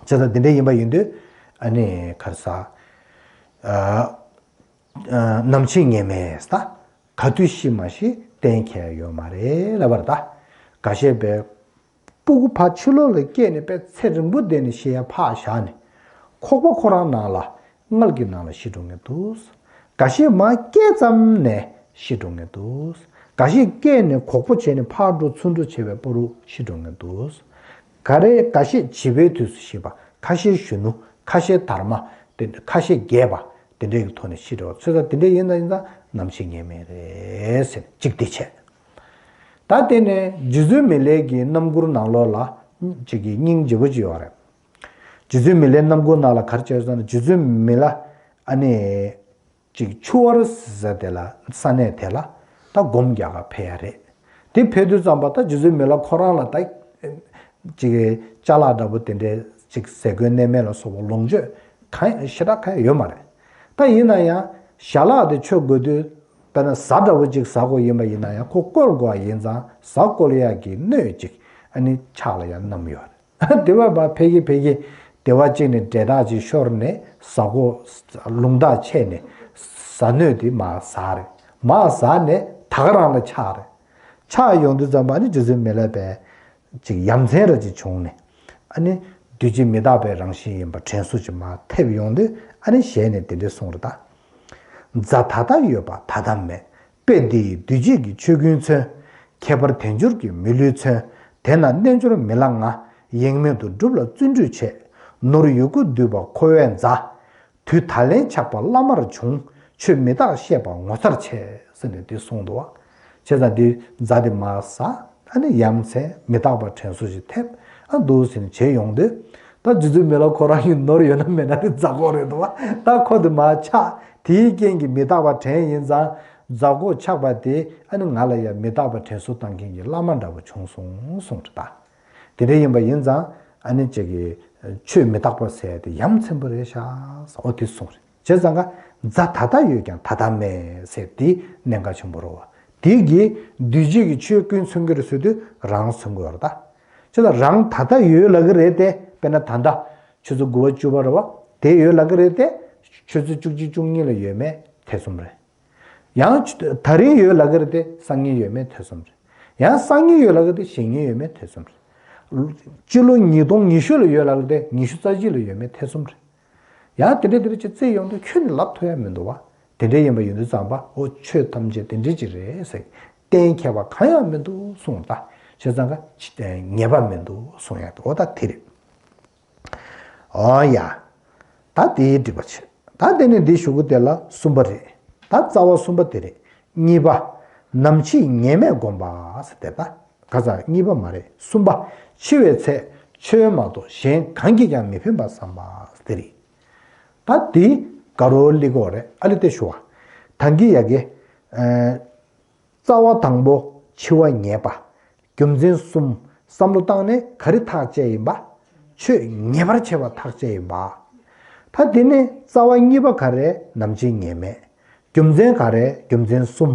བྱས་ཙང་འདི་འདྲ་ཡིན་པ་ཡིན་དུས་ཨ་ནི་ག་རེ་ཟ། ནམ་འཆི་ངེས་མེད་ཟ། ག་དུས་ཤི་མ་ཤི་གཏན་འཁེལ་ཡོད་མ་རེད་ལབ་པ་རེད་ད། འགའ་ཤས་པས། སྤུ་གུ་ཕར་ཕྱི་ལོགས་ལ་སྐྱེས་ནས་དཔེ་ཚེ་རིང་པོ་བསྡད་ནས་ཤི་ཡ་ཕར་བཞག་ནས། ཁོག་པ་ཁོ་རང་ནང་ལ་མངལ་གྱི་ནང་ལ་ཤི་འགྲོ་མཁན་འདུག། འགའ་ཤས་མར་སྐྱེས་ཙམ་ནས་ཤི་འགྲོ་མཁན་འདུག། འགའ་ཤས་སྐྱེས་ནས་གོག་པོ་བྱས་ནས་ཕར་འགྲོ་ཚུར་འགྲོ་བྱས་པའི་པོ་རུ་ཤི་འགྲོ་མཁན་འདུག། ག་རེ་འགའ་ཤས་བྱིས་པའི་དུས་སུ་ཤི་བ། ཁ་ཤས་གཞོན་ནུ། ཁ་ཤས་དར་མ། དེ་ཁ་ཤས་རྒས་པ། དེ་འདྲའི་གི་ཐོག་ནས་ཤི་འགྲོ་བ་ཚོད་ལྟ་དེ་འདྲ་ཡིན་ན་ཡིན་ཙང་ནམ་འཆི་ངེས་མེད་རེད་ཟེར་གཅིག་དེ་བྱས། ད་དེ་ནས་རྗེ་བཙུན་མི་ལའི་གི་རྣམ་མགུར་ནང་ལོགས་ལ་གཅིག་གི་སྙིང་རྗེ་པོ་ཅིག་ཡོད་རེད། རྗེ་བཙུན་མི་ལའི་རྣམ་མགུར་ནང་ལ་ག་རེ་བྱས་ཟེར་ན་རྗེ་བཙུན་མི་ལ་ཨ་ནི། ཅིག་ཆུ་དབར་ཟེར་དེ་ལ་ས་གནས་དེ་ལ་ད་སྒོམ་རྒྱག་ག་ཕེབས་ཡ་རེད། དེ་ཕེབས་དུས་ཙམ་པ་ད་རྗེ་བཙུན་མི་ལ་ཁོ་རང་ལ་ད་ཅིག་ཅ་ལག་འདྲ་པོ་དེ་འདྲའི་ཅིག་ཟས་གོས་གནས་མལ་ལ་སོགས་པ་ལོངས་སྤྱོད་གང་ཞེ་དྲག་གང་ཡང་ཡོད་མ་རེད། ད་ཡིན་ན་ཡང་ཞལ་ལག་དེ་མཆོད་དགོས་དུས་དཔེར་ན་ཟྭ་འདྲ་པོ་ཅིག་ཟ་དགོས་ཡིན་པ་ཡིན་ན་ཡང་ཁོ་བསྐོལ་དགོས་པ་ཡིན་ཙང་ཟྭ་བསྐོལ་ཡག་གི་སྣོད་ཅིག་ཨ་ནི་ཕྱག་ལ་ཡང་བསྣམས་ཡོད་རེད། དེ་བ་བ་ཕ་གི་ཕ་གི་དེ་བ་གཅིག་ནས་འབྲས་རྟགས་ཅིག་ཤོར་ནས་ཟྭ་ཁོ་ལུང་རྟགས་ཆད་ནས་ཟྭ་སྣོད་དེ་མར་ཟག་རེད། མར་ཟག་ནས་ད་ག་རང་ལ་ཆགས་རེད། ཆགས་ཡོང་དུས་ཙམ་པ་ནི་རྗེ་བཙུན་མི་ལ་བས་ཅིག་ཡ་མཚན་ར་ཅིག་བྱུང་ནས་ཨ་ནི་འདུས་བྱས་མི་རྟག་པའི་རང་བཞིན་ཡིན་པ་དྲན་གསོ་ཅིག་མར་ཐེབས་ཡོང་དུས་ཨ་ནི་ཞལ་ནས་དེ་འདྲས་གསུངས་རེད་ད། རྫ་ད་ལྟ་ཡོད་པ་ད་ལྟ་མེད། དཔེ་འདི་ཡིས་འདུས་བྱས་ཀྱི་ཆོས་ཀུན་མཚོན། ཁྱད་པར་དལ་འབྱོར་གྱི་མི་ལུས་མཚོན། དེས་ན་རྣལ་འབྱོར་མི་ལ་ང་། ཡེངས་མེད་དུ་སྒྲུབ་ལ་བརྩོན་འགྲུས་བྱེད། ནོར་ཡོད་དགུ་འདུས་པ་ཁོ་བོའི་རྫ། དུས་ད་ལན་ཆགས་པ་བླ་མར་བྱུང་། ཆོས་མི་རྟག་ཤེས་པ་ངོ་མཚར་ཆེ། ཟེར་ནས་འདི་གསུངས་འདུག་བ། བྱས་ཙང་འདི་རྫ་འདི་མར་ཟག་ཨ་ནི་ཡ་མཚན་མི་རྟག་པ་དྲན་གསོ་ཞིག་ཐེབས་ཨ་འདུག་ཟེར་ནས་བྱས་ཡོང་དུས། ད་རྗེ་བཙུན་མི་ལ་ཁོ་རང་གི་ནོར་ཡོད་ན་མེད་ན་ནི་རྫ་ཁོག་རེད་འདུག་བ། ད་ཁོ་དེ་མར་ཆག་དེའི་རྐྱེན་གྱིས་མི་རྟག་པ་དྲན་ཡིན་ཙང་རྫ་ཁོག་ཆག་པ་དེ་ཨ་ནི་ང་ལ་ཡང་མི་རྟག་པ་དྲན་གསོ་བཏང་མཁན་གྱི་བླ་མ་འདྲ་བོ་བྱུང་སོང་གསུངས་ད། དེ་འདྲ་ཡིན་པ་ཡིན་ཙང་ཨ་ནི་ཅིག་གི་ཆོས་མི་རྟག་པ་ཟེར་དེ་ཡ་མཚན་པོ་རེད་ཤག་ཟེར་འོ་དེ་གསུངས་རེད། བྱས་ཙང་ཀ་རྫ་ད་ལྟ་ཡོད་ཀྱང་ད་ལྟ་མེད་ཟེར་དེ་གནད་འགག་ཆེན་པོ་རེད་བ། དེ་གིས་འདུས་བྱས་ཀྱི་ཆོས་ཀུན་མཚོན་གྱི་རེད་ཟེར་དུས་རང་མཚོན་གྱི་ཡོད་རེད་ད། ཁྱེད་ལ་རང་ད་ལྟ་ཡོད་ལབ་ཀྱི་རེད་དེ། དཔེར་ན་ད་ལྟ་ཆུ་ཚོད་དགུ་པ་བཅུ་པ་རེད་བ། དེ་ཡོད་ལབ་ཀྱི་རེད་དེ། ཆུ་ཚོད་བཅུ་གཅིག་བཅུ་གཉིས་ལ་ཡོད་མེད་ཐེ་ཚོམ་རེད། ཡང་ད་རིང་ཡོད་ལབ་ཀྱི་རེད་དེ་སང་ཉིན་ཡོད་མེད་ཐེ་ཚོམ་རེད། ཡང་སང་ཉིན་ཡོད་ལབ་ཀྱི་དེ་གཞེས་ཉིན་ཡོད་མེད་ཐེ་ཚོམ་རེད། སྤྱི་ལོ་ཉིས་སྟོང་ཉི་ཤུ་ལ་ཡོད་ལབ་ཀྱི་དེ་ཉི་ཤུ་རྩ་གཅིག་ལ་ཡོད་མེད་ཐེ་ཚོམ་རེད། ཡང་དེ་འདྲ་དེ་འདྲ་ཅིག་བརྩིས་ཡོང་དུས་ཁྱོན་ནས་ལབ་ཐུབ་ཡ་མི་འདུག་བ། དེ་འདྲ་ཡིན་པ་ཡིན་དུས་ཙམ་པ་ཨོ་ཆོས་ཐམས་ཅད་དེ་འདྲ་ཅིག་རེད་ཟེར། གཏན་འཁེལ་བ་གང་ཡང་མི་འདུག་གསུངས་ད། བྱས་ཙང་ཀ་ངེས་པ་མི་འདུག་གསུངས་ཡ་ཨོ་ད་དེ་རེད། ཨོ་ཡ། ད་དེའི་འགྲིག་པ་བྱེད། ད་དེ་ནས་འདི་ཞུ་གི་དེ་ལ་གསུམ་པ་རེད། ད་རྩ་བ་གསུམ་པ་དེ་རེད། གཉིས་པ། ནམ་འཆི་ངེས་མེད་བསྒོམ་པ་ཟེར་དེ་ད། ག་ས་གཉིས་པ་མ་རེད། གསུམ་པ། འཆི་བའི་ཚེ་ཆོས་མ་གཏོགས་གཞན་གང་གིས་ཀྱང་མི་ཕན་པར་བསམ་པ་དེ་རེད། ད་དེ་ག་རོ་ལི་གོ་རེད་ཨ་ལི་དེ་ཞུ་བ། ཐང་གི་ཡ་གེ། རྩ་བ་དང་པོ་འཆི་བ་ངེས་པ། རྒྱུ་མཚན་གསུམ། བསམ་བློ་བཏང་ནས་ག་རེ་ཐག་བཅད་ཡིན་པ། ཆོས་ངེས་པར་བྱེད་པ་ཐག་བཅད་ཡིན་པ། ད་དེ་ནས་རྩ་བ་གཉིས་པ་ག་རེ་ནམ་འཆི་ངེས་མེད། རྒྱུ་མཚན་ག་རེ་རྒྱུ་མཚན་གསུམ།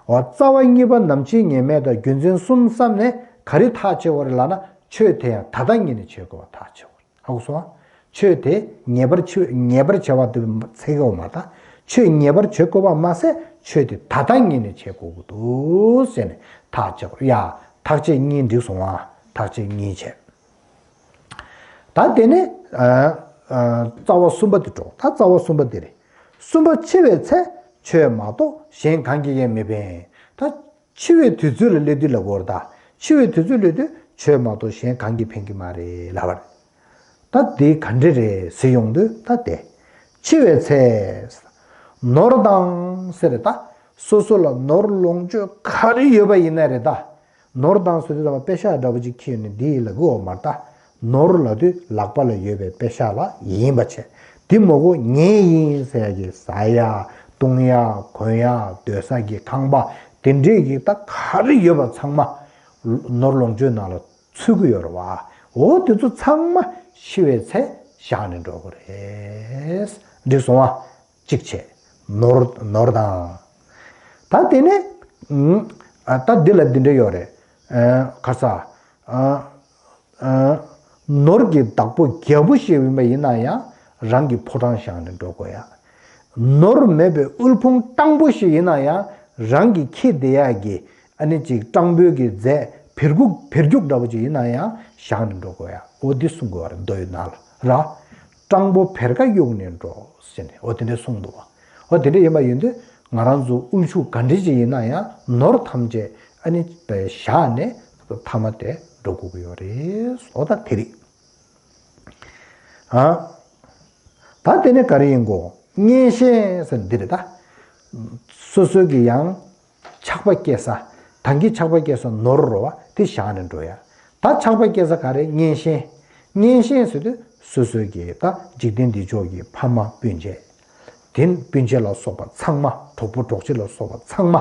འོ་རྩ་བ་གཉིས་པ་ནམ་འཆི་ངེས་མེད་དང་རྒྱུ་མཚན་གསུམ་བསམ་ནས་ག་རེ་ཐག་བཅད་པ་རེད་ལབ་ན་ཆོས་དེ་ཡང་ད་ལྟ་ཉིད་ནས་བྱེད་དགོས་པ་ཐག་བཅད་པ་རེད། ཧ་གོ་སོང་ཨ། ཆོས་དེ་ངེས་པར་ཆོས་ངེས་པར་བྱ་བ་དེ་ཚེ་གོ་མ་ད། ཆོས་ངེས་པར་བྱེད་དགོས་པ་མ་ཟད་ཆོས་དེ་ད་ལྟ་ཉིད་ནས་བྱེད་དགོས་ཀྱི་འདུག་ཟེར་ནས་ཐག་བཅད་དགོས་ཡ། ཐག་བཅད་གཉིས་འགྲིག་སོང་ཨ། ཐག་བཅད་གཉིས་བྱས། ད་དེ་ནས་ཨ་ཨ་རྩ་བ་གསུམ་པ་དེ་འགྲོ་ད་རྩ་བ་གསུམ་པ་དེ་རེད། གསུམ་པ་འཆི་བའི་ཚེ་ཆོས་མ་གཏོགས་གཞན་གང་གིས་ཀྱང་མི་ཕན། ད་འཆི་བའི་དུས་ཚོད་ལ་སླེབས་དུས་ལབ་དགོས་རེད་ད། འཆི་བའི་དུས་ཚོད་སླེབས་དུས་ཆོས་མ་གཏོགས་གཞན་གང་གིས་ཕན་གྱི་མ་རེད་ལབ་པ་རེད། ད་དེ་ག་འདྲ་རེད་ཟེར་ཡོང་དུས་ད་དེ། འཆི་བའི་ཚེ། ནོར་དང་ཟེར་རེད་ད། སོ་སོ་ལ་ནོར་ལོངས་སྤྱོད་ག་རེ་ཡོད་པ་ཡིན་ན་རེད་ད། ནོར་དང་ཟེར་དུས་ཙམ་པ་པེ་ཤག་འདྲ་པོ་ཅིག་ཁྱེར་ནས་འདི་ཡིན་ལབ་དགོས་མ་རེད་ད། ནོར་ལབ་དུས་ལག་པ་ལ་ཡོད་པའི་པེ་ཤག་ལ་ཡིན་པ་བྱས། འདི་མ་གོ་ངའི་ཡིན་ཟེར་ཡ་གི་ཟ་ཡ་བཏུང་ཡ་གོན་ཡ་སྡོད་ས་གི་ཁང་པ་དེ་འདྲས་ཀྱི་ད་ག་རེ་ཡོད་པ་ཚང་མ་ནོར་ལོངས་སྤྱོད་ནང་ལ་ཚུད་ཀྱི་ཡོད་རེད་བ། འོ་དེ་ཚོ་ཚང་མ་འཆི་བའི་ཚེ་བཞག་ནས་འགྲོ་དགོས་རེད། འགྲིག་སོང་བ། གཅིག་བྱས། ནོར་ནོར་དང་། ད་དེ་ནས་ཨ་ད་འདི་ལ་འདི་འདྲ་ཡོད་རེད། ཨ་ག་ས། ཨ་ཨ་ནོར་གྱི་བདག་པོ་རྒྱལ་པོ་ཞིག་ཡིན་པ་ཡིན་ན་ཡང་རང་གི་ཕོ་བྲང་བཞག་ནས་འགྲོ་དགོས་ཡ། ནོར་མེད་པའི་དབུལ་ཕོངས་སྤྲང་པོ་ཞིག་ཡིན་ན་ཡང་རང་གི་ཁྱི་དེ་ཡ་གི་ཨ་ནི་ཅིག་སྤྲང་པོའི་གི་རྫས་བེར་རྒྱུག་བེར་རྒྱུག་འདྲ་པོ་ཅིག་ཡིན་ན་ཡང་བཞག་ནས་འགྲོ་དགོས་ཡ། འོ་འདི་གསུང་དགོས་པ་རེད་མདོ་ཡི་ནང་ལ་ར། སྤྲང་པོ་བེར་ཀ་གཡུག་ནས་འགྲོ་ཟེར་ནས་འོ་དེ་འདྲས་གསུངས་འདུག་བ། འོ་དེ་འདྲས་ཡིན་པ་ཡིན་དུས་ང་རང་ཚོ་དབུལ་ཕྱུག་ག་འདྲས་ཅིག་ཡིན་ན་ཡང་ནོར་ཐམས་ཅད་ཨ་ནི་བཞག་ནས་མཐའ་མ་དེ་འགྲོ་དགོས་ཀྱི་ཡོད་རེད། འོ་ད་དེ་རེད། ཨ། ད་དེ་ནས་ག་རེ་ཡིན་གོ། གཉེན་བཤེས་ཟེར་འདི་རེད་ད། སོ་སོ་གི་ཡང་ཆགས་པ་སྐྱེ་ས། ད་གིན་ཆགས་པ་སྐྱེ་ས་ནོར་རོ་བ་དེ་བཞག་ནས་འགྲོ་ཡ། ད་ཆགས་པ་སྐྱེ་ས་ག་རེ་གཉེན་བཤེས། གཉེན་བཤེས་ཟེར་དུས་སོ་སོ་གི་ད་འཇིག་རྟེན་འདི་ཕྱོགས་ཀྱི་ཕ་མ་སྤུན་མཆེད། དེ་སྤུན་མཆེད་ལ་སོགས་པ་ཚང་མ་གྲོགས་པོ་གྲོགས་མཆེད་ལ་སོགས་པ་ཚང་མ།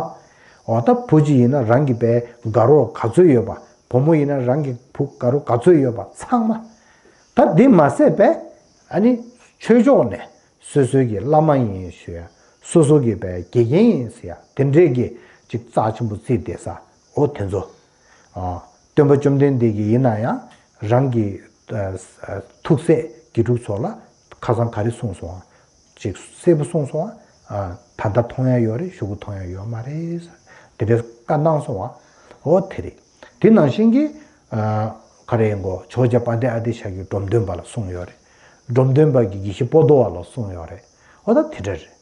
འོ་ད་བུ་གཅིག་ཡིན་ན་རང་གི་པའི་དགའ་རོགས་ག་ཚོད་ཡོད་པ། བུ་མོ་ཡིན་ན་རང་གི་བུ་དགའ་རོགས་ག་ཚོད་ཡོད་པ་ཚང་མ། ད་འདི་མ་ཟད་པས་ཨ་ནི་ཆོས་ཕྱོགས་ནས་སོ་སོའི་གི་བླ་མ་ཡིན་ཞུ་ཡ། སོ་སོ་གི་པའི་དགེ་རྒན་ཡིན་ཟེར་ཡ་དེ་འདྲས་ཀྱི་ཅིག་རྩ་ཆེན་པོ་བརྩིས་བསྡད་ས་འོ་དེ་ཚོ། ཨ། སྟོན་པ་བཅོམ་ལྡན་འདས་ཀྱི་ཡིན་ན་ཡང་རང་གི་ཨ་ཨ་ཐུགས་སྲས་དགེ་ཕྲུག་ཚོ་ལ་ཁ་སང་ག་རེ་གསུངས་སོང་ཨ། ཅིག་གསལ་པོ་གསུངས་སོང་ཨ། ད་ལྟ་མཐོང་ཡ་ཡོད་རེད་གཞུག་གུ་མཐོང་ཡ་ཡོད་མ་རེད། དེ་འདྲའི་བཀའ་གནང་སོང་ཨ། འོ་དེ་རེད། དེ་ནང་བཞིན་གྱི་ཨ་ག་རེ་ཡིན་གོ་ཇོ་བོ་རྗེ་དཔལ་ལྡན་ཨ་ཏི་ཤ་གི་འབྲོམ་སྟོན་པ་ལ་གསུངས་ཡོད་རེད། འབྲོམ་སྟོན་པ་གི་དགེ་བཤེས་པོ་ཏོ་བ་ལ་གསུངས་ཡོད་རེད། འོ་ད་དེ་འདྲ་རེད།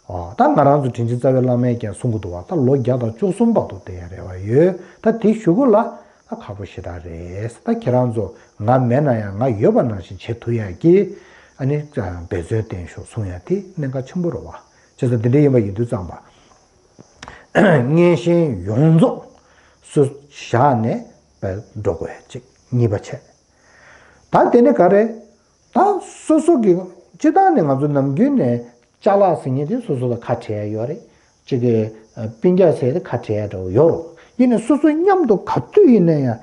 ཨ་ད་ང་རང་ཚོ་དྲིན་ཅན་རྩ་བའི་བླ་མས་ཀྱང་གསུང་གི་འདུག་བ། ད་ལོ་བརྒྱ་དང་བཅུ་གསུམ་བར་དུ་བསྡད་ཡ་རེ་བ་ཡོད། ད་དེ་གཞུག་གུ་ལ་ད་ཁག་པོ་ཞེ་དྲག་རེད། ད་ཁྱེད་རང་ཚོ་ང་མེད་ན་ཡང་ང་ཡོད་པ་ནང་བཞིན་བྱེད་ཐུབ་ཡ་གི་ཨ་ནི་འབད་བརྩོན་བསྟེན་ཤོག་གསུང་ཡ་དེ་གནད་འགག་ཆེན་པོ་རེད་བ། བྱས་ཙང་དེ་འདྲ་ཡིན་པ་ཡིན་དུས་ཙམ་པ་གཉེན་བཤེས་ཡོངས་རྫོགས་སུ་བཞག་ནས་འགྲོ་དགོས་ཡ་གཅིག་གཉིས་པ་བྱས། ད་དེ་ནི་ག་རེ། ད་སོ་སོ་གི་སྤྱིར་བཏང་ནས་ང་ཚོ་ནམ་རྒྱུན་ནས་ཅ་ལག་ཟེར་མཁན་དེ་སོ་སོ་ལ་ཁ་བྲལ་ཡ་ཡོད་རེད། གཅིག་གི་སྤུན་ཀྱག་ཟེར་དེ་ཁ་བྲལ་ཡ་འདྲ་བོ་ཡོད་རེད། ཡིན་ནའི་སོ་སོ་མཉམ་དུ་ག་དུས་ཡིན་ན་ཡང་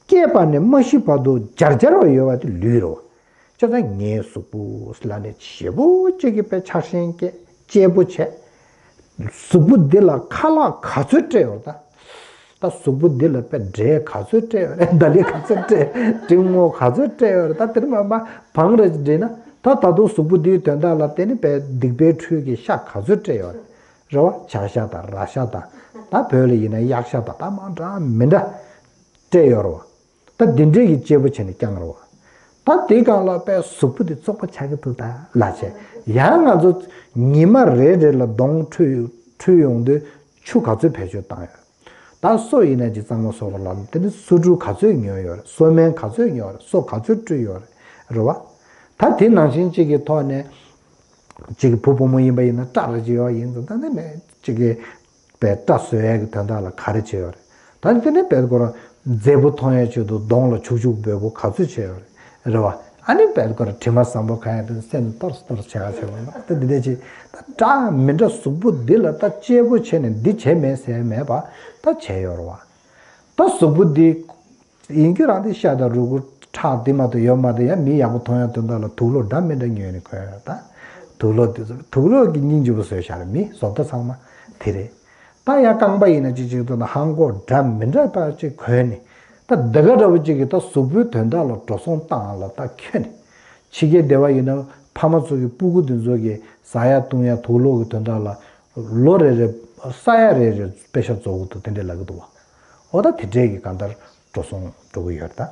སྐྱེས་པ་ནས་མ་ཤི་བར་དུ་འབྱར་འབྱར་བ་ཡོད་པ་དེ་ལུས་རེད། བྱས་ཙང་ངའི་གཟུགས་པོ་ལ་ནི་བྱེད་པོ་གཅིག་གི་དཔེ་ཆགས་ཞེན་སྐྱེ་གཅེས་པོ་བྱས། གཟུགས་པོ་འདི་ལ་ཁ་ལག་ག་ཚོད་སྤྲད་ཡོད་ད། ད་གཟུགས་པོ་འདི་ལ་དཔེ་འབྲས་ག་ཚོད་སྤྲད་ཡོད་རེད། ད་ལི་ག་ཚོད་སྤྲད། འབྲི་སྔོ་ག་ཚོད་སྤྲད་ཡོད་རེད། ད་དེར་མ་མ་བང་རེ་འབྲི་ན་ད་ད་དུང་གཟུགས་པོ་འདིའི་དོན་དག་ལ་བརྟེན་ནས་དཔེ་སྡིག་པའི་ཁྲུས་ཀྱི་ཤ་ག་ཚོད་སྤྲད་ཡོད་རེད། རེད་བ། ཇ་ཤ་དང་ར་ཤ་དང་། ད་བོད་ལ་ཡིན་ན་གཡག་ཤ་དང་། ད་མང་དྲགས་མི་འདྲ་སྤྲད་ཡོད་རེད་བ། ད་འདི་འདྲས་ཀྱི་སྐྱེས་བུ་བྱས་ནས་བསྐྱངས་རེད་བ། ད་དེའི་སྒང་ལ་དཔེ་གཟུགས་པོ་འདི་བཙོག་པ་ཆགས་ཀྱི་འདུག་ད་ལབ་བྱས། ཡང་ང་ཚོ་ཉི་མ་རེ་རེ་ལ་གདོང་འཁྲུད་འཁྲུད་ཡོང་དུས་ཆུ་ག་ཚོད་བེད་སྤྱོད་བཏང་ཡོད། ད་སོ་ཡིན་ན་ཅིག་གཙང་མ་བཟོ་དགོས་ལབ་ནས། དེ་ནི་སོ་འབྲུ་ག་ཚོད་ཉོས་ཡོད་རེད། སོ་སྨན་ག་ཚོད་ཉོས་རེད། སོ་ག་ཚོད་བཀྲུས་ཡོད་རེད། རེད་བ། ད་དེ་ནང་བཞིན་གཅིག་གི་ཐོག་ནས་གཅིག་གི་བུ་བུ་མོ་ཡིན་པ་ཡིན་ན་སྐྲ་རེ་བྱེད་ཡོད་ཡིན་ཙང་། ད་ནི་མེད་གཅིག་གི་པའི་སྐྲ་བཟོ་ཡས་ཀྱི་དོན་དག་ལ་ག་རེ་བྱས་ཡོད་རེད། ད་ནི་དེ་ནས་དཔེ་ཁོ་རང་མཛེས་པོ་མཐོང་ཡས་ཆེད་དུ་གདོང་ལ་བྱུག་བྱུག་འབོལ་པོ་ག་ཚོད་བྱས་ཡོད་རེད། རེད་བ། ཨ་ནི་དཔེ་ཁོ་རང་དྲི་མ་བཟང་པོ་གང་ཡང་དུ་སེམས་གཏོར་གཏོར་བྱས་ཡ་བྱས་པ་ན། ད་འདི་འདྲ་ཅིག་ད་འདྲ་མི་འདྲ་གཟུགས་པོ་འདི་ལ་ད་གཅེས་པོ་བྱས་ནས་འདི་བྱས་མེད་ཟེར་མེད་པ་ད་བྱས་ཡོད་རེད་བ། ད་གཟུགས་པོ་འདི་ཡིན་རྒྱུ་རང་དེ་ཤ་དང་རུས་ཁུ་ཁྲག་འདི་མ་གཏོགས་ཡོད་མ་རེད། ཡང་མི་ཡག་པོ་མཐོང་ཡ་དོན་དག་ལ་དུག་སློག་འདྲ་མི་འདྲ་ཉོས་ནས་གོན་ཡ། ད་དུག་སློག་འདི་ཚོ་དུག་སློག་གི་སྙིང་རྗེ་པོ་བཟོས་བཞག་རེད། མི་བཟོ་ལྟ་ཚང་མ་དེ་རེད། ད་ཡང་རྐང་པ་ཡིན་ན་ཅིག་ཅིག་ཏུ་ན་ཧང་གོ་འདྲ་མི་འདྲ་པ་ཅིག་གོན་ནས། ད་འདི་ག་འདྲ་པོ་ཅིག་གིས་ད་གཟུགས་པོའི་དོན་དག་ལ་འགྲོ་སོང་བཏང་ལ་ད་ཁྱོན་ནས། ཕྱི་རྒྱལ་སྡེ་བ་ཡིན་ན་ཕ་མ་ཚོ་གི་སྤུ་གུ་འདི་ཚོ་གི་ཟ་ཡ་བཏུང་ཡ་དུག་སློག་གི་དོན་དག་ལ་ལོ་རེ་རེ་ས་ཡ་རེ་རེ་པེ་ཤ་རྫོགས་ཀྱི་འདུག་དེ་འདྲས་ལབ་ཀྱི་འདུག་བ། འོ་ད་དེ་འདྲས་ཀྱི་གང་ལྟར་འགྲོ་སོང་འགྲོ་གི་ཡོད་རེད་ད།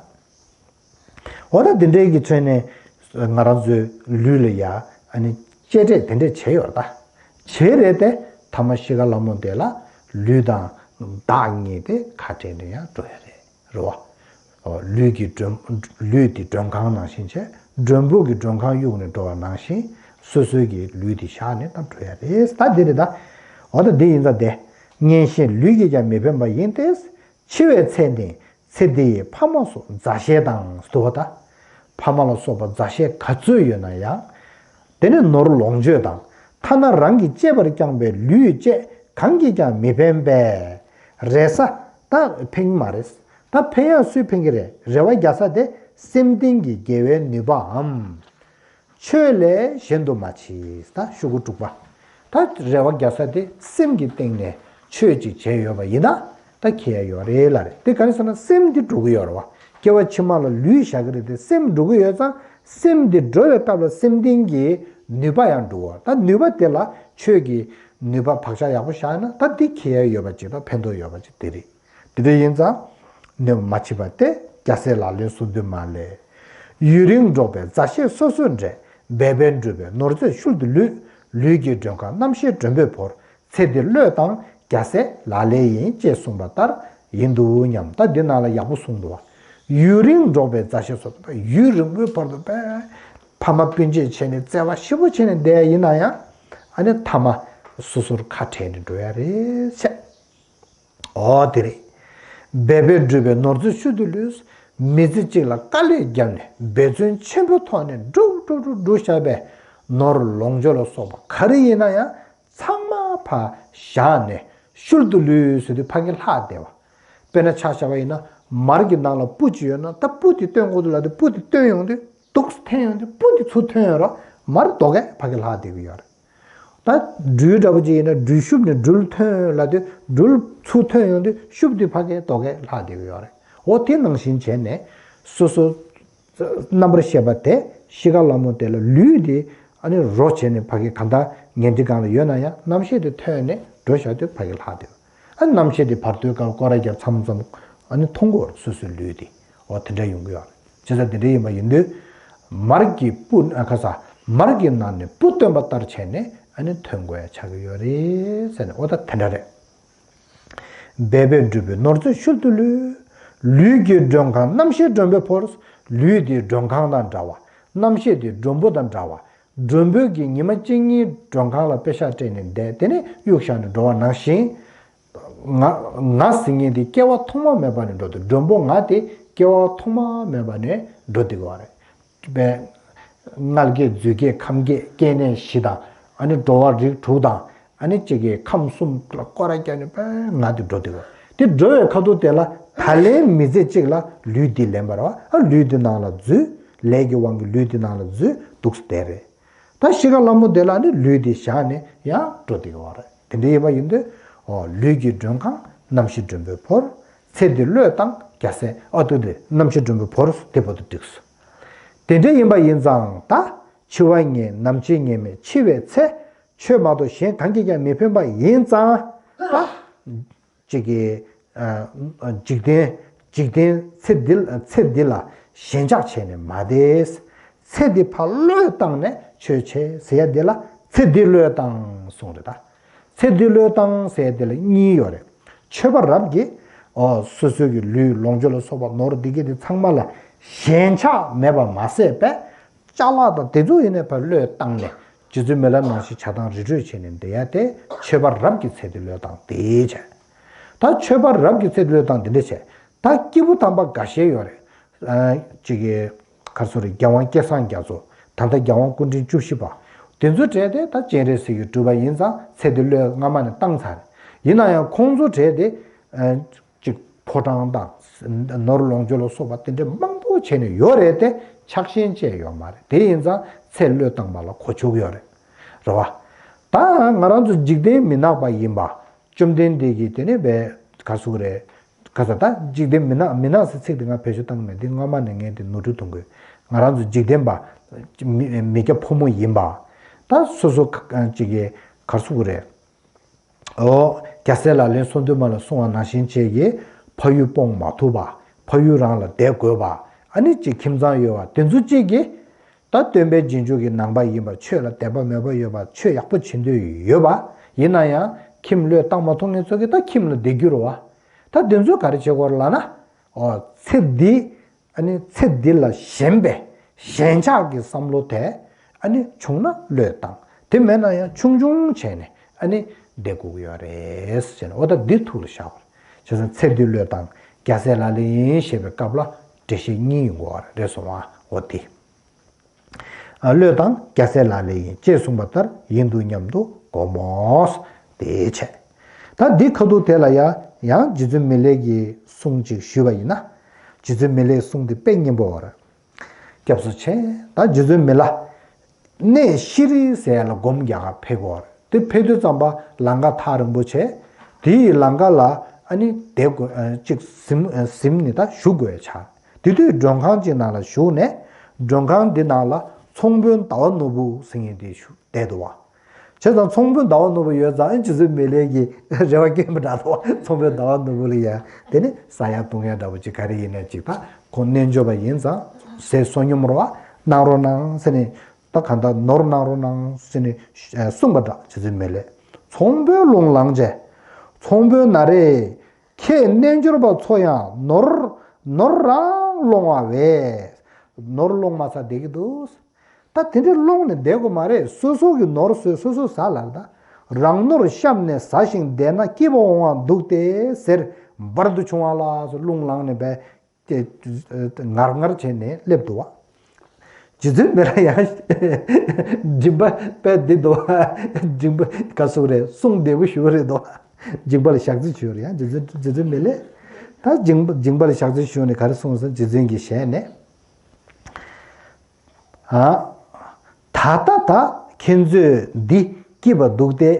འོ་ད་དེ་འདྲས་ཀྱི་ཚོད་ནས་ང་རང་ཚོའི་ལུས་ལ་ཡ་ཨ་ནི་གཅེས་སྤྲས་དེ་འདྲས་བྱས་ཡོད་རེད་ད། བྱས་རེད་དེ་ཐ་མ་ཤི་ཁ་ལ་མོ་དེ་ལ་ལུས་དང་བདག་གཉིས་དེ་ཁ་བྲལ་ནས་ཡང་འགྲོ་ཡ་རེད། རེད་བ། ལུས་ཀྱི་མགྲོན། ལུས་དེ་མགྲོན་ཁང་ནང་བཞིན་བྱས། མགྲོན་པོ་གི་མགྲོན་ཁང་གཡུགས་ནས་འགྲོ་བ་ནང་བཞིན། སོ་སོའི་གི་ལུས་དེ་བཞག་ནས་ད་འགྲོ་ཡ་རེད། ད་འདི་རེད་ད། འོ་ད་འདི་ཡིན་ཙང་དེ། གཉེན་བཤེས་ལུས་ཀྱིས་ཀྱང་མི་ཕན་པ་ཡིན་ཏེ། འཆི་བའི་ཚེ་འདི་ཚེ་འདི་ཡི་ཕ་མ་སོགས་མཛའ་བཤེས་དང་། ཟེར་བ་ད། ཕ་མ་ལ་སོགས་པ་མཛའ་བཤེས་ག་ཚོད་ཡོད་ན་ཡང་། དེ་ནི་ནོར་ལོངས་སྤྱོད་དང་། ཐ་ན་རང་གི་གཅེས་པར་བསྐྱངས་པའི་ལུས་བཅས་གང་གིས་ཀྱང་མི་ཕན་པས། རེ་ས། ད་ཕན་གྱི་མ་རེད། ད་ཕན་ཡང་སུས་ཕན་གྱི་རེད། རེ་བ་རྒྱག་ས་དེ་སེམས་ལྡན་གྱི་དགེ་བའི་ནུས་པའམ། ཆོས་ལས་གཞན་དུ་མ་མཆིས། ད་ཤོག་གུ་དྲུག་པ། ད་རེ་བ་རྒྱག་ས་དེ་སེམས་ཀྱི་སྟེང་ནས་ཆོས་ཅིག་བྱས་ཡོད་པ་ཡིན་ན། ད་ཁེ་ཡ་ཡོད་རེད་ལ་རེད། དེ་ག་རེ་ཟེར་ན་སེམས་འདི་འགྲོ་གི་ཡོད་རེད་བ། སྐྱེ་བ་ཕྱི་མ་ལ་ལུས་བཞག་གི་རེད་དེ་སེམས་འགྲོ་གི་ཡོད་ཙང་། སེམས་འདི་འགྲོ་བའི་སྐབས་ལ་སེམས་ལྡན་གྱི་ནུས་པ་ཡང་འགྲོ་བ། ད་ནུས་པ་དེ་ལ་ཆོས་ཀྱི་ནུས་པ་བག་ཆགས་ཡག་པོ་བཞག་ན། ད་འདི་ཁེ་ཡ་ཡོད་པ་ཅིག་དང་ཕན་ཐོགས་ཡོད་པ་ཅིག་དེ་རེད། དེ་འདྲ་ཡིན་ཙང་། ནུས་པ་མ་མཆིས་པ་སྟེ། རྒྱལ་སྲས་ལག་ལེན་གསུམ་དུ་མ་ལས། ཡུན་རིང་འགྲོགས་པའི་མཛའ་བཤེས་སོ་སོར་འབྲལ། འབད་པས་བསྒྲུབས་པའི་ནོར་རྫས་ཤུལ་དུ་ལུས། ལུས་ཀྱི་མགྲོན་ཁང་རྣམ་ཤེས་མགྲོན་པོས་བོར། ཚེ་འདི་བློས་བཏང་རྒྱལ་སྲས་ལག་ལེན་ཡིན། ཅེས་གསུངས་པ་ལྟར་ཡིན་འདུག་སྙམ། ད་འདི་ནང་ལ་ཡག་པོ་གསུངས་འདུག་བ། ཡུན་རིང་འགྲོགས་པའི་མཛའ་བཤེས་སོ། ད་ཡུན་རིང་པོའི་བར་དུ་དཔེ་ཕ་མ་སྤུན་མཆེད་བྱས་ནས་བརྩེ་བ་ཞེ་པོ་བྱས་ནས་བསྡད་ཡིན་ན་ཡང་། ཨ་ནི་མཐའ་མ་སོ་སོར་ཁ་བྲལ་ནས་འགྲོ་ཡ་རེད་ཟེར། འོ་དེ་རེད། འབད་པས་བསྒྲུབས་པའི་ནོར་རྫས་ཤུལ་དུ་ལུས། མི་ཚེ་གཅིག་ལ་དཀའ་ལས་བརྒྱབ་ནས་འབད་བརྩོན་ཆེན་པོའི་ཐོག་ནས་བསྒྲུབས་བསྒྲུབས་བསྒྲུབས་བསྒྲུབས་བཞག་པའི་ནོར་ལོངས་སྤྱོད་ལ་སོགས་པ་ག་རེ་ཡིན་ན་ཡང་ཚང་མ་ཕར་བཞག་ནས་ཤུལ་དུ་ལུས་ཟེར་དུས་ཕ་གི་ལྷག་བསྡད་པ། དཔེར་ན་ཆ་བཞག་པ་ཡིན་ན་མར་གྱི་ནང་ལ་སྤུ་ཅིག་ཡོད་ན། ད་སྤུ་དེ་བཏོན་དགོས་འདུག་ལབ་དུས་སྤུ་དེ་བཏོན་ཡོང་དུས་དུག་འཐེན་ཡོང་དུས་སྤུ་དེ་ཚུར་ཐོན་ཡོང་ར་མར་རྡོ་གས་ཕ་གི་ལྷག་བསྡད་ཀྱི་ཡོད་རེད། ད་སྦྲུལ་འདྲ་པོ་ཅིག་ཡིན་ན་སྦྲུལ་ཤུབས་ནས་སྦྲུལ་ཐོན་ལབ་དུས་སྦྲུལ་ཚུར་ཐོན་ཡོང་དུས་ཤུབས་དེ་ཕ་གིའི་རྡོ་གས་ལྷག་བསྡད་ཀྱི་ཡོད་རེད། འོ་དེ་ནང་བཞིན་བྱས་ནས་སོ་སོ་རྣམ་པར་ཤེས་པ་དེ་ཤི་ཁ་ལ་མོ་དེ་ལ་ལུས་དེ་ཨ་ནི་རོ་བྱས་ནས་ཕ་གི་གང་ལྟར་ཉལ་ཁྲིའི་སྒང་ལ་ཡོད་ན་ཡང་རྣམ་ཤེས་དེ་ཐོན་ནས་འགྲོ་བཞག་དུས་ཕ་གི་ལྷག་བསྡད། ཨ་རྣམ་ཤེས་དེ་བར་དོའི་སྐབས་སྐོར་ར་རྒྱབ་མཚམས་མཚམས་ཨ་ནི་མཐོང་གི་ཡོད་རེད། སོ་སོའི་ལུས་དེ། འོ་དེ་འདྲ་ཡོང་གི་ཡོད་རེད། བྱས་ཙང་དེ་འདྲ་ཡིན་པ་ཡིན་དུས། མར་གྱི་སྤུ་ཨ་ཁ་ས་མར་གྱི་ནང་ནས་སྤུ་བཏོན་པ་ལྟར་བྱས་ནས་ཨ་ནི་ཐོན་དགོས་ཡ་ཆགས་ཀྱི་ཡོད་རེད་ཟེར་ནས། འོ་ད་དེ་འདྲ་རེད། འབད་པས་བསྒྲུབས་པའི་ནོར་རྫས་ཤུལ་དུ་ལུས། ལུས་ཀྱི་མགྲོན་ཁང་རྣམ་ཤེས་མགྲོན་པོས་བོར། ལུས་དེ་མགྲོན་ཁང་དང་འདྲ་བ། རྣམ་ཤེས་དེ་མགྲོན་པོ་དང་འདྲ་བ། མགྲོན་པོས་ཀྱིས་ཉི་མ་གཅིག་གཉིས་མགྲོན་ཁང་ལ་པེ་ཤག་སྤྲད་ནས་བསྡད། དེ་ནས་གཡུག་བཞག་ནས་འགྲོ་བ་ནང་བཞིན། ང་ང་ཟེར་མཁན་དེ་སྐྱེ་བ་ཐོག་མ་མེད་པ་ནས་འགྲོ་འདུག་མགྲོན་པོ་ང་དེ་སྐྱེ་བ་ཐོག་མ་མེད་པ་ནས་འགྲོ་བསྡད་ཀྱི་ཡོད་རེད། པས། མངལ་སྐྱེས་རྫུས་སྐྱེས་ཁམས་སྐྱེས་སྐྱེ་གནས་བཞི་དང་། ཨ་ནི་འགྲོ་བ་རིགས་དྲུག་དང་། ཨ་ནི་གཅིག་གིས་ཁམས་གསུམ་ལ་སྐོར་ར་བརྒྱབ་ནས་པས་ང་དེ་འགྲོ་བསྡད་ཀྱི་ཡོད་རེད། དེ་འགྲོ་བའི་ཁ་ཐུག་དེ་ལ་ད་ལན་མི་ཚེ་གཅིག་ལ་ལུས་འདི་ལེན་པ་རེད་བ། ཨ་ལུས་འདི་ནང་ལ་འཛུལ། ལས་ཀྱི་དབང་གིས་ལུས་འདི་ནང་ལ་འཛུལ་འདུག་སེ་བསྡད་རེད། ད་ཤི་ཁ་ལ་མོ་དེ་ལ་ནི་ལུས་འདི་བཞག་ནས་ཡང་འགྲོ་བསྡད་ཀྱི་ཡོད་རེད། དེ་འདྲ་ཡིན་པ་ཡིན་དུས། འོ་ལུས་ཀྱི་མགྲོན་ཁང་རྣམ་ཤེས་མགྲོན་པོས་བོར། ཚེ་འདི་བློས་བཏང་རྒྱལ་སྲས། ཨ་ཏུ་དེ་རྣམ་ཤེས་མགྲོན་པོས་བོར་དེ་བར་དུ་འགྲིགས་སོ། དེ་འདྲ་ཡིན་པ་ཡིན་ཙང་ད་འཆི་བ་ངེས་ནམ་འཆི་ངེས་མེད་འཆི་བའི་ཚེ། ཆོས་མ་གཏོགས་གཞན་གང་གིས་ཀྱང་མི་ཕན་པ་ཡིན་ཙང་། ད་ཅིག་གི་འཇིག་རྟེན་འཇིག་རྟེན་ཚེ་འདི་ཚེ་འདི་ལ་ཞེན་ཆགས་བྱས་ནས་མ་བསྡད། ཚེ་འདི་ཕར་བློས་བཏང་ནས་ཆོས་བྱེད་ཟེར་ཡ་འདི་ལ་ཚེ་འདི་བློས་བཏང་གསུངས་རེད་ད། ཚེ་འདི་བློས་བཏང་ཟེར་ཡ་འདི་ལ་གཉིས་ཡོད་རེད། ཆོས་པ་རབ་ཀྱིས་ཨོ་སོ་སོའི་གི་ལུས་ལོངས་སྤྱོད་ལ་སོགས་པ་ནོར་འདི་གི་དེ་ཚང་མ་ལ་ཞེན་ཆགས་མེད་པ་མ་ཟད་པས། ཅ་ལག་དང་དེ་ཚོ་ཡིན་ནའི་ཕར་བློས་བཏང་ནས་རྗེ་བཙུན་མི་ལ་ནང་བཞིན་བྱ་བཏང་རི་ཁྲོད་བྱས་ནས་བསྡད་ཡ་དེ་ཆོས་པ་རབ་ཀྱི་ཚེ་འདི་བློས་བཏང་དེ་བྱས། ད་ཆོས་པ་རབ་ཀྱི་ཚེ་འདི་བློས་བཏང་དེ་འདྲ་བྱས། ད་སྐྱེས་བུ་དམ་པ་འགའ་ཤས་ཡོད་རེད། ཅིག་གི་གར་སོ་རེད། རྒྱལ་དབང་སྐལ་བཟང་རྒྱ་མཚོ། ད་ལྟ་རྒྱལ་དབང་སྐུ་ཕྲེང་བཅུ་བཞི་པ། དེ་ཚོའི་གྲས་དེ་ད་སྤྱན་རས་གཟིགས་ཀྱི་སྤྲུལ་པ་ཡིན་ཙང་ཚེ་འདི་བློས་སྔ་མ་ནས་བཏང་ཚར་རེད། ཡིན་ན་ཡང་ཁོང་ཚོའི་གྲས་དེ། ཅིག་ཕོ་བྲང་དང་ནོར་ལོངས་སྤྱོད་ལ་སོགས་པ་དེ་འདྲ་མང་པོ་བྱས་ནས་ཡོད་རེད་དེ། ཆགས་ཞེན་བཅས་ཡོད་མ་རེད། དེ་ཡིན་ཙང་ཚེ་བློས་བཏང་བ་ལ་གོ་ཆོད་ཡོད་རེད། རེད་བ། ད་ང་རང་ཚོ་འཇིག་རྟེན་མི་ནག་པ་ཡིན་པ། བཅོམ་ལྡན་འདས་ཀྱིས་དེ་ནས་བས་ག་ཟུག་རེད། ག་ས་ད་འཇིག་རྟེན་མི་ནག་མི་ནག་ཟེར་ཚིག་དེ་ང་བེད་སྤྱོད་བཏང་མེད། འདི་སྔ་མ་ནས་ངས་དེ་ནོར་འཁྲུལ་གཏོང་དགོས། ང་རང་ཚོ་འཇིག་རྟེན་པ། མི་མི་སྐྱ་ཕོ་མོ་ཡིན་པ། ད་སོ་སོ་ཅིག་གི་ག་ཟུག་རེད། ཨོ། རྒྱལ་སྲས་ལག་ལེན་སོ་བདུན་མ་ལ་གསུངས་པ་ནང་བཞིན་བྱས་ཀྱི་ཕ་ཡུལ་སྤོང་མ་ཐུབ་པ། ཕ་ཡུལ་རང་ལ་བསྡད་དགོས་པ། ཨ་ནི་ཅིག་ཁྱིམ་ཚང་ཡོད་པ་དེ་ཚོ་གཅིག་གིས། ད་སྟོན་པའི་རྗེས་འཇུག་གི་ནང་པ་ཡིན་པ། ཆོས་ལ་དད་པ་མོས་པ་ཡོད་པ། ཆོས་ཡག་པོ་བྱེད་འདོད་ཡོད་པ། ཡིན་ན་ཡང་ཁྱིམ་བློས་བཏང་མ་ཐུབ་མཁན་ཚོ་གིས་ད་ཁྱིམ་ལ་བསྡད་རྒྱུ་རེད་བ། ད་དེ་ཚོས་ག་རེ་བྱེད་དགོས་རེད་ལབ་ན། ཨོ། ཚེ་འདི། ཨ་ནི་ཚེ་འདི་ལ་ཞེན་པའི་ཞེན་ཆགས་ཀྱི་བསམ་བློ་དེ། ཨ་ནི་བྱུང་ན་བློས་བཏང་། དེ་མེད་ན་ཡང་ཆུང་ཆུང་བྱས་ནས་ཨ་ནི་བསྡད་དགོས་ཀྱི་ཡོད་རེད་ཟེར་ནས། འོ་ད་འདི་ཐུགས་ལ་བཞག་པ་རེད། བྱས་ཙང་ཚེ་འདི་བློས་བཏང་། རྒྱལ་སྲས་ལག་ལེན་ཡིན་ཞེས་པའི་སྐབས་ལ་འགྲེལ་བཤད་གཉིས་ཡོང་གི་ཡོད་རེད་སོང་བ། འོ་དེ། བློས་བཏང་རྒྱལ་སྲས་ལག་ལེན་ཡིན། ཅེས་གསུངས་པ་ལྟར་ཡིན་འདུག་སྙམ་དུ་སྒོམ་མོ། དེའི་ཆེད། ད་འདི་ཁ་ཐུག་དེ་ལ་ཡང་ཡང་རྗེ་བཙུན་མི་ལའི་གི་གསུང་ཅིག་ཞུས་པ་ཡིན་ན། རྗེ་བཙུན་མི་ལའི་གསུང་དེ་དཔེ་སྙན་པོ་བ་རེད། སྐྱབས་སུ་མཆི། ད་རྗེ་བཙུན་མི་ལ། གནས་ཤི་རི་ཟེར་ཡ་ལ་སྒོམ་རྒྱག་ག་ཕེབས་ཀྱི་ཡོད་རེད། དེ་ཕེབས་དུས་ཙམ་པ་ལམ་ཁ་ཐག་རིང་པོ་བྱས། དེ་ཡི་ལམ་ཁ་ལ་ཨ་ནི་བསྡད་དགོས། ཅིག་གཟིམ་གཟིམ་ནས་ད་བཞུགས་དགོས་ཆགས། དེ་དུས་མགྲོན་ཁང་ཅིག་ནང་ལ་བཞུགས་ནས། མགྲོན་ཁང་འདི་ནང་ལ་ཚོང་དཔོན་ཟླ་བ་ནོར་བུ་ཟེར་མཁན་དེ་བཞུགས་བསྡད་འདུག་བ། བྱས་ཙང་ཚོང་དཔོན་ཟླ་བ་ནོར་བུ་ཡོད་ཙང་ཨ་ནི་རྗེ་བཙུན་མི་ལའི་གི་རེ་བ་སྐྱོན་པ་འདྲ་འདུག་བ། ཚོང་དཔོན་ཟླ་བ་ནོར་བུ་ལ་ཡ་དེ་ནི་ཟ་ཡ་བཏུང་ཡ་འདྲ་པོ་ཅིག་ག་རེ་ཡིན་ན་ཅིག་ད་ཁོང་རྣལ་འབྱོར་པ་ཡིན་ཙང་ཟས་བསོད་སྙོམས་རོགས་གནང་རོགས་གནང་ཟེར་ནས། ད་གང་ལྟར་ནོར་གནང་རོགས་གནང་ཟེར་ནས་གསུངས་པ་འདྲ། རྗེ་བཙུན་མི་ལས། ཚོང་དཔོན་རླུང་ལངས་བྱས། ཚོང་དཔོན་ན་རེ། ཁྱེད་རྣལ་འབྱོར་པ་ཚོ་ཡང་ནོར་ནོར་རང་སློང་བ་བས། ནོར་སློང་མ་ཚར་བསྡད་ཀྱི་འདུག་ད་དེ་འདྲའི་སློང་ནས་བསྡད་དགོས་མ་རེད། སོ་སོ་གི་ནོར་ཟོས་སོ་སོ་ཟ་ལབ། ད་རང་ནོར་བཤམས་ནས་ཟ་ཞིང་བསྡད་ན་སྐྱིད་པ་འོང་བ་འདུག་སྟེ་ཟེར། བར་དུ་བྱུང་བ་ལ་སོགས་རླུང་ལངས་ནས་བས། དེ་ངར་ངར་བྱས་ནས་སླེབས་འདུག་བ། རྗེ་བཙུན་མི་ལ་ཡང་སྦྱིན་པ་དཔེ་འདི་འདུག་བ། སྦྱིན་པ་ག་ཟུག་རེད། གསུང་བདེ་པོ་ཞུ་རེད་འདུག་བ། སྦྱིན་པ་ལ་ཞག་རྩི་ཞུ་རེད། ཡང་རྗེ་བཙུན་རྗེ་བཙུན་མི་ལས། ད་སྦྱིན་པ་སྦྱིན་པ་ལ་ཞག་རྩི་ཞུ་ནས་ག་རེ་གསུངས་སོང་། རྗེ་བཙུན་གྱི་ཞལ་ནས། ཨ། ད་ལྟ་ད་ཁྱེད་ཚོས་འདི་སྐྱིད་པ་འདུག་སྟེ།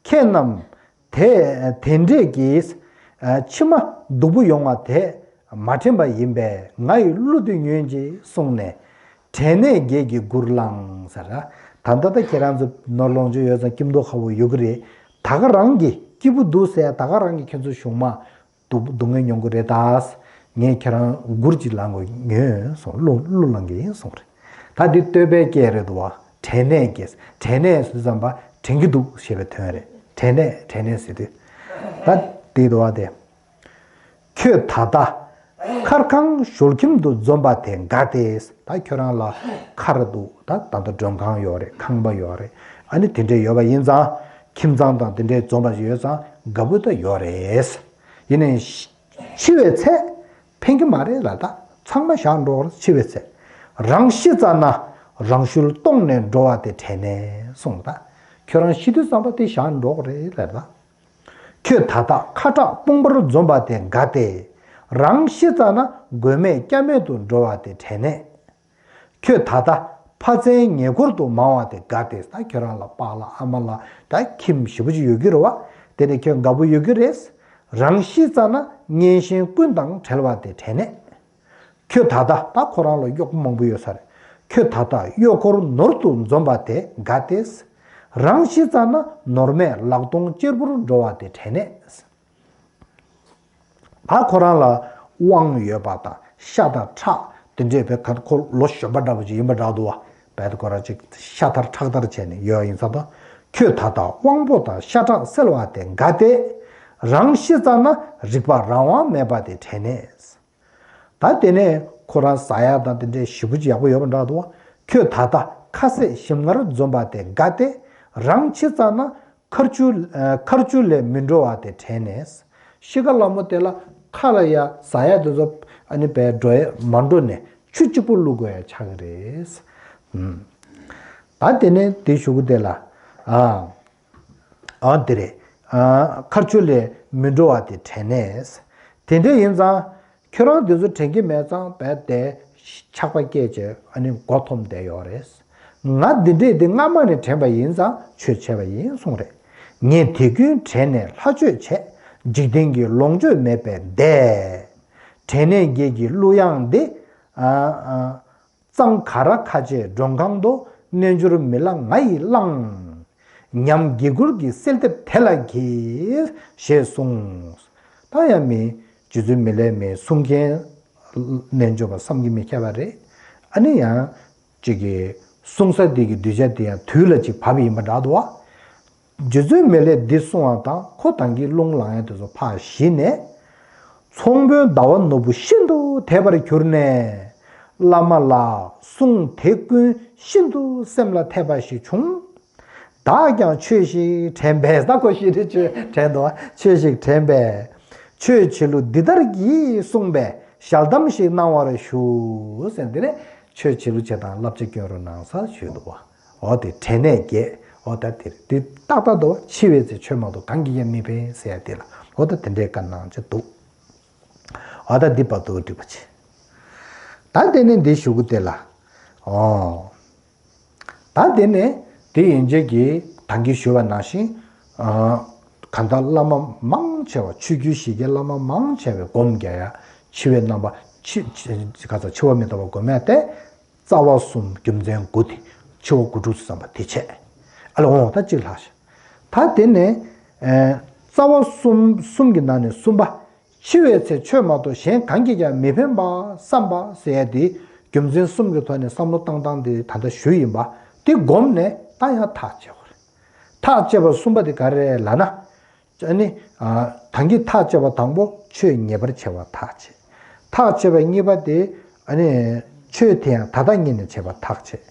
ཁྱེད་རྣམས་དེ་དེ་འདྲས་ཀྱིས་ཕྱི་མ་སྡུག་པོ་ཡོང་བ་དེ་མ་དྲན་པ་ཡིན་པས་ང་ཡི་གླུ་འདི་ཉོན་ཅིག་གསུངས་ནས། དྲན་ནས་བགེགས་ཀྱི་མགུར་བླངས་ཟེར། ད་ལྟ་ད་ཁྱེད་རང་ཚོ་ནོར་ལོངས་སྤྱོད་ཡོད་ཙང་སྐྱིད་མདོག་ཁ་པོ་ཡོད་ཀྱི་རེད། ད་ག་རང་གི་སྐྱིད་པོ་འདུག་ཟེར། ད་ག་རང་གི་ཁྱེད་ཚོ་གཞུང་མ་སྡུག་སྡུག་བསྔལ་མྱོང་གི་རེད་ད། ངས་ཁྱེད་རང་མགུར་ཅིག་བླང་དགོས་ཉོན་གསུངས། གླུ་གླུ་བླང་གི་ཡིན་གསུངས་རེད། ད་འདི་བསྟོད་པའི་སྐད་རེད་འདུག་བ། དྲན་ནས་བགེགས། དྲན་ནས་ཟེར་དུས་ཙམ་པ་དྲན་གྱི་འདུག་ཞེས་པའི་དོན་རེད། དྲན་ནས་དྲན་ནས་ཟེར་དུས། ད་འདི་འདུག་བ་དེ། ཁྱོད་ད་ལྟ་མཁར་ཁང་ཞོལ་ཁྱིམ་དུ་འཛོམས་པ་དེ་དགའ་སྟེ། ད་ཁྱོད་རང་ལ་མཁར་འདུག་ད་ད་ལྟ་མགྲོན་ཁང་ཡོད་རེད། ཁང་པ་ཡོད་རེད། ཨ་ནི་དེ་འདྲས་ཡོད་པ་ཡིན་ཙང་ཁྱིམ་ཚང་དང་དེ་འདྲས་འཛོམས་པ་ཡོད་ཙང་དགའ་པོ་ད་ཡོད་རེད། ཡིན་ནའི་འཆི་བའི་ཚེ་ཕན་གྱི་མ་རེད་ལ། ད་ཚང་མ་བཞག་འགྲོ་གི་རེད། འཆི་བའི་ཚེ་རང་ཤི་ཙ་ན་རང་ཤུལ་སྟོངས་ནས་འགྲོ་བ་དེ་དྲན་ནས་གསུངས། ད་ཁྱོད་རང་ཤི་དུས་ཙམ་པ་དེ་བཞག་འགྲོ་གི་རེད་ལ། ད་ཁྱོད་ད་ལྟ་ཁ་བྲག་དཔུང་པར་འཛོམས་པ་དེ་དགའ་སྟེ། རང་ཤི་ཙ་ན་མགོན་མེད་སྐྱབས་མེད་དུ་འགྲོ་བ་དེ་དྲན་ནས། ཁྱོད་ད་ལྟ་ཕ་མཚན་ཉེ་འཁོར་དུ་མང་བ་དེ་དགའ་སྟེ། ད་ཁྱོད་རང་ལ་པཱ་ལགས་ཨ་མ་ལགས་ད་ཁྱིམ་ཞེ་པོ་ཅིག་ཡོད་ཀྱི་རེད་བ། དེ་ནས་ཁྱོད་དགའ་པོ་ཡོད་ཀྱི་རེད། རང་ཤི་ཙ་ན་གཉེན་གཤིན་ཀུན་དང་བྲལ་བ་དེ་དྲན་ནས། ཁྱོད་ད་ལྟ་ད་ཁོ་རང་ལ་གཡོག་པོ་མང་པོ་ཡོད་ས་རེད། ཁྱོད་ད་ལྟ་གཡོག་འཁོར་ནོར་དུ་འཛོམས་པ་དེ་དགའ་སྟེ། རང་ཤི་ཙ་ན་ནོར་མེད་ལག་སྟོང་གཅེར་བུར་འགྲོ་བ་དེ་དྲན་ནས། ད་ཁོ་རང་ལ་དབང་ཡོད་པ་དང་ཤ་དང་ཁྲག་དེ་འདྲས་བས་ག་ཁོ་ལོ་གཞོན་པ་འདྲ་པོ་ཅིག་ཡིན་པ་འདྲ་འདུག་བ། བས་ཁོ་རང་ཅིག་ཤ་ཐར་ཁྲག་ཐར་བྱས་ནས་ཡོད་ཡིན་ཙང་དང་། ཁྱོད་ད་ལྟ་དབང་པོ་དང་ཤ་ཁྲག་སེལ་བ་དེ་དགའ་སྟེ། རང་ཤི་ཙ་ན་རིག་པ་རང་དབང་མེད་པ་དེ་དྲན་ནས། ད་དེ་ནས་ཁོ་རང་ཟ་ཡག་དང་དེ་འདྲའི་ཞེ་པོ་ཅིག་ཡག་པོ་ཡོད་པ་འདྲ་འདུག་ཁྱོད་ད་ལྟ་ཁ་ཟས་ཞིམ་མངར་འཛོམས་པ་དེ་དགའ་སྟེ། རང་འཆི་ཙ་ན་མཁར་ཆུ་ཨ་མཁར་ཆུ་ལས་མི་འགྲོ་བ་དེ་དྲན་ནས། ཤི་ཁ་ལ་མོ་དེ་ལ་ཁ་ལ་ཡ་ཟ་ཡག་དེ་ཚོ་ཨ་ནི་བས་འགྲོ་ཡ་མ་འགྲོ་ནས་ཆུ་གཅིག་པོ་བླུག་དགོས་ཡ་ཆགས་ཀྱི་རེད། ཨུམ། ད་དེ་ནས་དེ་ཞུ་གི་དེ་ལ་ཨ། ཨ་དེ་རེད། ཨ་མཁར་ཆུ་ལས་མི་འགྲོ་བ་དེ་དྲན་ནས། དེ་འདྲ་ཡིན་ཙང་། ཁྱོད་རང་དེ་ཚོ་དྲན་གྱི་མེད་ཙང་བས་དེ་ཆགས་པ་སྐྱེས་བྱས་ཨ་ནི་མགོ་འཐོམས་བསྡད་ཡོད་རེད། ང་འདི་འདྲས་དེ་སྔ་མ་ནས་དྲན་པ་ཡིན་ཙང་ཆོས་བྱས་པ་ཡིན་གསུངས་རེད། ངས་དེ་ཀུན་དྲན་ནས་ལྷ་ཆོས་བྱས། འཇིག་རྟེན་གྱི་ལོངས་སྤྱོད་མེད་པས་བསྡད། དྲན་ནས་བརྒྱད་ཀྱི་གླུ་དབྱངས་འདི། ཨ་ཨ། གཙང་ག་ར་ཁ་ཆེའི་མགྲོན་ཁང་དུ། རྣལ་འབྱོར་མི་ལ་ང་ཡིས་བླངས། ཉམས་དགྱེས་རྒུར་གྱི་གསལ་འདེབས་དེ་ལ་གྱིས། ཞེས་གསུངས། ད་ཡང་མི་རྗེ་བཙུན་མི་ལའི་མི་གསུང་མཁན་རྣལ་འབྱོར་པ་བསམ་གྱིས་མི་ཁྱབ་པ་རེད། ཨ་ནི་ཡང་ཅིག་གི་གསུང་ས་དེ་གི་གདུལ་བྱ་དེ་ཡང་དུས་ལ་ཅིག་བབས་ཡིན་པ་འདྲ་འདུག་བ། རྗེ་བཙུན་མི་ལས་འདི་གསུང་བ་དང་ཁོ་ཏང་གི་རླུང་ལངས་ཡ་དེ་ཚོ་ཕར་ཞི་ནས། ཚོང་དཔོན་ཟླ་བ་ནོར་བུ་ཤིན་ཏུ་དད་པར་གྱུར་ནས། བླ་མ་ལ་གསུང་དེ་ཀུན་ཤིན་ཏུ་སེམས་ལ་འཐད་པ་ཞིག་བྱུང་། བདག་ཀྱང་ཆོས་ཤིག་དྲན་པས། ད་ཁོ་ཤི་རེ་ཆོས་དྲན་དོ། ཆོས་ཤིག་དྲན་པས། ཆོས་བྱེད་ལུགས་འདི་ལྟར་གྱིས་གསུངས་པས་ཞལ་གདམས་ཤིག་གནང་བར་ཞུ། ཟེར་འདི་ནས་ཆོས་བྱེད་ལུགས་བྱེད་དང་བསླབ་བྱ་སྐྱོན་རུ་གནང་ས་ཞུས་འདུག་བ། འོ་དེ་དྲན་ནས་བརྒྱད། འོ་ད་དེ་རེད། དེ་ཏག་ཏག་འདུག་བ། འཆི་བའི་ཚེ་ཆོས་མ་གཏོགས་གང་གིས་ཀྱང་མི་ཕན་ཟེར་ཡ་དེ་ལ་འོ་ད་དེ་འདྲའི་བཀའ་གནང་ཅིག་འདུག་འོ་ད་འདི་བར་དུ་འགྲིག་པ་བྱེད། ད་དེ་ནས་འདི་ཞུ་གི་དེ་ལ། འོ། ད་དེ་ནས་དེ་ཡན་ཆད་ཀྱི་ད་གིན་ཞུ་བ་ནང་བཞིན། ཨ་གང་ལྟར་བླ་མ་མང་ཆེ་བ་ཆོས་བརྒྱུད་ཞིག་གི་བླ་མ་མང་ཆེ་བས་སྒོམ་རྒྱག་ཡ། འཆི་བའི་རྣམ་པ་འཆི་འཆི་ག་ཚ་འཆི་བ་མི་རྟག་པ་སྒོམ་ཡ་དེ། རྩ་བ་གསུམ་རྒྱུ་མཚན་དགུ་དེ་འཆི་བ་དགུ་ཕྲུགས་སུ་བསམ་པ་དེ་བྱས། ཨ་ལ་འོང་ད་གཅིག་ལྷག་ཤག་ད་དེ་ནས་ཨེ་རྩ་བ་གསུམ་གསུམ་གྱི་ནང་ནས་གསུམ་པ། འཆི་བའི་ཚེ་ཆོས་མ་གཏོགས་གཞན་གང་གིས་ཀྱང་མི་ཕན་པ་བསམ་པ་ཟེར་ཡ་དེ་རྒྱུ་མཚན་གསུམ་གྱི་ཐོག་ནས་བསམ་བློ་བཏང་སྟངས་དེ་ད་ལྟ་ཞུས་ཡིན་པ་དེ་བསྒོམས་ནས་ད་ཡང་ཐག་བཅད་དགོས་རེད། ཐག་བཅད་པ་གསུམ་པ་དེ་ག་རེ་རེད་ལབ་ན། ཨ་ནི། ཨ་ད་གིན་ཐག་བཅད་པ་དང་པོ་ཆོས་ཉེས་པར་བྱས་པ་ཐག་བཅད། ཐག་བཅད་པ་གཉིས་པ་དེ་ཨ་ནི་ཆོས་དེ་ཡང་ད་ལྟ་ཉིད་ནས་བྱས་པ་ཐག་བཅད།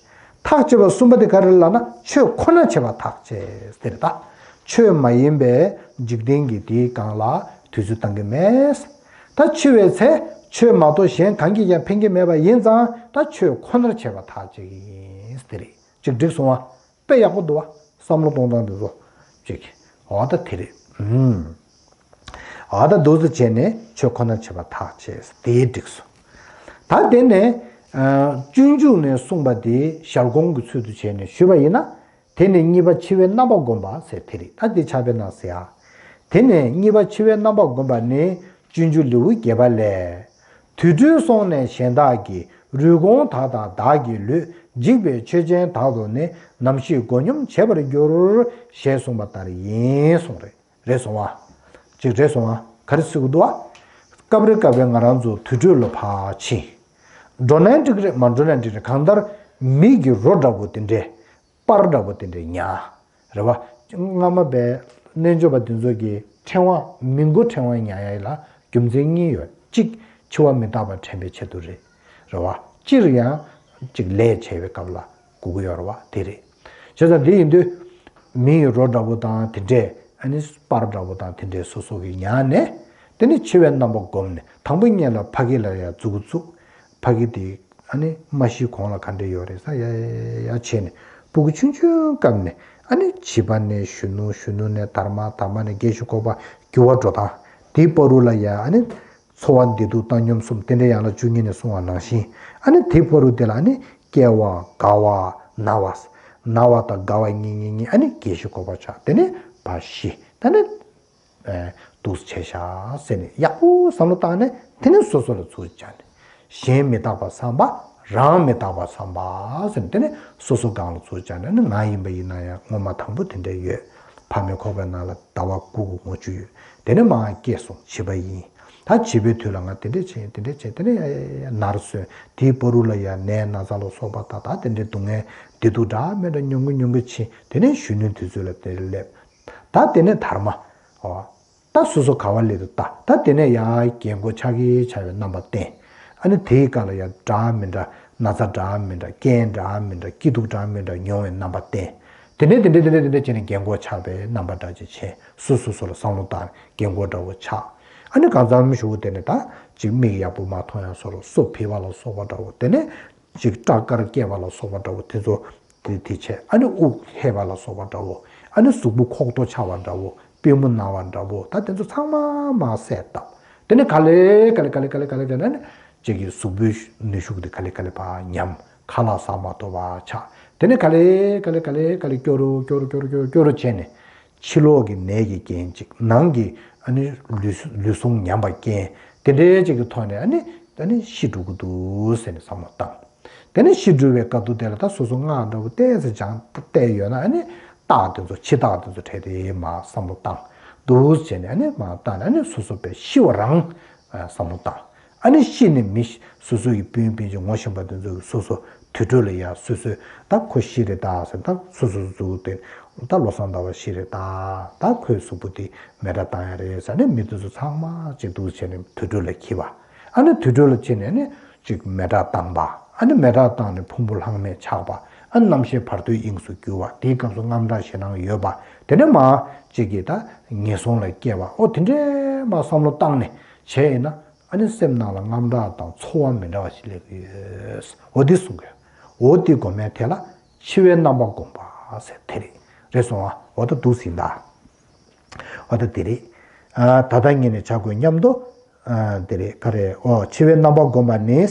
ཐག་བཅད་པ་གསུམ་པ་དེ་ག་རེ་ལབ་ན་ཆོས་ཁོ་ན་བྱས་པ་ཐག་བཅད་ཟེར་ད། ཆོས་མ་ཡིན་པའི་འཇིག་རྟེན་གྱི་དེའི་སྒང་ལ་དུས་ཚོད་བཏང་གི་མེད། ད་འཆི་བའི་ཚེ་ཆོས་མ་གཏོགས་གཞན་གང་གིས་ཀྱང་ཕན་གྱི་མེད་པ་ཡིན་ཙང་ད་ཆོས་ཁོ་ནར་བྱས་པ་ཐག་བཅད་ཀྱི་ཡིན་ཟེར་རེད། ཅིག་འགྲིག་སོང་ཨ། དཔེ་ཡག་པོ་འདུག་བ། བསམ་བློ་གཏོང་སྟངས་འདི་ཚོ། ཅིག་འོ་ད་དེ་རེད། ཨུམ། འོ་ད་འདུག་སེ་བྱས་ནས་ཆོས་ཁོ་ན་བྱེད་པ་ཐག་བཅད། དེ་འགྲིག་སོང་། ད་དེ་ནས་ཨ་སྤྱོད་འཇུག་ནས་གསུངས་པ་དེ་ཞལ་གོང་གི་ཚུལ་དུ་བྱས་ནས་ཞུས་པ་ཡིན་ན། དེ་ནས་གཉིས་པ་འཆི་བའི་རྣམ་པ་བསྒོམ་པ་ཟེར་དེ་རེད། ད་འདི་ཕྱག་དཔེ་ནང་ཟེར་ཡ། དེ་ནས་གཉིས་པ་འཆི་བའི་རྣམ་པ་བསྒོམ་པ་ནི་སྤྱོད་འཇུག་ལེའུ་བརྒྱད་པ་ལས། དུར་ཁྲོད་སོང་ནས་གཞན་དག་གིས། རུས་གོང་དག་དང་བདག་གི་ལུས། འཇིག་པའི་ཆོས་ཅན་དག་ཏུ་ནི། ནམ་ཞིག་མགོ་སྙོམས་བྱེད་པར་འགྱུར། ཞེས་གསུངས་པ་ལྟར་ཡིན་གསུངས་རེད། རེད་སོང་ཨ། ཅིག་རེད་སོང་ཨ། ག་རེ་ཟེར་གི་འདུག་ཨ། སྐབས་རེ་སྐབས་རེ་ང་རང་ཚོ་དུར་ཁྲོད་ལ་ཕར་ཕྱིན། འགྲོ་ནའི་འགྲིག་རེད། མ་འགྲོ་ནའི་འགྲིག་རེད། གང་ལྟར་མི་གི་རོ་འདྲ་པོ་དེ་འདྲས། པར་འདྲ་པོ་དེ་འདྲས་ཉར། རེད་བ། སྔ་མ་པའི་རྣལ་འབྱོར་པ་དེ་ཚོ་གི་ཕྲེང་བ་མི་མགོ་ཕྲེང་བ་ཉར་ཡ་ལ་རྒྱུ་མཚན་གཉིས་ཡོད། གཅིག་འཆི་བ་མི་རྟག་པ་དྲན་པའི་ཆེད་དུ་རེད། རེད་བ། སྤྱིར་ཡང་གཅིག་ལས་བྱས་པའི་སྐབས་ལ་དགོས་ཀྱི་ཡོད་རེད་བ། དེ་རེད། བྱས་ཙང་དེ་ཡིན་དུས། མི་ཡི་རོ་འདྲ་པོ་དང་དེ་འདྲས། ཨ་ནི་པར་འདྲ་པོ་དང་དེ་འདྲས་སོ་སོ་གི་ཉར་ནས། དེ་ནི་འཆི་བའི་རྣམ་པ་བསྒོམས་ནས་དང་པོ་སྔོན་ལ་ཕ་གི་ལ་ཡ་མཛུ་གུ་བཙུགས། ཕ་གི་དེ་ཨ་ནི་མ་ཤི་གོང་ལ་ག་འདྲས་ཡོད་རེད་ཟེར་ཡ་ཡ་ཡ་ཡ་བྱས་ནས་སྤུ་གུ་ཆུང་ཆུང་བཀབ་ནས། ཨ་ནི་བྱིས་པ་ནས་གཞོན་ནུ། གཞོན་ནུ་ནས་དར་མ། དར་མ་ནས་རྒས་ཤིང་ཁོག་པ། འགྱུར་བ་འགྲོ་སྟངས། དེའི་བར་དུ་ལ་ཡ་ཨ་ནི་འཚོ་བ་བདེ་སྡུག་བཏང་སྙོམས་གསུམ། དེ་འདྲ་ཡང་ལ་བཅུ་གཉིས་ནས་གསུང་བ་ནང་བཞིན། ཨ་ནི་དེའི་བར་དུ་དེ་ལ་ཨ་ནི་སྐྱེ་བ། རྒ་བ། ན་བ། ན་བ་དང་རྒ་བ་གཉིས་གཉིས་གཉིས། ཨ་ནི་རྒས་ཤིང་ཁོག་པ་ཆགས། དེ་ནས་ཕར་ཤི། ད་ནི། ཨེ། འདུག་སེ་བྱས་ཤག་ཟེར་ནས་ཡག་པོ་བསམ་བློ་བཏང་ནས་དེ་ནས་སོ་སོ་ལ་ཚུར་སྦྱར་ནས། གཞན་མི་རྟག་པ་བསམ་པ་ རང་མི་རྟག་པ་བསམ་པ་ཟེར་ནས་དེ་ནས་སོ་སོ་སྒང་ལ་ཚུར་བཅར་ནས་ནི་ང་ཡིན་པ་ཡིན་ན་ཡང་སྔོན་མ་དང་པོ་དེ་འདྲ་ཡོད། ཕ་མའི་ཁོག་པའི་ནང་ལ་ཟླ་བ་དགུ་དགུ་ངོ་བཅུ་ཡོད། དེ་ནས་མར་སྐྱེས་སོང་བྱིས་པ་ཡིན། ད་བྱིས་པའི་དུས་ལ་ང་དེ་འདྲས་བྱས་དེ་འདྲས་བྱས་དེ་ནས་ཡ་ཡ་ཡ་ནར་སོན་དེའི་བར་དུ་ལ་ཡ་ནད་ན་ཚ་ལ་སོགས་པ་ད་ད་དེ་འདྲས་སྡུག་བསྔལ་བདེ་སྡུག་འདྲ་མི་འདྲ་མྱོང་གི་མྱོང་གི་ཕྱིན་དེ་ནས་གཞོན་ནུའི་དུས་ཚོད་ལ་དེ་སླེབས། ད་དེ་ནས་དར་མ། ཨོ། ད་སོ་སོ་ག་བ་སླེབས་འདུག་ད་ད་དེ་ནས་ཡ་རྒན་གོག་ཆགས་ཀྱི་ཆགས་པའི་རྣམ་པ་བསྟན། ཨ་ནི་དེའི་སྐབས་ལ་ཡ་འདྲ་མི་འདྲ་ན་ཚ་འདྲ་མི་འདྲ་རྐྱེན་འདྲ་མི་འདྲ་སྐྱིད་སྡུག་འདྲ་མི་འདྲ་མྱོང་བའི་རྣམ་པ་བསྟན། དེ་ནས་དེ་འདྲས་དེ་འདྲས་དེ་འདྲས་བྱས་ནས་རྒན་གོག་ཆགས་པའི་རྣམ་པ་འདྲ་ཅིག་བྱས་སོ་སོ་སོ་ལ་བསམ་བློ་བཏང་རྒན་གོག་འདྲ་བོ་ཆགས། ཨ་ནི་གང་འཚམ་ཞུ་དེ་ནས་ད་ཅིག་མིག་ཡག་པོ་མ་མཐོང་ཡ་སོགས་སོ་ཕི་བ་ལ་སོགས་པ་འདྲ་བོ་དེ་ནས། ཅིག་སྐྲ་དཀར་སྐྱེས་པ་ལ་སོགས་པ་འདྲ་བོ་དེ་ཚོ་དེ་དེ་བྱས་ཨ་ནི་དབུགས་ཧལ་བ་ལ་སོགས་པ་འདྲ་བོ་ཨ་ནི་གཟུགས་པོ་ཁོག་ཏོ་ཆགས་པ་འདྲ་བོ་པུས་མོ་ན་བ་འདྲ་བོ་ད་དེ་ཚོ་ཚང་མ་མར་བསལ་བཏབ། དེ་ནི་ག་ལེ་ག་ལེ་ག་ལེ་ག་ལེ་ག་ལེ་བྱས་ན་ནི་ཅིག་གི་གཟུགས་པོའི་ནུས་ཤུགས་དེ་ག་ལེ་ག་ལེ་ཕར་ཉམས་ཁ་ལག་ཟ་མ་ཐུབ་པ་ཆགས། དེ་ནི་ག་ལེ་ག་ལེ་ག་ལེ་ག་ལེ་སྐྱོ་རུ་སྐྱོ་རུ་སྐྱོ་རུ་སྐྱོ་རུ་སྐྱོ་རུ་བྱས་ནས་ཕྱི་ལོགས་ཀྱི་ནད་ཀྱི་རྐྱེན་ཅིག་ནང་གི་ཨ་ནི་ལུས་ལུས་ཟུངས་ཉམས་པ་རྐྱེན་དེ་འདྲའི་ཅིག་གི་ཐོག་ནས་ཨ་ནི་ཨ་ནི་ཤི་འགྲོ་གི་འདུག་ཟེར་ནས་བསམ་བློ་བཏང་། དེ་ནས་ཤི་འགྲོ་བའི་སྐབས་དུ་དེ་ལ་ད་སོ་སོ་སྔགས་འདྲ་བོ་ཏོག་ཙམ་སྦྱངས་བལྟས་ཡོད་ན་ཨ་ནི་རྟགས་དེ་ཚོ་འཆི་རྟགས་དེ་ཚོ་འཕྲད་དེ་མར་བསམ་བློ་བཏང་འདུག་བྱས་ནས་ཨ་ནི་མར་བཏང་ནས་ཨ་ནི་སོ་སོ་པའི་ཤི་བ་རང་བསམ་བློ་བཏང་། ཨ་ནི་ཤི་ནས་མི་ཤི་སོ་སོ་ཡི་སྤུན་སྤུན་མཆེད་ངོ་ཤེས་པ་དེ་ཚོ་སོ་སོ་དུར་ཁྲོད་ལ་ཡ་སོ་སོས་ད་ཁོ་ཤི་རེད་ད་ཟེར་ད་སོ་སོ་སོ་སོ་དེ་ད་བློ་བཟང་ཟླ་བ་ཤི་རེད་ད་ད་ཁོའི་གཟུགས་པོ་དེ་མེ་སྲེག་བཏང་ཡ་རེད་ཟེར་ནས་མི་དེ་ཚོ་ཚང་མ་གཅིག་ཏུ་བྱས་ནས་དུར་ཁྲོད་ལ་འཁྱེར་བ། ཨ་ནི་དུར་ཁྲོད་ལ་ཕྱིན་ནས་ནི་ཅིག་མེ་སྲེག་བཏང་པ། ཨ་ནི་མེ་སྲེག་བཏང་ནས་ཕུང་པོ་ལྷག་མེད་ཆགས་པ། ཨ་ནི་རྣམ་ཤེས་བར་དོའི་དབྱིངས་སུ་གྱུར་བ། དེའི་སྐབས་སུ་རྔམ་སྐྲག་ཞེད་སྣང་ཡོད་པ། དེ་ནས་མར་ཅིག་གིས་ད་ངན་སོང་ལ་སྐྱེ་བ། ཨོ་དེ་འདྲའི་མར་བསམ་བློ་བཏང་ནས་བྱས་ཡིན་ན་ཨ་ནི་སེམས་ནང་ལ་རྔམ་སྐྲག་དང་ཚོར་བ་མི་འདྲ་བ་ཞིག་སླེབས་ཀྱི་ཡོད། ཨོ་དེ་གསུང་གི་ཡོད། ཨོ་དེ་སྒོམ་མེད་དེ་ལ་འཆི་བའི་རྣམ་པ་སྒོམ་པ་ཟེར་དེ་རེད། རེད་སོང་ཨ། ཨོ་ད་འདུག་ཟིན་ད། ཨོ་ད་དེ་རེད། ཨ་ད་ལྟ་ངེད་ནས་བྱ་དགོས་སྙམ་དུ། ཨ་དེ་རེད་ག་རེ་ཨོ་འཆི་བའི་རྣམ་པ་བསྒོམ་པ་ནི།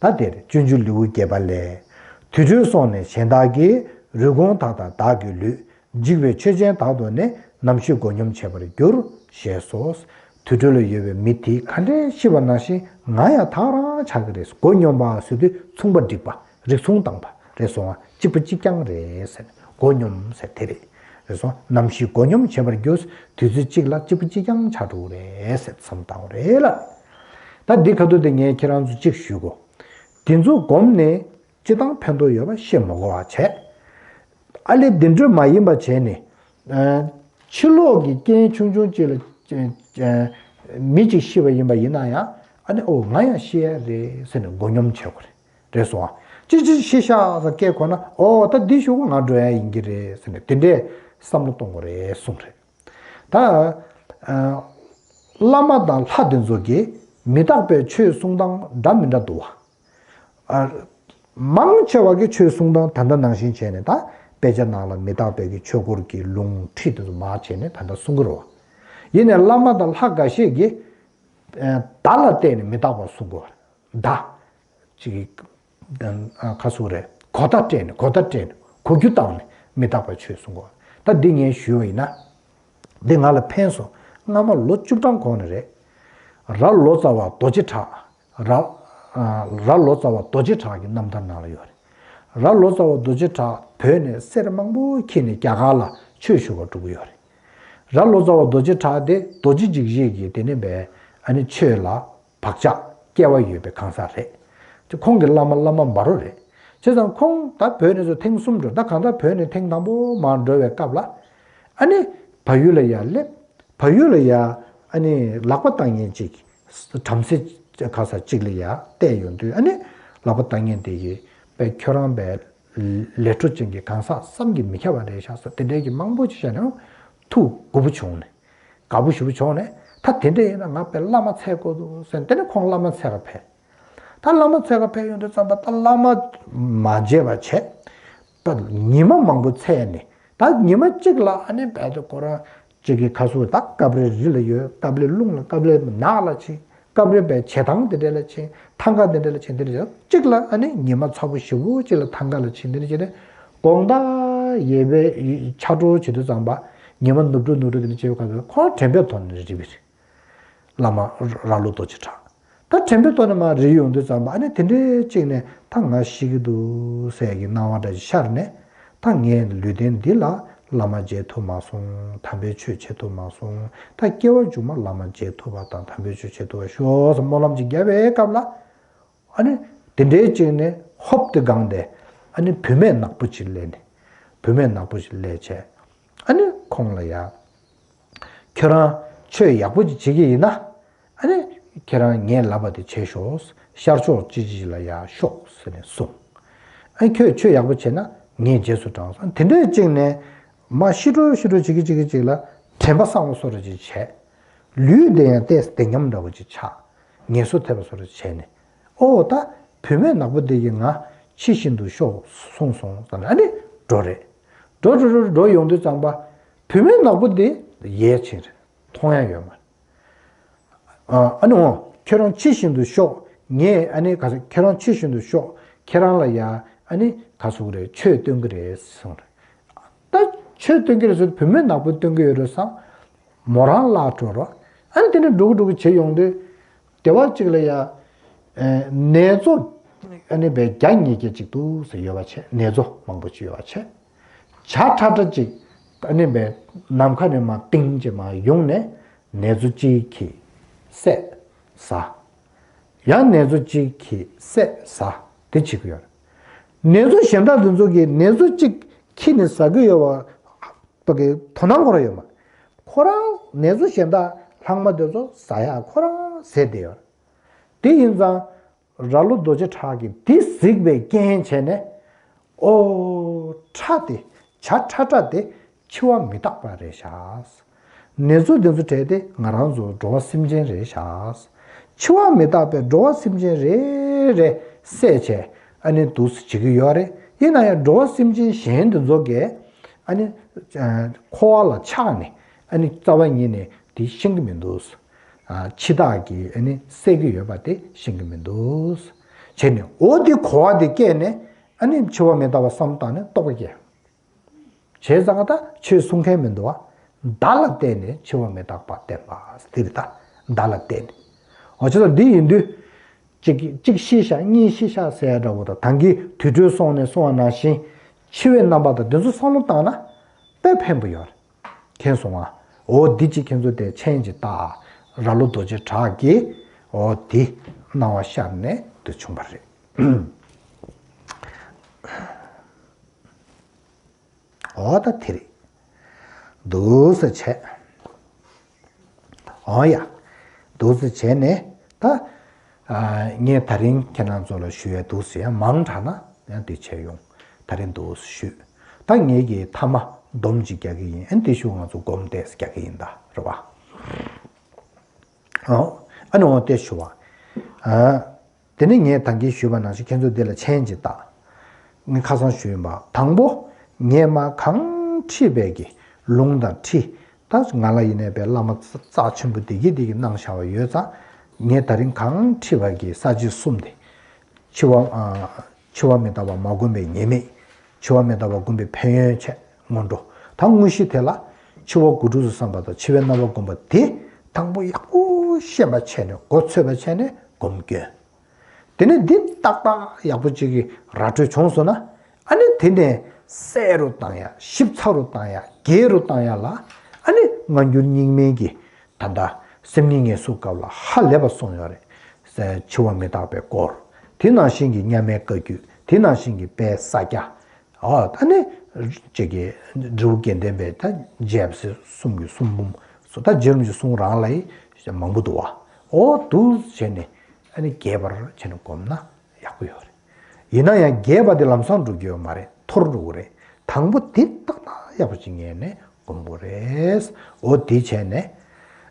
ད་དེ་རེད་སྤྱོད་འཇུག་ལེའུ་བརྒྱད་པ་ལས། དུར་ཁྲོད་སོང་ནས་གཞན་དག་གིས། རུས་གོང་དག་དང་བདག་གི་ལུས། འཇིག་པའི་ཆོས་ཅན་དག་ཏུ་ནི། ནམ་ཞིག་མགོ་སྙོམས་བྱེད་པར་འགྱུར། ཞེས་སོ། དུར་ཁྲོད་ལ་ཡོད་པའི་མི་དེ་ག་འདྲའི་ཤི་བ་ནང་བཞིན་ང་ཡང་ཐག་རང་ཆགས་ཀྱི་རེད། མགོ་སྙོམས་པ་ཟེར་དུས་མཚུངས་པ་འགྲིག་པ། རིགས་མཚུངས་བཏང་པ་རེད་སོང་བ། གཅིག་པ་གཅིག་རྐྱང་རེད་ཟེར། མགོ་སྙོམས་ཟེར་དེ་རེད། རེད་སོང་། ནམ་ཞིག་མགོ་སྙོམས་བྱེད་པར་འགྱུར། དུས་ཚོད་གཅིག་ལ་གཅིག་པ་གཅིག་རྐྱང་ཆགས་འགྲོ་གི་རེད་ཟེར་བསམ་བཏང་བ་རེད་ལ། ད་འདི་ཁ་ཐུག་དེ་ངས་ཁྱེད་རང་ཚོ་གཅིག་ཞུ་དགོས། འདི་ཚོ་སྒོམ་ནས་སྤྱི་བཏང་ཕན་ཐོགས་ཡོད་པ་ཤེས་མ་དགོས་པ་བྱས། ཨ་ལས་འདི་འདྲ་མ་ཡིན་པ་བྱས་ནས། ཕྱི་ལོགས་ཀྱི་རྐྱེན་ཆུང་ཆུང་གཅིག་ལ། མི་གཅིག་ཤི་བ་ཡིན་པ་ཡིན་ན་ཡང་ཨ་ནི་ཨོ་ང་ཡང་ཤི་ཡ་རེད་ཟེར་ནས་མགོ་སྙོམས་བྱེད་དགོས་རེད། རེད་སོང་ཨ། ཅི་ཅི་ཤི་ཤག་ཟེར་སྐད་གོ་ན་ཨོ་ད་འདི་ཞུ་གོ་ང་འགྲོ་ཡ་ཡིན་གྱི་རེད་ཟེར་ནས་དེ་འདྲས་བསམ་བློ་གཏོང་དགོས་རེད་གསུངས་རེད། ད་ཨ་བླ་མ་དང་ལྷ་དེ་ཚོ་གིས་མི་རྟག་པའི་ཆོས་གསུང་སྟངས་འདྲ་མི་འདྲ་འདུག་བ། ཨ་མང་ཆེ་བ་གིས་ཆོས་གསུང་སྟངས་ད་ལྟ་ནང་བཞིན་བྱས་ནས་ད་དཔེ་ཆ་ནང་ལ་མི་རྟག་པའི་གི་ཆོས་འཁོར་གྱི་ལུང་ཁྲིད་དེ་ཚོ་མར་བྱས་ནས་ད་ལྟ་གསུང་གི་རེད་བ། ཡིན་ནའི་བླ་མ་དང་ལྷ་འགའ་ཤས་ཀྱིས་ཨ་མདའ་ལ་བལྟས་ནས་མི་རྟག་པ་གསུང་གི་རེད། མདའ། ཅིག་ག་སུ་རེད། གོ་བརྡ་སྤྲད་ནས་གོ་བརྡ་སྤྲད་ནས་གོ་རྒྱུ་བཏང་ནས་མི་རྟག་པའི་ཆོས་གསུང་གོ། ད་འདི་ངས་ཞུས་པ་ཡིན་ན། འདི་ང་ལ་ཕན་སོང་། སྔ་མ་ལོ་བཅུ་གྲངས་གོང་ནས་རེད། ར་ལོ་ཙཱ་བ་རྡོ་རྗེ་གྲགས། ར་ར་ལོ་ཙཱ་བ་རྡོ་རྗེ་གྲགས་ཀྱི་རྣམ་ཐར་ནང་ལ་ཡོད་རེད། ར་ལོ་ཙཱ་བ་རྡོ་རྗེ་གྲགས་བོད་ནས་གསེར་མང་པོ་འཁྱེར་ནས་རྒྱ་གར་ལ་ཆོས་ཞུ་བར་འགྲོ་གི་ཡོད་རེད། ར་ལོ་ཙཱ་བ་རྡོ་རྗེ་གྲགས་དེ་རྡོ་རྗེ་འཇིགས་བྱེད་ཀྱི་དེ་ནས་བས་ཨ་ནི་ཆོས་ལ། བག་ཆགས་སྐྱེ་བ་ཡོད་པའི་གང་ཟག་རེད། དེ་ཁོང་གི་བླ་མ་བླ་མ་འབའ་རོ་རེད། བྱས་ཙང་ཁོང་ད་བོད་ནས་ཚུར་ཐེངས་གསུམ་འགྲོ། ད་གང་ལྟར་བོད་ནས་ཐེངས་དང་པོ་མར་འགྲོ་བའི་སྐབས་ལ། ཨ་ནི་བལ་ཡུལ་ལ་ཡར་སླེབས། བལ་ཡུལ་ལ་ཡར་ཨ་ནི་ལག་པ་བཏང་མཁན་ཅིག་བྲམ་ཟེ་ག་ས་ཅིག་ལ་ཡར་བལྟས་ཡོང་དུས་ཨ་ནི་ལག་པ་བཏང་མཁན་དེ་གིས་པས་ཁྱོད་རང་པས་ལས་འཕྲོ་ཅན་གྱི་གང་ཟག་བསམ་གྱིས་མི་ཁྱབ་པ་རེད་ཤག་ཟེར་དེ་འདྲའི་གི་མང་པོ་ཅིག་བཤད་ནས་ཐུགས་མགུ་པོ་བྱུང་ནས། དགའ་པོ་ཞེ་པོ་བྱུང་ནས་ད་དེ་འདྲ་ཡིན་ན་ང་དཔེ་བླ་མ་འཚོལ་དགོས་འདུག་ཟེར་ནས་དེ་ནས་ཁོང་བླ་མ་འཚོལ་ག་ཕེབས། ད་བླ་མ་འཚོལ་ག་ཕེབས་ཡོང་དུས་ཙམ་པ་ད་བླ་མ་མ་མཇལ་བ་བྱས། ད་ཉི་མ་མང་པོ་འཚོལ་ནས་ད་ཉི་མ་གཅིག་ལ་ཨ་ནི་རྦད་དེ་ཁོ་རང་གཅིག་གི་ཁ་སུ་ད་སྐབས་རེ་རི་ལ་ཡོད། སྐབས་རེ་རླུང་ལ། སྐབས་རེ་ནགས་ལ་ཕྱིན། སྐབས་རེ་བྱེ་ཐང་དེ་འདྲ་ལ་ཕྱིན། ཐང་ག་དེ་འདྲ་ལ་ཕྱིན། དེ་འདྲ་བྱས་གཅིག་ལ་ཨ་ནི་ཉི་མ་ཚ་པོ་ཞེ་པོ་གཅིག་ལ་ཐང་ག་ལ་ཕྱིན། དེ་འདྲ་བྱས་ནས་དགོང་དག་ཡས་པའི་ཕྱག་གྲོགས་བྱེད་དུས་ཙམ་པ་ཉི་མ་ནུབ་འགྲོ་ནུབ་འགྲོ་དེ་འདྲ་བྱེད་པའི་སྐབས་སུ་ཁོ་དྲན་པའི་ཐོག་ནས་རེད་པས། བླ་མ་ར་ལོ་རྡོ་རྗེ་གྲགས། ད་དྲན་པའི་ཐོག་ནས་མར་རིལ་ཡོང་དུས་ཙམ་པ་ཨ་ནི་དེ་འདྲའི་གཅིག་ནས་ད་ང་ཤི་གི་འདུག་ཟེར་གྱི་སྣང་བ་འདྲ་ཞིག་ཤར་ནས། ད་ངས་ལུས་རྟེན་འདི་ལ་བླ་མ་མཇལ་ཐུབ་མ་སོང་། དམ་པའི་ཆོས་བྱེད་ཐུབ་མ་སོང་། ད་སྐྱེ་བ་མཇུག་མ་བླ་མ་མཇལ་ཐུབ་པ་དང་དམ་པའི་ཆོས་བྱེད་ཐུབ་པ་ཤོག་ཟེར་སྨོན་ལམ་ཅིག་བརྒྱབ་པའི་སྐབས་ལ། ཨ་ནི་དེ་འདྲའི་གཅིག་ནས་ཧོབ་ཏེ་སྒང་སྟེ་ཨ་ནི་བུད་མེད་ནག་པོ་ཅིག་སླེབས་ནས། བུད་མེད་ནག་པོ་ཅིག་སླེབས་བྱས། ཨ་ནི་ཁོང་ལ་ཡ། ཁྱོད་རང་ཆོས་ཡག་པོ་ཅིག་བྱེད་ཀྱི་ཡིན་ན། ཨ་ནི་ཁྱེད་རང་ངས་ལབ་པ་དེ་བྱས་ཤོག། ཤར་ཕྱོགས་ཅི་ཅི་ལ་ཡར་ཤོག་ཟེར་ནས་གསུངས། ཨ་ནི་ཁྱོད་ཆོས་ཡག་པོ་བྱས་ན་ངས་རྗེས་སུ་འབྲང་ཟེར། དེ་འདྲའི་གཅིག་ནས་མར་ཤི་འགྲོ་ཤི་འགྲོ་བྱེད་ཀྱི་བྱེད་ཀྱི་ཅིག་ལ་དྲན་པ་སངས་པ་བཟོ་འདྲ་ཅིག་བྱས། ལུས་དེ་ཡང་ཏོག་ཙམ་བདེ་ཉམས་འདྲ་བོ་ཅིག་ཆགས། ངལ་གསོ་ཐེབས་པ་བཟོ་འདྲ་ཅིག་བྱས་ནས། ཨོ་ད་བུད་མེད་ནག་པོ་དེ་གིས་ང་ཕྱི་བཞིན་དུ་ཤོག་གསུངས་སོང་ཙང་ཨ་ནི་འགྲོ་རེད། འགྲོ་འགྲོ་འགྲོ་འགྲོ་ཡོང་དུས་ཙམ་པ་བུད་མེད་ནག་པོ་དེ་ཡལ་ཕྱིན་རེད། མཐོང་ཡ་ཡོད་མ་རེད། ཨ་ཨ་ནི་འོ་ཁྱོད་རང་ཕྱི་བཞིན་དུ་ཤོག། ངས་ཨ་ནི་ག་ས་ཁྱོད་རང་ཕྱི་བཞིན་དུ་ཤོག། ཁྱེད་རང་ལ་ཡ་ཨ་ནི་ག་ཟེར་དགོས་རེད། ཆོས་སྟོན་གྱི་རེད་གསུངས་རེད། ད་ཆོས་སྟོན་གྱི་རེད་ཟེར་བུད་མེད་ནག་པོ་སྟོན་གྱི་ཡོད་རེད་བསམ། མོ་རང་བརླག་འགྲོ་རོགས། ཨ་ནི་དེ་ནས་འགྲོ་གི་འགྲོ་གི་བྱེད་ཡོང་དུས། སྡེ་བ་གཅིག་ལ་ཡ། ཨེ་ནེ་ཙོ། ཨ་ནི་བས་བརྒྱ་ཉིས་བརྒྱ་ཅིག་འདུག་ཟེར་ཡོད་པ་བྱས། ནེ་ཙོ་མང་པོ་ཅིག་ཡོད་པ་བྱས། བྱ་ཁྲ་ཁྲ་ཅིག་ཨ་ནི་བས་ནམ་མཁའ་ནས་མར་ཏིང་ཅིག་མར་ཡོང་ནས་ནེ་ཙོ་གཅིག་གིས་བསད་ཟ། ཡང་ནེ་ཙོ་གཅིག་གིས་བསད་ཟ། དེ་བྱེད་ཀྱི་ཡོད་རེད། ནེ་ཙོ་གཞན་དག་དེ་ཚོ་གིས་ནེ་ཙོ་གཅིག་ཁྱེར་ནས་ཟ་གི་ཡོད་པ། པ་གི་དོ་སྣང་ཁོ་རང་ཡོད་མ་རེད། ཁོ་རང་ནེ་ཙོ་གཞན་དག་ལྷག་མ་དེ་ཚོ་ཟ་ཡག་ཁོ་རང་ཟས་བསྡད་ཡོད་རེད། དེ་ཡིན་ཙང་། ར་ལོ་རྡོ་རྗེ་གྲགས་ཀྱིས་དེ་གཟིགས་པའི་རྐྱེན་བྱས་ནས། ཨོ། ཁྲ་དེ། བྱ་ཁྲ་ཁྲ་དེ་འཆི་བ་མི་རྟག་པ་རེད་ཤག། ནེ་ཙོ་དེ་ཚོ་བྲལ་ཏེ་ང་རང་ཚོ་འགྲོ་བ་སེམས་ཅན་རེད་ཤག། འཆི་བ་མི་རྟག་པའི་འགྲོ་བ་སེམས་ཅན་རེ་རེ་བསད་བྱས་ཨ་ནི་འདུག་སེ་བྱེད་ཀྱི་ཡོད་རེད། ཡིན་ན་ཡང་འགྲོ་བ་སེམས་ཅན་གཞན་དེ་ཚོ་གས་ཨ་ནི་འཁོར་བ་ལ་ཆགས་ནས་ཨ་ནི་རྩ་བ་ཉིད་ནས་དེ་ཤེས་ཀྱི་མི་འདུག། ཨ། འཆི་བདག་གིས་ཨ་ནི་བསད་ཀྱི་ཡོད་པ་དེ་ཤེས་ཀྱི་མི་འདུག། བྱས་ནས་འོ་དེ་གོ་བ་དེ་སྐྱེས་ནས་ཨ་ནི་འཆི་བ་མི་རྟག་པ་བསམ་བཏང་ནས་རྟོག་པ་སྐྱེས། བྱས་ཙང་ད་ཆོས་གསུང་མཁན་མི་འདུག་བ། མདའ་ལ་བལྟས་ནས་འཆི་བ་མི་རྟག་པ་བསྟན་པ་དེ་རེད་ད། མདའ་ལ་བལྟས་ནས། འོ་བྱས་ཙང་འདི་ཡིན་དུས། གཅིག་གཅིག་ཤི་ཤག་གཉིས་ཤི་ཤག་ཟེར་ཡ་འདྲ་བོ་དང་ད་གིན་དུར་ཁྲོད་སོང་ནས་གསུངས་པ་ནང་བཞིན་འཆི་བའི་རྣམ་པ་དང་དེ་ཚོ་བསམ་བློ་བཏང་ན་དཔེ་ཕན་པོ་ཡོད་རེད། མཁྱེན་སོང་ང་། འོ་འདི་གཅིག་ཁྱེད་ཚོ་དེ་མཆན་གཅིག་བཏགས། ར་ལོ་རྡོ་རྗེ་གྲགས་ཀྱིས་འོ་འདི་སྣང་བ་ཤར་ནས་དེ་བྱུང་བ་རེད། འོ་ད་དེ་རེད། འདུག་སེ་བྱས། འོ་ཡ། འདུག་སེ་བྱས་ནས་ད། ཨ། ངས་ད་རིང་ཁྱེད་རང་ཚོ་ལ་ཞུ་ཡ་འདུག་སེ་ཡང་མང་དྲགས་ན་ཡང་འདི་བྱས་ཡོང་། ད་རིང་འདུག་སེ་ཞུས། ད་ངེད་ཀྱིས་མཐའ་མ་སྡོམ་ཅིག་རྒྱག་གི་ཡིན། ཨ་འདི་ཞུ་ང་ཚོ་སྒོམ་ཏོག་ཙམ་རྒྱག་གི་ཡིན་ད་རེད་བ། ཨོ། ཨ་ནི་འོ་དེ་ཞུ་བ། ཨ། དེ་ནས་ངས་ད་གིན་ཞུས་པ་ནང་བཞིན་ཁྱེད་ཚོ་འདི་ལ་མཆན་ཅིག་བཏགས། ངས་ཁ་སང་ཞུས་ཡིན་པ། དང་པོ། ངས་མ་གང་ཁྲིད་པའི་གི་ལུང་དང་ཁྲིད། ད་ང་ལ་ཡིན་ནའི་པའི་བླ་མ་རྩ་ཆེན་པོ་བདེ་སྐྱིད་འདི་གི་གནང་བཞག་པ་ཡོད་ཙང་། ངས་ད་རིང་གང་ཁྲིད་པ་གི་ས་བཅད་གསུམ་དེ། འཆི་བ། ཨ། འཆི་བ་མི་རྟག་པ་མ་བསྒོམས་པའི་ཉེས་དམིགས། འཆི་བ་མི་རྟག་པ་བསྒོམས་པའི་ཕན་ཡོན་བཅས་སྔོན་འགྲོ། ད་དངོས་གཞི་དེ་ལ་འཆི་བ་དགུ་ཕྲུགས་སུ་བསམ་པ་དང་འཆི་བའི་རྣམ་པ་བསྒོམ་པ་དེ་དང་པོ་ཡག་པོ་ཤེས་པ་བྱས་ནས་མགོ་ཚོས་པ་བྱས་ནས་སྒོམ་སྐྱོན། དེ་ནས་འདི་ཏག་ཏག་ཡག་པོ་ཅིག་གི་ར་སྤྲོད་བྱུང་སོང་ན། ཨ་ནི་དེ་ནས་གསལ་རུ་བཏང་ཡ། ཞིབ་ཚགས་རུ་བཏང་ཡ། རྒྱས་རུ་བཏང་ཡ་ལ། ཨ་ནི་སྔ་འགྱུར་རྙིང་མའི་གི་ད་ལྟ་སེམས་ཉིད་ངལ་གསོའི་སྐབས་ལ་ཧ་ལས་པ་གསུངས་ཡོད་རེད། འཆི་བ་མི་རྟག་པའི་སྐོར། དེ་ནང་བཞིན་གྱི་མཉམ་མེད་བཀའ་བརྒྱུད། དེ་ནང་བཞིན་གྱི་དཔལ་ས་སྐྱ། ཨོ་ད་ནི་ཅིག་གི་འབྲས་བུ་དགེ་ལྡན་པའི་ད་རྒྱལ་སྲས་གསུམ་གྱི་གསུང་འབུམ་སོགས། ད་རྗེ་རིན་པོ་ཆེའི་གསུང་རང་ལ་ཡི་མང་པོ་འདུག་བ། ཨོ་འདུག་བྱས་ནས་ཨ་ནི་རྒྱས་པར་བྱས་ནས་བསྒོམས་ན་ཡག་པོ་ཡོད་རེད། ཡིན་ན་ཡང་རྒྱས་པ་དེ་ལམ་སང་འགྲུབ་ཀྱི་ཡོད་མ་རེད། འཐོར་འགྲོ་གི་རེད། དང་པོ་དེ་ཏག་ཏག་ཡག་པོ་ཅིག་ངེས་ནས་སྒོམ་དགོས་རེད། འོ་དེ་བྱས་ནས་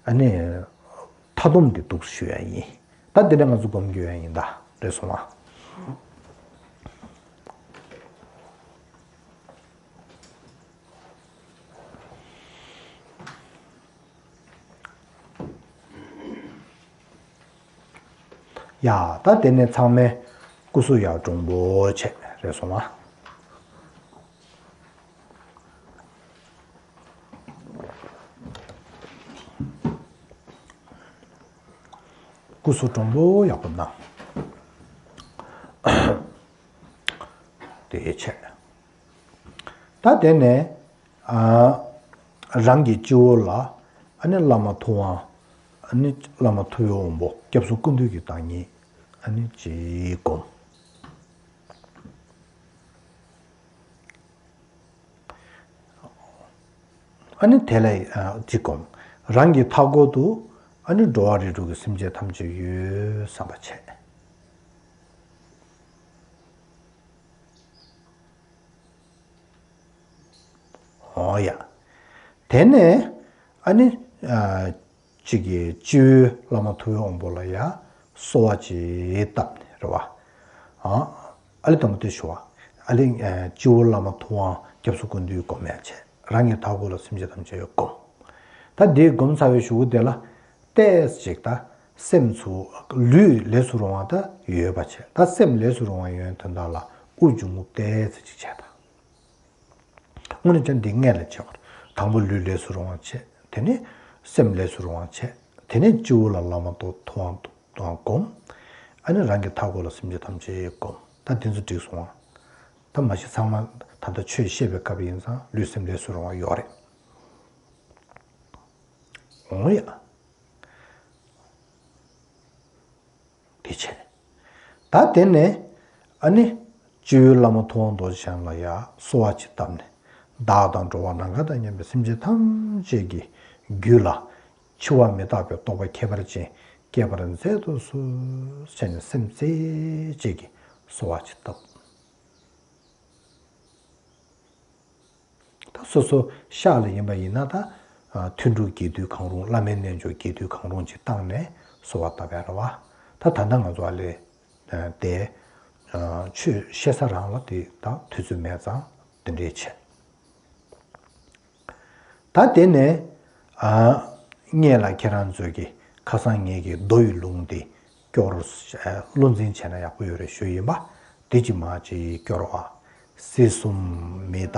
ཨ་ནི་མཐའ་སྡོམ་དེ་འདུག་ཞུ་ཡ་ཡིན། ད་དེ་ནས་ང་ཚོ་སྒོམ་རྒྱུ་ཡ་ཡིན་ད། རེད་སོང་ང་། ཡ། ད་དེ་ནས་ཚང་མས་སྐུ་གཟུགས་ཡར་འདྲོང་པོ་བྱས། རེད་སོང་ང་། སྐུ་གཟུགས་བཟང་པོ་ཡག་པོ་གནང་། དེ་བྱས། ད་དེ་ནས་ཨ་རང་གི་སྤྱི་བོ་ལ་ཨ་ནི་བླ་མ་ཐུབ་དབང་། ཨ་ནི་བླ་མ་ཐུབ་པའི་དབང་པོ་སྐྱབས་སུ་སྐུ་མདུན་གྱི་བདག་ཉིད་ཨ་ནི་ཅིག་བསྒོམ། ཨ་ནི་དེ་ལ་ཨ་ཅིག་བསྒོམ། རང་གི་མཐའ་སྐོར་དུ་ཨ་ནི་འགྲོ་བ་རིགས་དྲུག་གི་སེམས་ཅན་ཐམས་ཅད་ཡོད་བསམ་པ་བྱས། འོ་ཡ། དེ་ནས་ཨ་ནི་ཨ་གཅིག་གིས་སྤྱི་བོའི་བླ་མ་ཐུབ་པའི་དབང་པོ་ལ་ཡ་གསོལ་བ་ཅིག་བཏབ་ནས་རེད་བ། ཨ་ཨ་ལི་དང་པོ་དེ་ཞུ་བ། ཨ་ལི་ཨ་སྤྱི་བོར་བླ་མ་ཐུབ་དབང་སྐྱབས་སུ་སྐུ་མདུན་བསྒོམ་ཡ་བྱས། རང་གི་མཐའ་སྐོར་ལ་སེམས་ཅན་ཐམས་ཅད་ཡོད་བསྒོམ། ད་འདི་བསྒོམ་ཚར་བའི་གཞུག་གུ་དེ་ལ་ཏོག་ཙམ་ཅིག་ད་སེམས་སུ་ལུས་ལས་སུ་རུང་བ་ད་ཡོད་པ་བྱས། ད་སེམས་ལས་སུ་རུང་བ་ཡོང་དོན་དག་ལ་དབུགས་འབྱུང་རྔུབ་ཏོག་ཙམ་ཅིག་བྱས་ད། དངོས་གནས་ཀྱང་འདི་སྔོན་ལ་བྱས་པ། དང་པོ་ལུས་ལས་སུ་རུང་བ་བྱས། དེ་ནས་སེམས་ལས་སུ་རུང་བ་བྱས། དེ་ནས་སྤྱི་བོ་ལ་བླ་མ་ཐུབ་དབང་བསྒོམ། ཨ་ནི་རང་གི་མཐའ་སྐོར་ལ་སེམས་ཅན་ཐམས་ཅད་བསྒོམ། ད་དེ་ཚོ་འགྲིག་སོང་བ། ད་མ་གཞི་ཚང་མ་ད་ལྟ་ཆོས་བཤད་པའི་སྐབས་ཡིན་ཙང་ལུས་སེམས་ལས་སུ་རུང་བ་ཡོད་རེད། འོང་ཡ། དེ་བྱས། ད་དེ་ནས་ཨ་ནི་སྤྱི་བོའི་བླ་མ་ཐུབ་དབང་རྡོ་རྗེ་འཆང་ལ་ཡ་གསོལ་བ་ཅིག་བཏབ་ནས། བདག་དང་འགྲོ་བ་ནམ་མཁའ་དང་མཉམ་པའི་སེམས་ཅན་ཐམས་ཅད་ཀྱི་རྒྱུད་ལ་འཆི་བ་མི་རྟག་པའི་རྟོགས་པ་ཁྱད་པར་ཅན་སྐྱེ་བར་མཛད་དུ་གསོལ་ཟེར་ནས་སེམས་རྩེ་གཅིག་གིས་གསོལ་བ་ཅིག་བཏབ། ད་སོ་སོ་ཤག་ལ་ཡིན་པ་ཡིན་ན་ད་ཨ་ཐུན་དྲུག་རྒྱས་བསྡུས་གང་རུང་། བླ་མའི་རྣལ་འབྱོར་རྒྱས་བསྡུས་གང་རུང་ཅིག་བཏང་ནས་གསོལ་བ་བཏབ་པ་རེད་བ། ད་ད་ལྟ་ང་ཚོ་ཨ་ལས་ཨ་དེ་ཨ་ཆོས་བཤད་ས་རང་ལ་དེ་ད་དུས་ཚོད་མེད་ཙང་དེ་འདྲས་བྱས། ད་དེ་ནས་ཨ་སྔོན་ལ་ཁྱེད་རང་ཚོས་ཀྱི་ཁ་སང་ངེད་ཀྱི་མདོ་ཡི་ལུང་དེ་སྐྱོར། ཨ་བློ་འཛིན་བྱས་ན་ཡག་པོ་ཡོད་རེད་ཞུ་ཡིན་པ། དེ་ཅི་མ་ཅི་སྐྱོར་བ། སྲིད་གསུམ་མི་རྟག་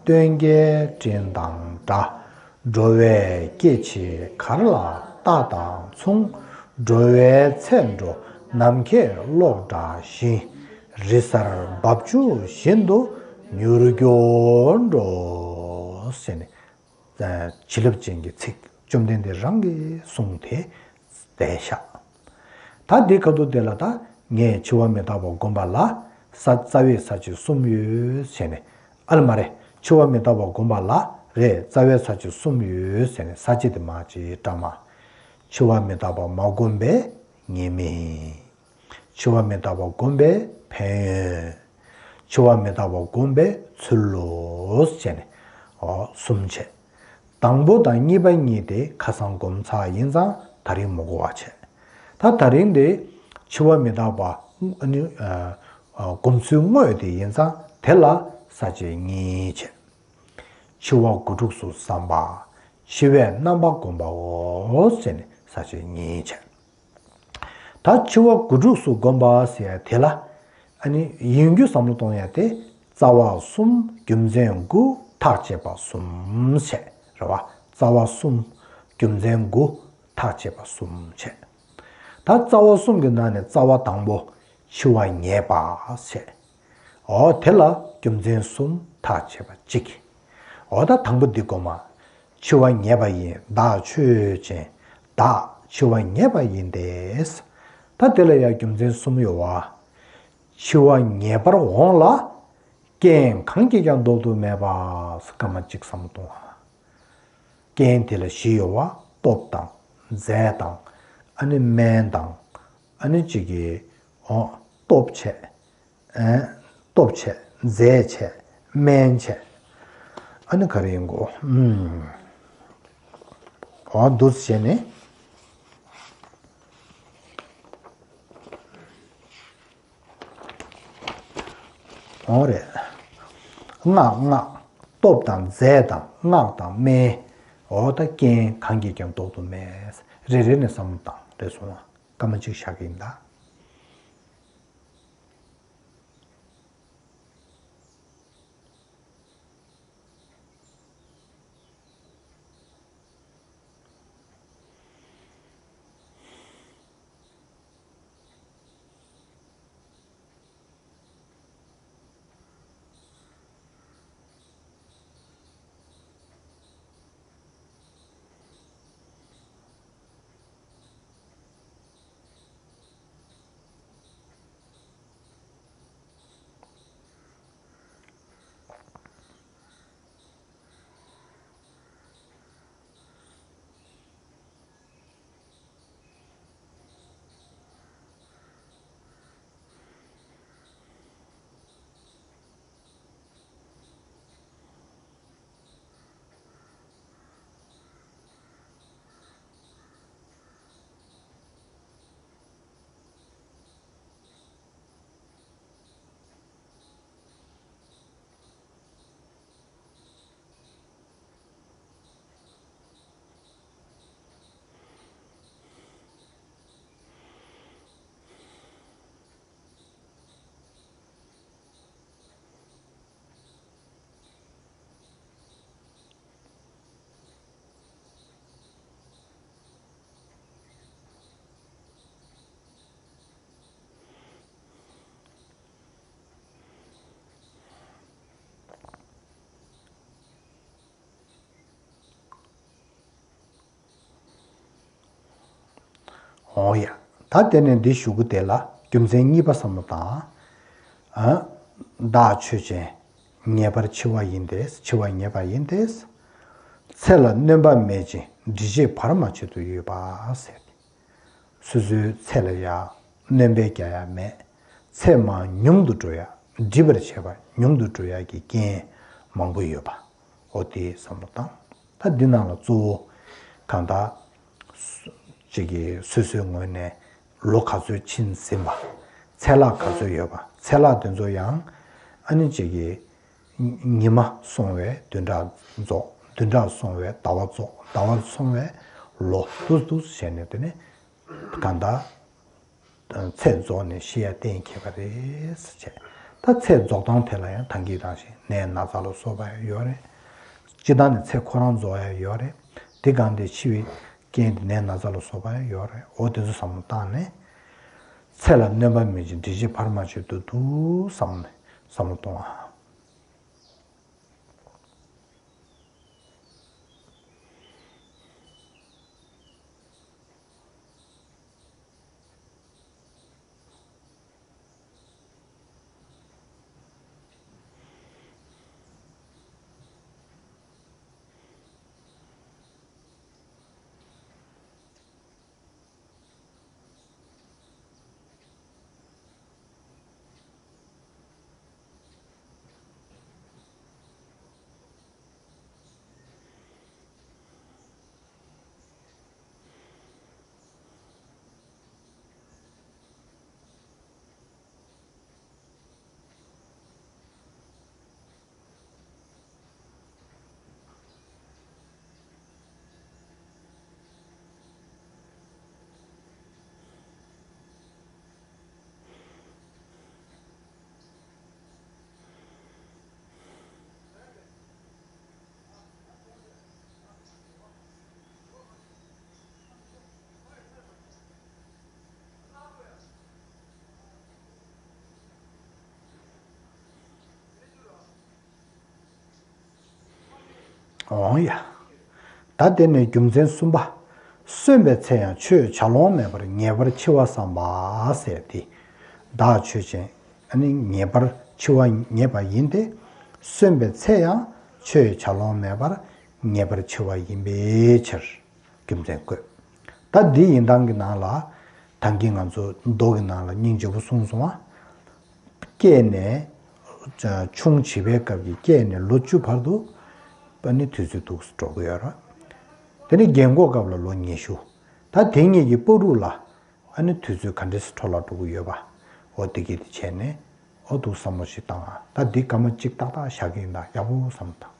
སྟོན་ཀའི་སྤྲིན་དང་འདྲ། འགྲོ་བའི་སྐྱེ་འཆི་གར་ལ་རྟག་དང་མཚུངས། འགྲོ་བའི་ཚེ་འགྲོ་ནམ་མཁའི་གློག་འདྲ་ཞིང་། རི་གཟར་འབབ་ཆུ་བཞིན་དུ་མྱུར་འགྱུར་འགྲོ། ཟེར་ནས། བྱིན་རླབས་ཅན་གྱི་ཚིག་བཅོམ་ལྡན་འདས་རང་གིས་གསུངས་ཏེ་བསྡད་ཤག་ད་འདི་ཁ་ཐུག་དེ་ལ་ད་ངས་འཆི་བ་མི་རྟག་པ་བསྒོམ་པ་ལ་ས་རྩ་བའི་ས་བཅད་གསུམ་ཡོད་ཟེར་ནས། ཨ་ལ་མ་རེད། འཆི་བ་མི་རྟག་པ་བསྒོམ་པ་ལ་རེད། རྩ་བའི་ས་བཅད་གསུམ་ཡོད་ཟེར་ནས་ས་བཅད་དེ་མ་ཅིག་བཀྲམ་མ། འཆི་བ་མི་རྟག་པ་མ་བསྒོམས་པའི་ཉེས་དམིགས། འཆི་བ་མི་རྟག་པ་བསྒོམས་པའི་ཕན་ཡོན། འཆི་བ་མི་རྟག་པ་བསྒོམས་པའི་ཚུལ་ལོ་ཟེར་ནས། ཨོ་གསུམ་བྱས། དང་པོ་དང་གཉིས་པ་གཉིས་དེ་ཁ་སང་བསྒོམས་ཚར་ཡིན་ཙང་ད་རིང་མ་གོ་བ་བྱས། ད་ད་རིང་དེ་འཆི་བ་མི་རྟག་པ་ཨ་ནི་ཨ་ཨ་བསྒོམ་ཚུལ་དངོས་དེ་ཡིན་ཙང་དེ་ལ་ས་བཅད་གཉིས་བྱས། འཆི་བ་དགུ་ཕྲུགས་སུ་བསམ་པ། འཆི་བའི་རྣམ་པ་བསྒོམ་པའོ་ཟེར་ནས་ས་བཅད་གཉིས་བྱས། ད་འཆི་བ་དགུ་ཕྲུགས་སུ་བསྒོམ་པ་ཟེར་ཡ་དེ་ལ་ཨ་ནི་ཡིན་རྒྱུ་བསམ་བློ་གཏོང་ཡ་དེ་རྩ་བ་གསུམ་རྒྱུ་མཚན་དགུ་ཐག་བཅད་པ་གསུམ་བྱས་རེད་བ། རྩ་བ་གསུམ་རྒྱུ་མཚན་དགུ་ཐག་བཅད་པ་གསུམ་བྱས། ད་རྩ་བ་གསུམ་གྱི་ནང་ནས་རྩ་བ་དང་པོ་འཆི་བ་ངེས་པ་བྱས། འོ་དེ་ལ་རྒྱུ་མཚན་གསུམ་ཐག་བཅད་པ་གཅིག་འོ་ད་དང་པོ་འདི་བསྒོམ་མ། འཆི་བ་ངེས་པ་ཡིན་བདག་ཆོས་ཅན། བདག་འཆི་བ་ངེས་པ་ཡིན་ཏེ། ད་དེ་ལ་ཡང་རྒྱུ་མཚན་གསུམ་ཡོད་བ། འཆི་བ་ངེས་པར་འོང་ལ། རྐྱེན་གང་གིས་ཀྱང་ལྡོག་ཏུ་མེད་པ། སྐར་མ་གཅིག་བསམ་བློ་གཏོང་བ། རྐྱེན་དེ་ལ་བཞི་ཡོད་བ། སྟོབས་དང་། རྫས་དང་། ཨ་ནི་སྨན་དང་། ཨ་ནི་གཅིག་གིས་འོ་སྟོབས་བྱས། ཨེ། སྟོབས་བྱས། རྫས་བྱས། སྨན་བྱས། ཨ་ནི་ག་རེ་ཡིན་གོ་ཨུམ། འོ་འདུག་བྱས་ནས། འོ་རེད། སྔགས་སྔགས། སྟོབས་དང་རྫས་དང་སྔགས་དང་སྨན། འོ་ད་རྐྱེན་གང་གིས་ཀྱང་ལྡོག་ཏུ་མེད། རེ་རེ་ནས་བསམ་བློ་བཏང་རེད་སོང་ང་། སྐར་མ་གཅིག་བཞག་གི་ཡིན་ད། འོང་ཡ། ད་དེ་ནས་འདི་ཞུ་གི་དེ་ལ་རྒྱུ་མཚན་གཉིས་པ་བསམ་བློ་བཏང་། ཨ། བདག་ཆོས་ཅན། ངེས་པར་འཆི་བ་ཡིན་ཏེ། འཆི་བ་ངེས་པ་ཡིན་ཏེ། ཚེ་ལ་སྣོན་པ་མེད་ཅིང་འབྲི་བྱེད་བར་མ་ཆོད་དུ་ཡོད་པ་ཟེར། སོ་སོའི་ཚེ་ལ་ཡང་སྣོན་པ་རྒྱག་ཡ་མེད། ཚེ་མར་ཉུང་དུ་འགྲོ་ཡ། འབྲི་བར་བྱེད་པ་ཉུང་དུ་འགྲོ་ཡ་གི་རྐྱེན་མང་པོ་ཡོད་པ། འོ་དེ་བསམ་བློ་བཏང་། ད་འདི་ནང་ལ་གཙོ་བོ་གང་ལྟར་ཅིག་གི་སོ་སོའི་ངོས་ནས་ལོ་ག་ཚོད་ཕྱིན་ཟིན་པ། ཚེ་ལྷག་ག་ཚོད་ཡོད་པ། ཚེ་ལྷག་དེ་ཚོ་ཡང་ཨ་ནི་ཅིག་གི་ཉི་མ་སོང་བས་བདུན་ཕྲག་རྫོགས། བདུན་ཕྲག་སོང་བས་ཟླ་བ་རྫོགས། ཟླ་བ་སོང་བས་ལོ། འདུག་འདུག་བྱས་ནས་དེ་ནི་གང་ལྟར་ཚེ་རྫོགས་ནས་ཤི་ཡ་གཏན་འཁེལ་བ་རེད་ཟེར་བྱས། ད་ཚེ་རྫོགས་སྟངས་དེ་ལ་ཡང་ད་གིན་རང་བཞིན་ནད་ན་ཚ་ལ་སོགས་པ་ཡང་ཡོད་རེད། སྤྱིར་བཏང་ནས་ཚེ་ཁོ་རང་རྫོགས་ཡ་ཡོད་རེད། དེ་གང་དེ་འཆི་བའི་རྐྱེན་དེ་ནད་ན་ཚ་ལ་སོགས་པ་ཡང་ཡོད་རེད། འོ་དེ་ཚོ་བསམ་བློ་བཏང་ནས། ཚེ་ལ་སྣོན་པ་མེད་ཅིང་འབྲི་བྱེད་བར་མ་ཆོད་དུ་འདུག་བསམ་ནས་བསམ་བློ་གཏོང་བ། འོང་ཡ། ད་དེ་ནས་རྒྱུ་མཚན་གསུམ་པ། གསོན་པའི་ཚེ་ཡང་ཆོས་བྱ་ལོང་མེད་པར་ངེས་པར་འཆི་བ་བསམ་པ་ཟེར་ཏེ། བདག་ཆོས་ཅན། ཨ་ནི་ངེས་པར་འཆི་བ་ངེས་པ་ཡིན་ཏེ། གསོན་པའི་ཚེ་ཡང་ཆོས་བྱ་ལོང་མེད་པར་ངེས་པར་འཆི་བ་ཡིན་པའི་ཕྱིར། རྒྱུ་མཚན་བཀོད། ད་འདི་ཡིན་སྟངས་ཀྱི་ནང་ལ། ད་གིན་ང་ཚོ་མདོ་གི་ནང་ལ་སྙིང་རྗེ་པོ་གསུངས་སོང་བ། སྐྱེས་ནས། ཆུང་བྱིས་པའི་སྐབས་ཀྱི་སྐྱེས་ནས་ལོ་བཅུ་བར་དུ། ཨ་ནི་དུས་ཚོད་འདུག་སེ་འགྲོ་གི་ཡོད་རེད། དེ་ནས་རྒན་གོག་སྐབས་ལ་ལོ་ཉི་ཤུ། ད་དེ་གཉིས་ཀྱི་བར་དུ་ལ། ཨ་ནི་དུས་ཚོད་ག་འདྲས་སེ་འཕྲོ་བརླག་འགྲོ་གི་ཡོད་པ། འོ་དེ་གི་དེ་བྱས་ནས། འོ་འདུག་སེ་བསམ་བློ་ཞིག་བཏང་ཨ། ད་འདི་སྐར་མ་གཅིག་ཏག་ཏག་བཞག་གི་ཡིན་ད། ཡག་པོ་བསམ་བློ་བཏང་།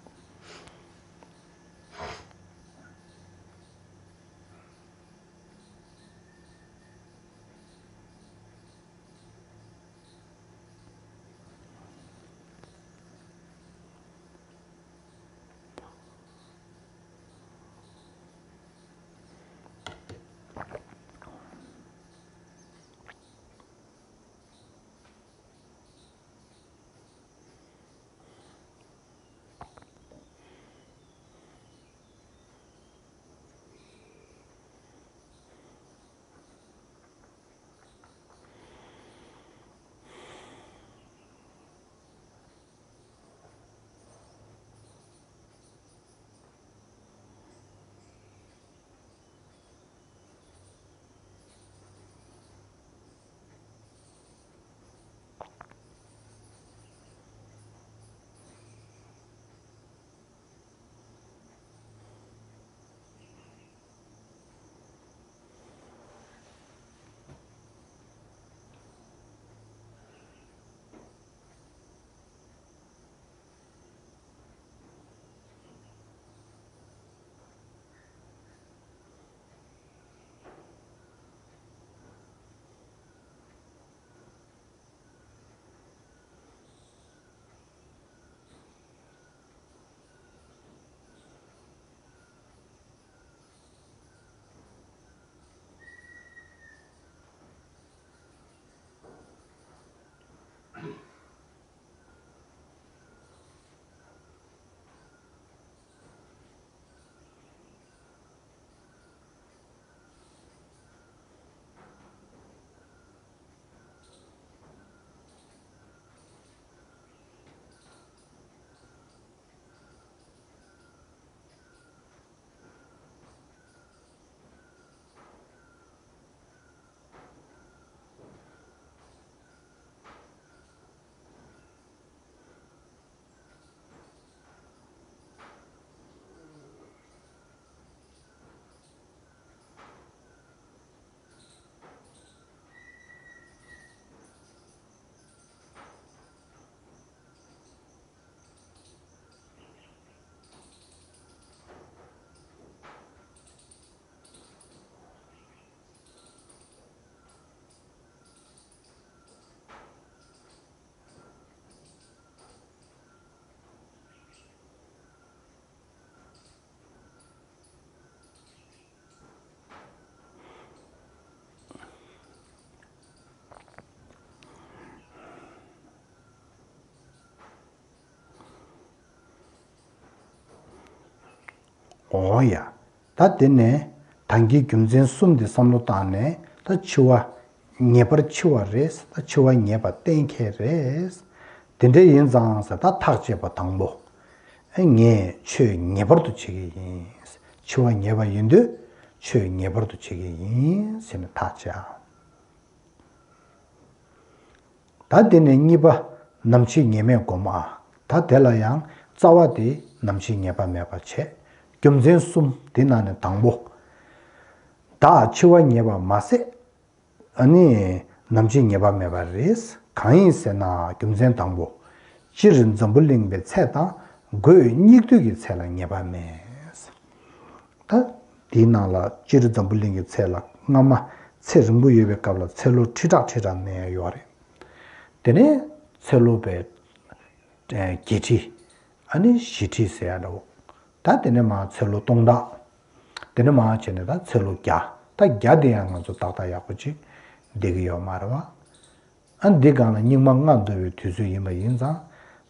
འོ་ཡ། ད་དེ་ནས་ད་གིན་རྒྱུ་མཚན་གསུམ་དེ་བསམ་བློ་བཏང་ནས་ད་འཆི་བ་ངེས་པར་འཆི་བ་རེད། ད་འཆི་བ་ངེས་པ་གཏན་འཁེལ་རེད། དེ་འདྲ་ཡིན་ཙང་ཟེར། ད་ཐག་བཅད་པ་དང་པོ། ཨེ་ངས་ཆོས་ངེས་པར་དུ་བྱེད་ཀྱི་ཡིན། འཆི་བ་ངེས་པ་ཡིན་དུས་ཆོས་ངེས་པར་དུ་བྱེད་ཀྱི་ཡིན་ཟེར་ནས་ཐག་བཅད་ཨ། ད་དེ་ནས་གཉིས་པ། ནམ་འཆི་ངེས་མེད་སྒོམ་ཨ། ད་དེ་ལ་ཡང་རྩ་བ་དེ་ནམ་འཆི་ངེས་པ་མེད་པ་བྱས། རྒྱུ་མཚན་གསུམ་དེ་ནང་ནས་དང་པོ། བདག་འཆི་བ་ངེས་པ་མ་ཟད། ཨ་ནི་ནམ་འཆི་ངེས་པ་མེད་པ་རེད། གང་ཡིན་ཟེར་ན་རྒྱུ་མཚན་དང་པོ། སྤྱིར་འཛམ་བུ་གླིང་པའི་ཚེ་དང་སྒོས་སྙིགས་དུས་ཀྱི་ཚེ་ལ་ངེས་པ་མེད། ད་དེའི་ནང་ལ་སྤྱིར་འཛམ་བུ་གླིང་གི་ཚེ་ལ་སྔ་མ་ཚེ་རིང་པོ་ཡོད་པའི་སྐབས་ལ་ཚེ་ལོ་ཁྲི་ཕྲག་ཁྲི་ཕྲག་གནས་ཡ་ཡོད་རེད། དེ་ནས་ཚེ་ལོ་པའི་བརྒྱད་ཁྲི། ཨ་ནི་བཞི་ཁྲི་ཟེར་ཡ་འདྲ་བོ། ད་དེ་ནས་མར་ཚེ་ལོ་སྟོང་ཕྲག། དེ་ནས་མར་བྱས་ནས་ད་ཚེ་ལོ་བརྒྱ། ད་བརྒྱ་དེ་ཡང་ང་ཚོ་ཏག་ཏག་ཡག་པོ་ཅིག་བསྡད་ཀྱི་ཡོད་མ་རེད་བ། ཨ་འདི་སྒང་ལ་སྙིགས་མ་ལྔ་འདུ་བའི་དུས་ཚོད་ཡིན་པ་ཡིན་ཙང་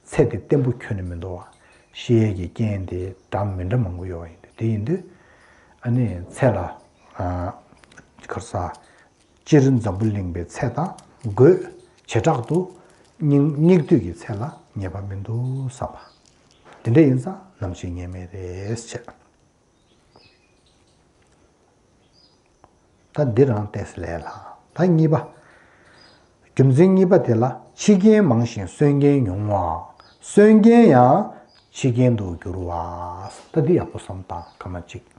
ཚེ་དེ་བརྟན་པོ་ཁྱོན་ནས་མི་འདུག་བ། ཤི་ཡས་ཀྱི་རྐྱེན་དེ་འདྲ་མི་འདྲ་མང་པོ་ཡོད་པ་ཡིན་དུས། དེ་ཡིན་དུས་ཨ་ནི་ཚེ་ལ་ཨ་ག་རེ་ཟ། སྤྱིར་འཛམ་བུ་གླིང་པའི་ཚེ་དང་སྒོས་བྱེ་བྲག་ཏུ་སྙིགས་སྙིགས་དུས་ཀྱི་ཚེ་ལ་ངེས་པ་མི་འདུག་བསམ་པ། དེ་འདྲ་ཡིན་ཙང་ནམ་འཆི་ངེས་མེད་རེད་ཟེར། ད་འདི་རང་ཏོག་ཙམ་ལས་སླ། ད་གཉིས་པ། རྒྱུ་མཚན་གཉིས་པ་དེ་ལ་འཆི་རྐྱེན་མང་ཞིང་གསོན་རྐྱེན་ཉུང་བ། གསོན་རྐྱེན་ཡང་འཆི་རྐྱེན་དུ་འགྱུར་བ། ད་འདི་ཡག་པོ་བསམ་བཏང་། སྐར་མ་གཅིག།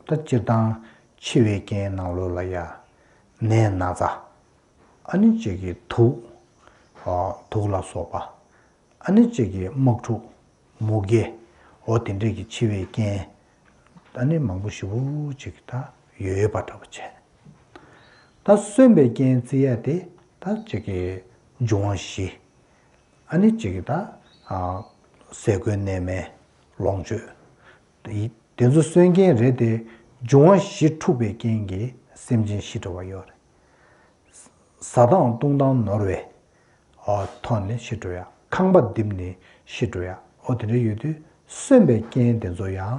ད་སྤྱིར་བཏང་འཆི་བའི་རྐྱེན་ནང་ལོགས་ལ་ཡ་ནད་ན་ཚ། ཨ་ནི་གཅིག་གི་དུག་ཨ་དུག་ལ་སོགས་པ། ཨ་ནི་གཅིག་གི་དམག་འཁྲུག་མུ་གེ། འོ་དེ་འདྲས་ཀྱི་འཆི་བའི་རྐྱེན། ཨ་ནི་མང་པོ་ཞེ་པོ་ཅིག་ད་ཡོད་ཡོད་པ་འདྲ་པོ་བྱས། ད་གསོན་པའི་རྐྱེན་བརྩི་ཡ་དེ་ད་གཅིག་གི་འབྱུང་བ་བཞི། ཨ་ནི་གཅིག་གི་ད་ཨ་ཟས་གོས་གནས་མལ་ལོངས་སྤྱོད། དེ་ཚོ་གསོན་རྐྱེན་རེད་དེ། འབྱུང་བ་བཞི་འཁྲུགས་པའི་རྐྱེན་གྱིས་སེམས་ཅན་ཤི་འགྲོ་བ་ཡོད་རེད། བཟའ་དང་བཏུང་དང་ནོར་བའི་ཨ་ཐོག་ནས་ཤི་འགྲོ་ཡ། ཁང་པ་རྡིབ་ནས་ཤི་འགྲོ་ཡ། འོ་དེ་འདྲ་ཡོད་དུས་གསོན་པའི་རྐྱེན་དེ་ཚོ་ཡང་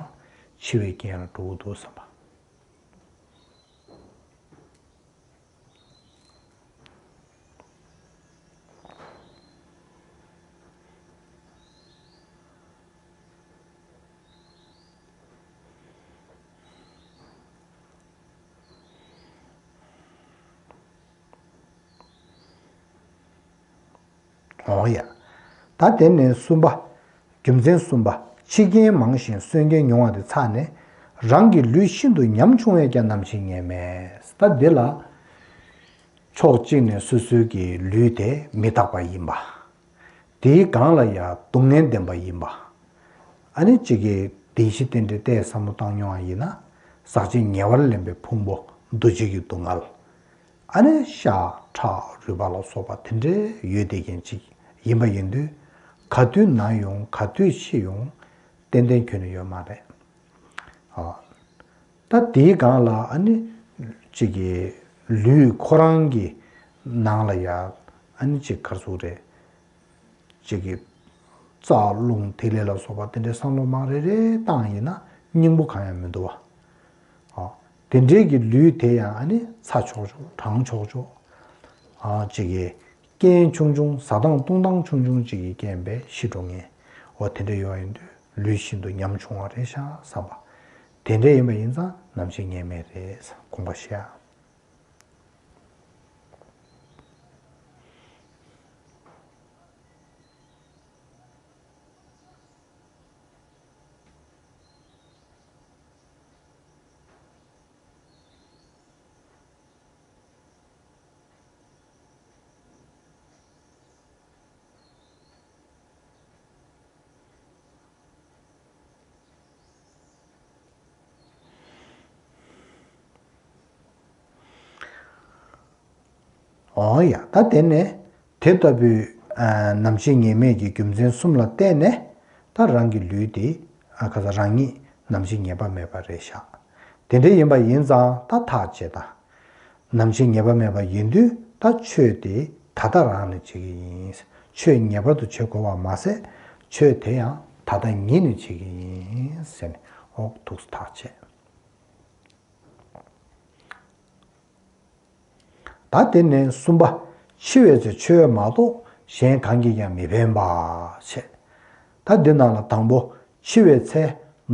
འཆི་བའི་རྐྱེན་ལ་འགྲོ་གི་འདུག་བསམ་པ། འོང་ཡ། ད་དེ་ནས་གསུམ་པ། རྒྱུ་མཚན་གསུམ་པ། འཆི་རྐྱེན་མང་ཞིང་གསོན་རྐྱེན་ཉུང་བ་དེ་ཚར་ནས། རང་གི་ལུས་ཤིན་ཏུ་ཉམ་ཆུང་བས་ཀྱང་ནམ་འཆི་ངེས་མེད། ད་འདི་ལ་ཕྱོགས་གཅིག་ནས་སོ་སོའི་གི་ལུས་དེ་མི་རྟག་པ་ཡིན་པ། དེའི་སྒང་ལ་ཡང་སྡུག་བསྔལ་ལྡན་པ་ཡིན་པ། ཨ་ནི་གཅིག་གིས་བདེན་བཞི་རྟེན་འབྲེལ་ཏོག་ཙམ་བསམ་བློ་བཏང་མྱོང་བ་ཡིན་ན། ཟག་བཅས་ཉེ་བར་ལེན་པའི་ཕུང་པོ་འདུ་བྱེད་ཀྱི་སྡུག་བསྔལ། ཨ་ནི་ཤ་ཁྲག་རུས་པ་ལ་སོགས་པ་དེ་འདྲའི་ཡོད་བསྡད་མཁན་ཅིག་ཡིན་པ་ཡིན་དུས། ག་དུས་ན་ཡོང་ག་དུས་ཤི་ཡོང་ཏན་ཏན་ཁྱོན་ནས་ཡོད་མ་རེད། ཨ། ད་དེའི་སྒང་ལ་ཨ་ནི་གཅིག་གི་ལུས་ཁོ་རང་གི་ནང་ལ་ཡ་ཨ་ནི་གཅིག་གར་ཟུག་རེད། གཅིག་གི་རྩ་རླུང་ཐིག་ལེ་ལ་སོགས་པ་དེ་འདྲའི་བསམ་བློ་མང་རེ་རེ་བཏང་ཡིན་ན་སྙིང་པོ་གང་ཡང་མི་འདུག་བ། ཨ། དེ་འདྲའི་གི་ལུས་དེ་ཡང་ཨ་ནི་ཚ་ཆོག་ཆོག་གྲང་ཆོག་ཆོག་ཨ། གཅིག་གི་རྐྱེན་ཆུང་ཆུང་ཟ་སྟངས་བཏུང་སྟངས་ཆུང་ཆུང་གཅིག་གི་རྐྱེན་པས་ཤི་འགྲོ་ངེས། འོ་དེ་འདྲ་ཡོད་ཡིན་དུས་ལུས་ཤིན་ཏུ་ཉམ་ཆུང་བ་རེད་ཤག་བསམ་པ། དེ་འདྲ་ཡིན་པ་ཡིན་ཙང་ནམ་འཆི་ངེས་མེད་རེད་དགོངས་པ་བཞེས་ཨ། འོ་ཡ། ད་དེ་ནས་དེ་ལྟ་བུའི་ཨ་ནམ་འཆི་ངེས་མེད་ཀྱི་རྒྱུ་མཚན་གསུམ་ལ་བརྟེན་ནས་ད་རང་གི་ལུས་དེ་ཨ་ཁ་ས་རང་ཉིད་ནམ་འཆི་ངེས་པ་མེད་པ་རེད་ཤག་དེ་འདྲ་ཡིན་པ་ཡིན་ཙང་ད་ཐག་བཅད་ད། ནམ་འཆི་ངེས་པ་མེད་པ་ཡིན་དུས་ད་ཆོས་དེ་ད་ལྟ་རང་ནས་བྱེད་ཀྱི་ཡིན། ཆོས་ངེས་པར་དུ་བྱེད་དགོས་པ་མ་ཟད་ཆོས་དེ་ཡང་ད་ལྟ་ཉིད་ནས་བྱེད་ཀྱི་ཡིན་ཟེར་ནས་འོག་ཐུགས་སུ་ཐག་བཅད། ད་དེ་ནས་གསུམ་པ། འཆི་བའི་ཚེ་ཆོས་མ་གཏོགས་གཞན་གང་གིས་ཀྱང་མི་ཕན་པ་བྱས། ད་འདི་ནང་ལ་དང་པོ་འཆི་བའི་ཚེ་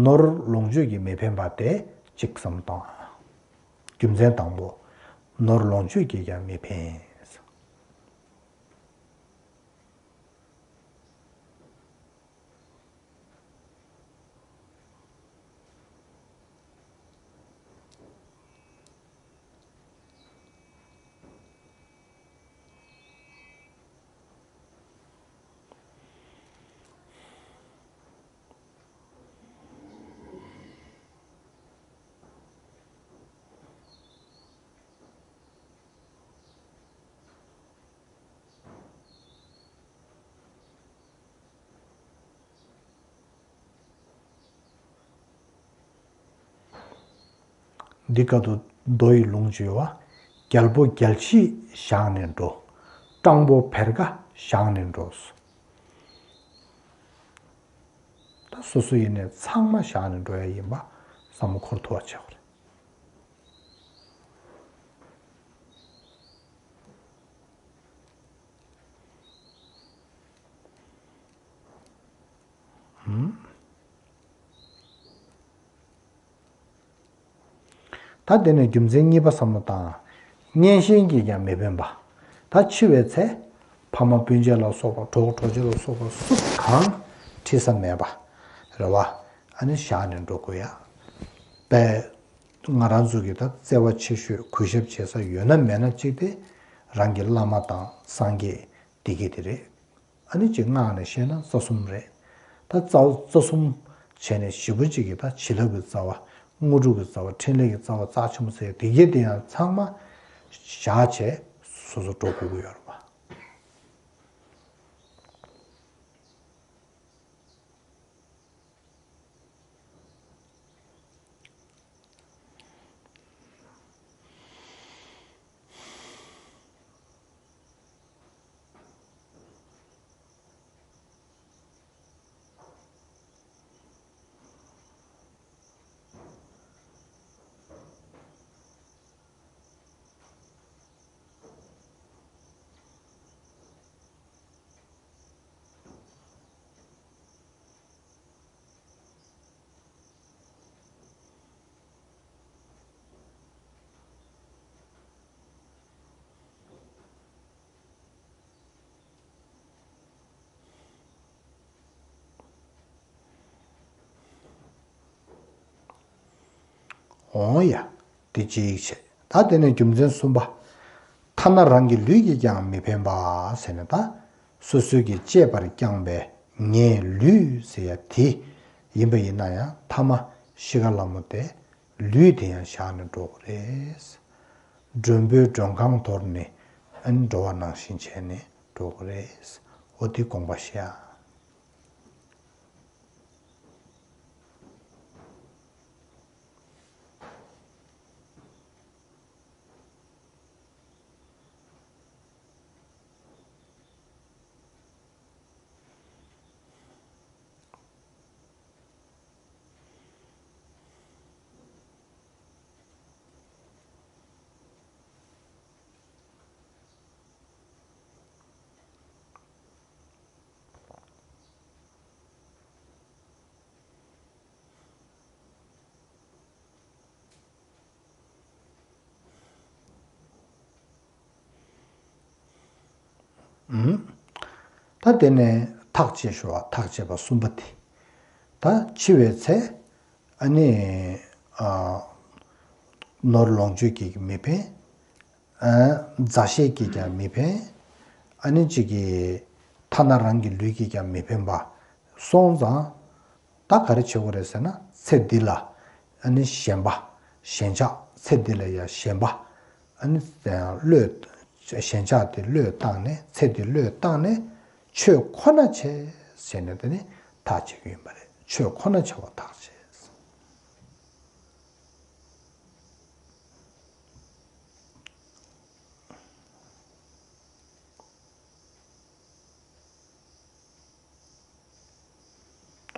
ནོར་ལོངས་སྤྱོད་ཀྱིས་མི་ཕན་པ་དེ་གཅིག་བསམ་བཏང་། རྒྱུ་མཚན་དང་པོ། ནོར་ལོངས་སྤྱོད་ཀྱིས་ཀྱང་མི་ཕན། འདི་སྐབས་སུ་མདོ་ཡི་ལུང་བརྗོད་པ། རྒྱལ་པོ་རྒྱལ་བྱེད་བཞག་ནས་འགྲོ། སྤྲང་པོ་བེར་ཀ་བཞག་ནས་འགྲོ། ད་སོ་སོ་ཡིན་ནས་ཚང་མ་བཞག་ནས་འགྲོ་ཡ་ཡིན་པ་བསམ་བློ་འཁོར་ཐུབ་པ་བྱེད་དགོས་རེད། ཧུམ། ད་དེ་ནས་རྒྱུ་མཚན་གཉིས་པ་བསམ་བློ་བཏང་། གཉེན་གཤེན་གྱིས་ཀྱང་མི་ཕན་པ། ད་འཆི་བའི་ཚེ་ཕ་མ་སྤུན་མཆེད་ལ་སོགས་པ་གྲོགས་གྲོགས་མཆེད་ལ་སོགས་པ་སུ་གང་འཁྲིད་ས་མེད་པ་རེད་བ། ཨ་ནི་བཞག་ནས་འགྲོ་དགོས་ཡ། པས། ང་རང་ཚོ་གི་ད་བརྩེ་བ་ཆེ་ཤོས་གུས་ཞབས་བྱེད་ས་ཡོད་ན་མེད་ན་གཅིག་དེ་རང་གི་བླ་མ་དང་སངས་རྒྱས་བདེ་སྐྱིད་དེ་རེད། ཨ་ནི་གཅིག་སྔགས་ནས་བཤད་ན་རྩ་གསུམ་རེད། ད་རྩ་རྩ་གསུམ་བྱས་ནས་ཞེ་པོ་གཅིག་གི་ད་བྱིན་རླབས་ཀྱི་རྩ་བ་དངོས་གྲུབ་ཀྱི་རྩ་བ་འཕྲིན་ལས་ཀྱི་རྩ་བ་རྩ་ཆེན་པོ་ཟེར་བདེ་སྐྱིད་དེ་ཡང་ཚང་མ་བཞག་བྱས་སོ་སོ་འགྲོ་དགོས་ཀྱི་ཡོད་རེད་བ། འོང་ཡ། དེ་གཅིག་བྱས། ད་དེ་ནས་རྒྱུ་མཚན་གསུམ་པ། ཐ་ན་རང་གི་ལུས་ཀྱིས་ཀྱང་མི་ཕན་པ་ཟེར་ནས་ད། སོ་སོའི་གི་གཅེས་པར་བསྐྱངས་པའི་ངའི་ལུས་ཟེར་ཡ་དེ་ཡིན་པ་ཡིན་ན་ཡང་ཐ་མ་ཤི་ཁ་ལ་མོ་དེ་ལུས་དེ་ཡང་བཞག་ནས་འགྲོ་དགོས་རེད། མགྲོན་པོའི་མགྲོན་ཁང་དོར་ནས་ཨ་ནི་འགྲོ་བ་ནང་བཞིན་བྱས་ནས་འགྲོ་དགོས་རེད། འོ་དེ་དགོངས་པ་བཞེས་ཨ། ཨུམ། ད་དེ་ནས་ཐག་བཅད་ཞུ་བ། ཐག་བཅད་པ་གསུམ་པ་དེ། ད་འཆི་བའི་ཚེ། ཨ་ནི། ཨ། ནོར་ལོངས་སྤྱོད་ཀྱིས་མི་ཕན། ཨ། མཛའ་བཤེས་ཀྱིས་ཀྱང་མི་ཕན། ཨ་ནི་གཅིག་གིས་ཐ་ན་རང་གི་ལུས་ཀྱིས་ཀྱང་མི་ཕན་པ་སོང་ཙང་། ད་ག་རེ་བྱེད་དགོས་རེད་ཟེར་ན། ཚེ་འདི་ལ་ཨ་ནི་ཞེན་པ། ཞེན་ཆགས། ཚེ་འདི་ལ་ཡང་ཞེན་པ། ཨ་ནི་བློས། ཞེན་ཆགས་དེ་བློས་བཏང་ནས། ཚེ་འདི་བློས་བཏང་ནས་ཆོས་ཁོ་ན་བྱས་ཟེར་ནས། དེ་ནི་ཐག་བཅད་ཀྱི་ཡིན་པ་རེད། ཆོས་ཁོ་ན་བྱ་བ་ཐག་བཅད།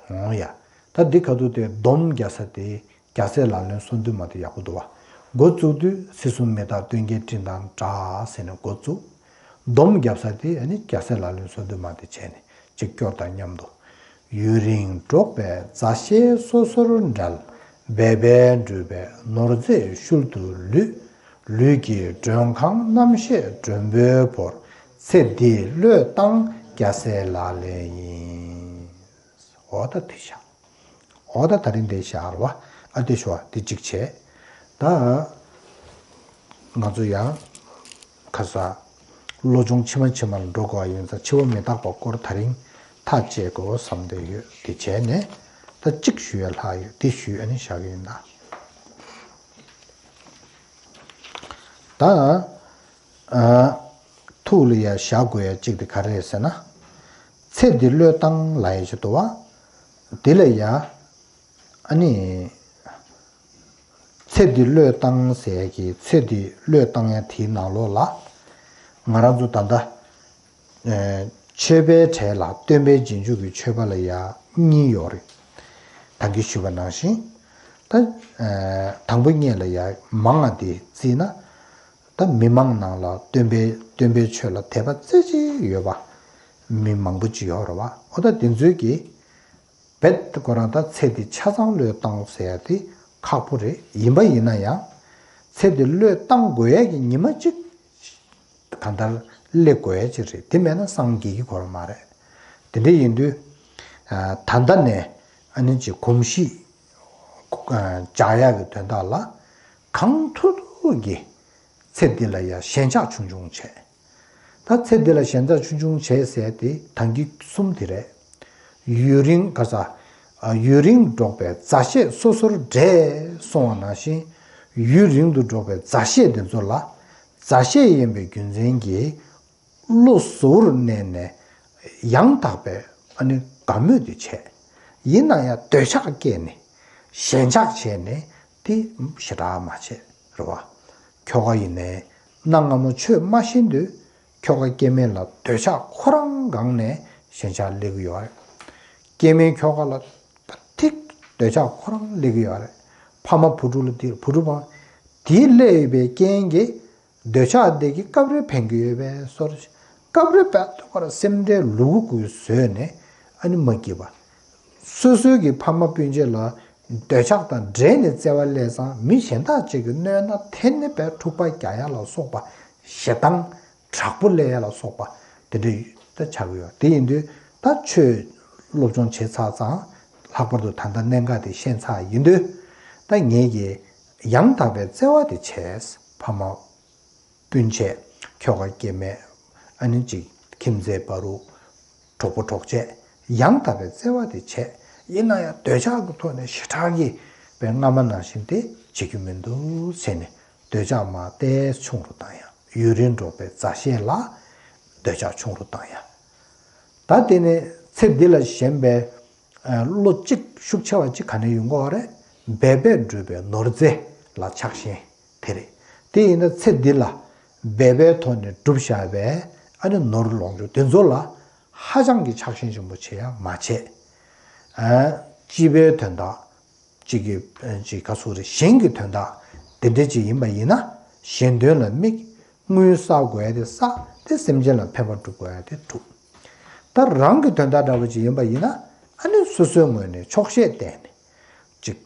འོང་ཡ། ད་འདི་ཁ་ཐུག་དེ་སྡོམ་རྒྱག་ས་དེ་རྒྱལ་སྲས་ལག་ལེན་སོ་བདུན་མ་དེ་ཡག་པོ་འདུག་བ། འགོ་བཙུགས་དུས་སྲིད་གསུམ་མི་རྟག་སྟོན་ཀའི་སྤྲིན་དང་འདྲ་ཟེར་ནས་འགོ་བཙུགས། སྡོམ་རྒྱག་ས་དེ་ཨ་ནི་རྒྱལ་སྲས་ལག་ལེན་སོ་བདུན་མ་དེ་བྱས་ནས་ཅིག་སྐྱོར་དང་མཉམ་དུ། ཡུན་རིང་འགྲོགས་པའི་མཛའ་བཤེས་སོ་སོར་འབྲལ། འབད་པས་བསྒྲུབས་པའི་ནོར་རྫས་ཤུལ་དུ་ལུས། ལུས་ཀྱི་མགྲོན་ཁང་རྣམ་ཤེས་མགྲོན་པོས་བོར། ཚེ་འདིའི་བློས་བཏང་རྒྱལ་སྲས་ལག་ལེན་ཡིན། འོ་ད་དེ་བཞག་འོ་ད་ད་རིང་དེ་བཞག་རེད་བ། ཨ་དེ་ཞུ་བ་དེ་གཅིག་བྱས། ད་ང་ཚོ་ཡང་ཁ་ས་བློ་སྦྱོང་ཕྱི་མ་ཕྱི་མ་ལ་འགྲོ་དགོས་པ་ཡིན་ཙང་། འཆི་བ་མི་རྟག་པ་སྐོར་ད་རིང་ཐག་བཅད་དགོས་བསམ་བསྡད་ཡོད། དེ་བྱས་ནས་ད་གཅིག་ཞུ་ཡ་ལྷག་ཡོད། དེ་ཞུས་ཨ་ནི་བཞག་གི་ཡིན་ད། ད། ཨ། ཐུགས་ལ་ཡ་བཞག་དགོས་ཡ་གཅིག་དེ་ག་རེ་རེད་ཟེར་ན། ཚེ་འདི་བློས་བཏང་ལབ་ཡ་ཅིག་འདུག་བ། དེ་ལ་ཡ། ཨ་ནི། ཚེ་འདི་བློས་བཏང་ཟེར་ཡ་གི། ཚེ་འདི་བློས་བཏང་ཡ་དེའི་ནང་ལོགས་ལ། ང་རང་ཚོ་ད་ལྟ། ཨ། མཆོད་པའི་གྲལ་ལ་སྟོན་པའི་རྗེས་འཇུག་གི་མཆོད་པ་ལ་ཡ་གཉིས་ཡོད་རེད། ད་གིན་ཞུས་པ་ནང་བཞིན། ད། ཨ། དང་པོ་གཉིས་ལ་ཡ་མང་བ་དེ་བརྩིས་ན། ད་མི་མང་ནང་ལ་སྟོན་པའི། སྟོན་པའི་ཆོས་ལ་དད་པ་རྩེ་གཅིག་ཡོད་པ་མི་མང་པོ་ཅིག་ཡོད་རེད་བ། འོ་ད་དེ་ཚོས་ཀྱིས་རྦད་དེ་ཁོ་རང་ད་ཚེ་འདི་ཆ་ཚང་བློས་བཏང་ཟེར་ཡ་དེ་ཁག་པོ་རེད། ཡིན་པ་ཡིན་ན་ཡང་ཚེ་འདི་བློས་བཏང་དགོས་ཡ་གི་ཉི་མ་གཅིག་གང་ལྟར་སླེབས་དགོས་ཡ་ཅིག་རེད། དེ་མེད་ན་སངས་རྒྱས་ཀྱི་གོ་ར་མ་རེད། དེ་འདྲ་ཡིན་དུས། ཨ། ད་ལྟ་ནས་ཨ་ནི་ཅིག་གོམས་གཤིས། ཨ། འཇགས་ཡག་གི་དོན་དག་ལ་གང་ཐུབ་ཐུབ་ཀྱིས་ཚེ་འདི་ལ་ཡ་ཞེན་ཆགས་ཆུང་ཆུང་བྱས། ད་ཚེ་འདི་ལ་ཞེན་ཆགས་ཆུང་ཆུང་བྱས་ཟེར་དེ་ད་གིན་གསུམ་དེ་རེད། ཡུན་རིང་ག་ས། ཨ། ཡུན་རིང་འགྲོགས་པའི་མཛའ་བཤེས་སོ་སོར་འབྲལ་གསུངས་པ་ནང་བཞིན། ཡུན་རིང་དུ་འགྲོགས་པའི་མཛའ་བཤེས་དེ་ཚོ་ལ། མཛའ་བཤེས་ཡིན་པའི་རྒྱུ་མཚན་གྱིས། བློ་གཟུ་བོར་གནས་ནས་ཡང་དག་པའི་ཨ་ནི་དགའ་མོས་དེ་བྱས། ཡིན་ན་ཡང་འདོད་ཆགས་སྐྱེས་ནས་ཞེན་ཆགས་བྱས་ནས་དེ་ཞེ་དྲག་མ་བྱས་རེད་བ། ཁྱོ་ག་ཡིན་ནའི་གནའ་སྔ་མོ་ཆོས་མ་ཤེས་དུས་ཁྱོ་ག་སྐྱེ་དམན་ལ་འདོད་ཆགས་ཁོ་རང་སྒང་ནས་ཞེན་ཆགས་སླེབས་ཀྱི་ཡོད་རེད། སྐྱེ་དམན་ཁྱོ་ག་ལ་ཐིག་འདོད་ཆགས་ཁོ་རང་སླེབས་ཀྱི་ཡོད་རེད། ཕ་མ་བུ་ཕྲུག་ལ་དེ། བུ་ཕྲུག་པ་དེ་སླེབས་ཡོད་པའི་རྐྱེན་གྱིས། འདོད་ཆགས་དེ་གིས་སྐབས་རེ་ཕན་གྱི་ཡོད་པའི་བཟོ་འདྲ། སྐབས་རེ་རྦད་དེ་ཁོ་རང་སེམས་ཁྲལ་ལུ་གུ་གུ་བཟོས་ནས་ཨ་ནི་མ་སྐྱིད་པ། སོ་སོའི་གི་ཕ་མ་སྤུན་མཆེད་ལ་འདོད་ཆགས་དང་འབྲེལ་ནས་བརྩེ་བ་སླེབས་ཙང་། མི་གཞན་དག་ཅིག་གིས་གནོད་ན་དེ་ནི་དཔེ་འཁྲུག་པ་རྒྱག་ཡ་ལ་སོགས་པ། ཞེ་སྡང་དྲག་པོ་སླེབས་ཡ་ལ་སོགས་པ་དེ་འདྲ་ད་ཆགས་ཀྱི་ཡོད། དེ་ཡིན་དུས་ད་ཆོས་སློབ་སྦྱོང་བྱས་ཚར་ཙང་། ལྷག་པར་དུ་ད་ལྟ་གནད་འགག་དེ་ཤེས་ཚར་ཡིན་དུས། ད་ངེད་ཀྱིས་ཡང་དག་པའི་བརྩེ་བ་དེ་བྱས། ཕ་མ། སྤུན་མཆེད། ཁྱོ་ག་སྐྱེ་དམན། ཨ་ནི་ཅིག་ཁྱིམ་མཚེས་བར་དུ། གྲོགས་པོ་གྲོགས་མཆེད། ཡང་དག་པའི་བརྩེ་བ་དེ་བྱས། ཡིན་ན་ཡང་འདོད་ཆགས་ཀྱི་ཐོག་ནས་ཞེ་དྲག་གི་དཔེ་སྔ་མ་ནང་བཞིན་དེ་བྱེད་རྒྱུ་མི་འདུག་ཟེར་ནས། འདོད་ཆགས་མར་ཏོག་ཙམ་ཆུང་རུ་བཏང་ཡ། ཡུན་རིང་འགྲོགས་པའི་མཛའ་བཤེས་ལ་འདོད་ཆགས་ཆུང་རུ་བཏང་ཡ། ད་དེ་ནས་ཚེ་འདི་ལ་ཞེན་པའི། ཨ། བློ་གཅིག་ཤུགས་ཆེ་བ་གཅིག་ག་ནས་ཡོང་གི་ཡོད་རེད། འབད་པས་བསྒྲུབས་པའི་ནོར་རྫས་ལ་ཆགས་ཞེན་དེ་རེད། དེ་ཡིན་ན་ཚེ་འདི་ལ་འབད་པའི་ཐོག་ནས་བསྒྲུབས་བཞག་པའི་ཨ་ནི་ནོར་ལོངས་སྤྱོད་དེ་ཚོ་ལ་ཧ་ཅང་གི་ཆགས་ཞེན་ཆེན་པོ་བྱེད་ཡ་མ་བྱེད། ཨ། སྤྱི་པའི་དོན་དག་ཅིག་གི། ཨ། ཅིག་ག་ཚོད་རེད། གཞན་གྱི་དོན་དག་དེ་འདྲ་ཅིག་ཡིན་པ་ཡིན་ན། གཞན་དོན་ལ་དམིགས། དངུལ་བསགས་དགོས་ཡ་དེ་བསགས། དེ་སེམས་ཅན་ལ་ཕན་པ་སྒྲུབ་དགོས་ཡ་དེ་སྒྲུབ། ད་རང་གི་དོན་དག་འདྲ་པོ་ཅིག་ཡིན་པ་ཡིན་ན། ཨ་ནི་སོ་སོའི་ངོས་ནས་ཆོག་ཤེས་བསྟན་ནས། ཅིག་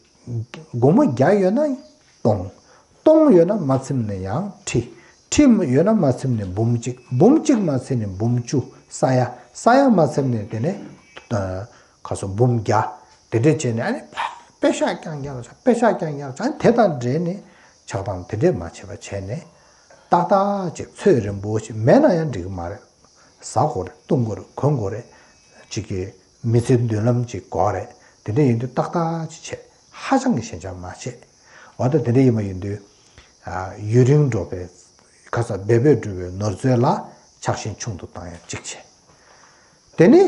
སྒོར་མོ་བརྒྱ་ཡོད་ན་སྟོང་། སྟོང་ཡོད་ན་མ་ཚིམ་ན་ཡང་ཁྲི། ཁྲི་ཡོད་ན་མ་ཚིམ་ནས་འབུམ་གཅིག་འབུམ་གཅིག་མ་ཚིམ་ནས་འབུམ་བཅུ། ས་ཡ། ས་ཡ་མ་ཚིམ་ནས་དེ་ནས་ཁ་སོ་འབུམ་བརྒྱ། དེ་འདྲས་བྱས་ནས་ཨ་ནི་པད་ཤག་རྐྱང་རྐྱང་ཆགས། པད་ཤག་རྐྱང་རྐྱང་ཆགས། དེ་དང་འབྲེལ་ནས་ཆགས་སྡང་དེ་འདྲས་མ་བྱེད་པ་བྱས་ནས། ཏག་ཏག་ཅིག་ཚོད་རིང་པོ་ཞིག་མེད་ན་ཡང་འགྲིག་གི་མ་རེད། ཟ་དགོས་རེད། བཏུང་དགོས་རེད། གོན་དགོས་རེད། ཅིག་གི་མི་ཚེ་མདུན་ལམ་ཅིག་དགོས་རེད། དེ་འདྲ་ཡིན་དུས་ཏག་ཏག་ཅིག་བྱེད། ཧ་ཅང་གི་ཞེན་ཆགས་མ་བྱེད། འོ་ད་དེ་འདྲ་ཡིན་པ་ཡིན་དུས། ཡུན་རིང་འགྲོ་བའི་ཁ་ས་འབད་པས་འགྲུབ་པའི་ནོར་རྫས་ལ་ཆགས་ཞེན་ཆུང་དུ་བཏང་ཡང་ཅིག་བྱེད། དེ་ནི་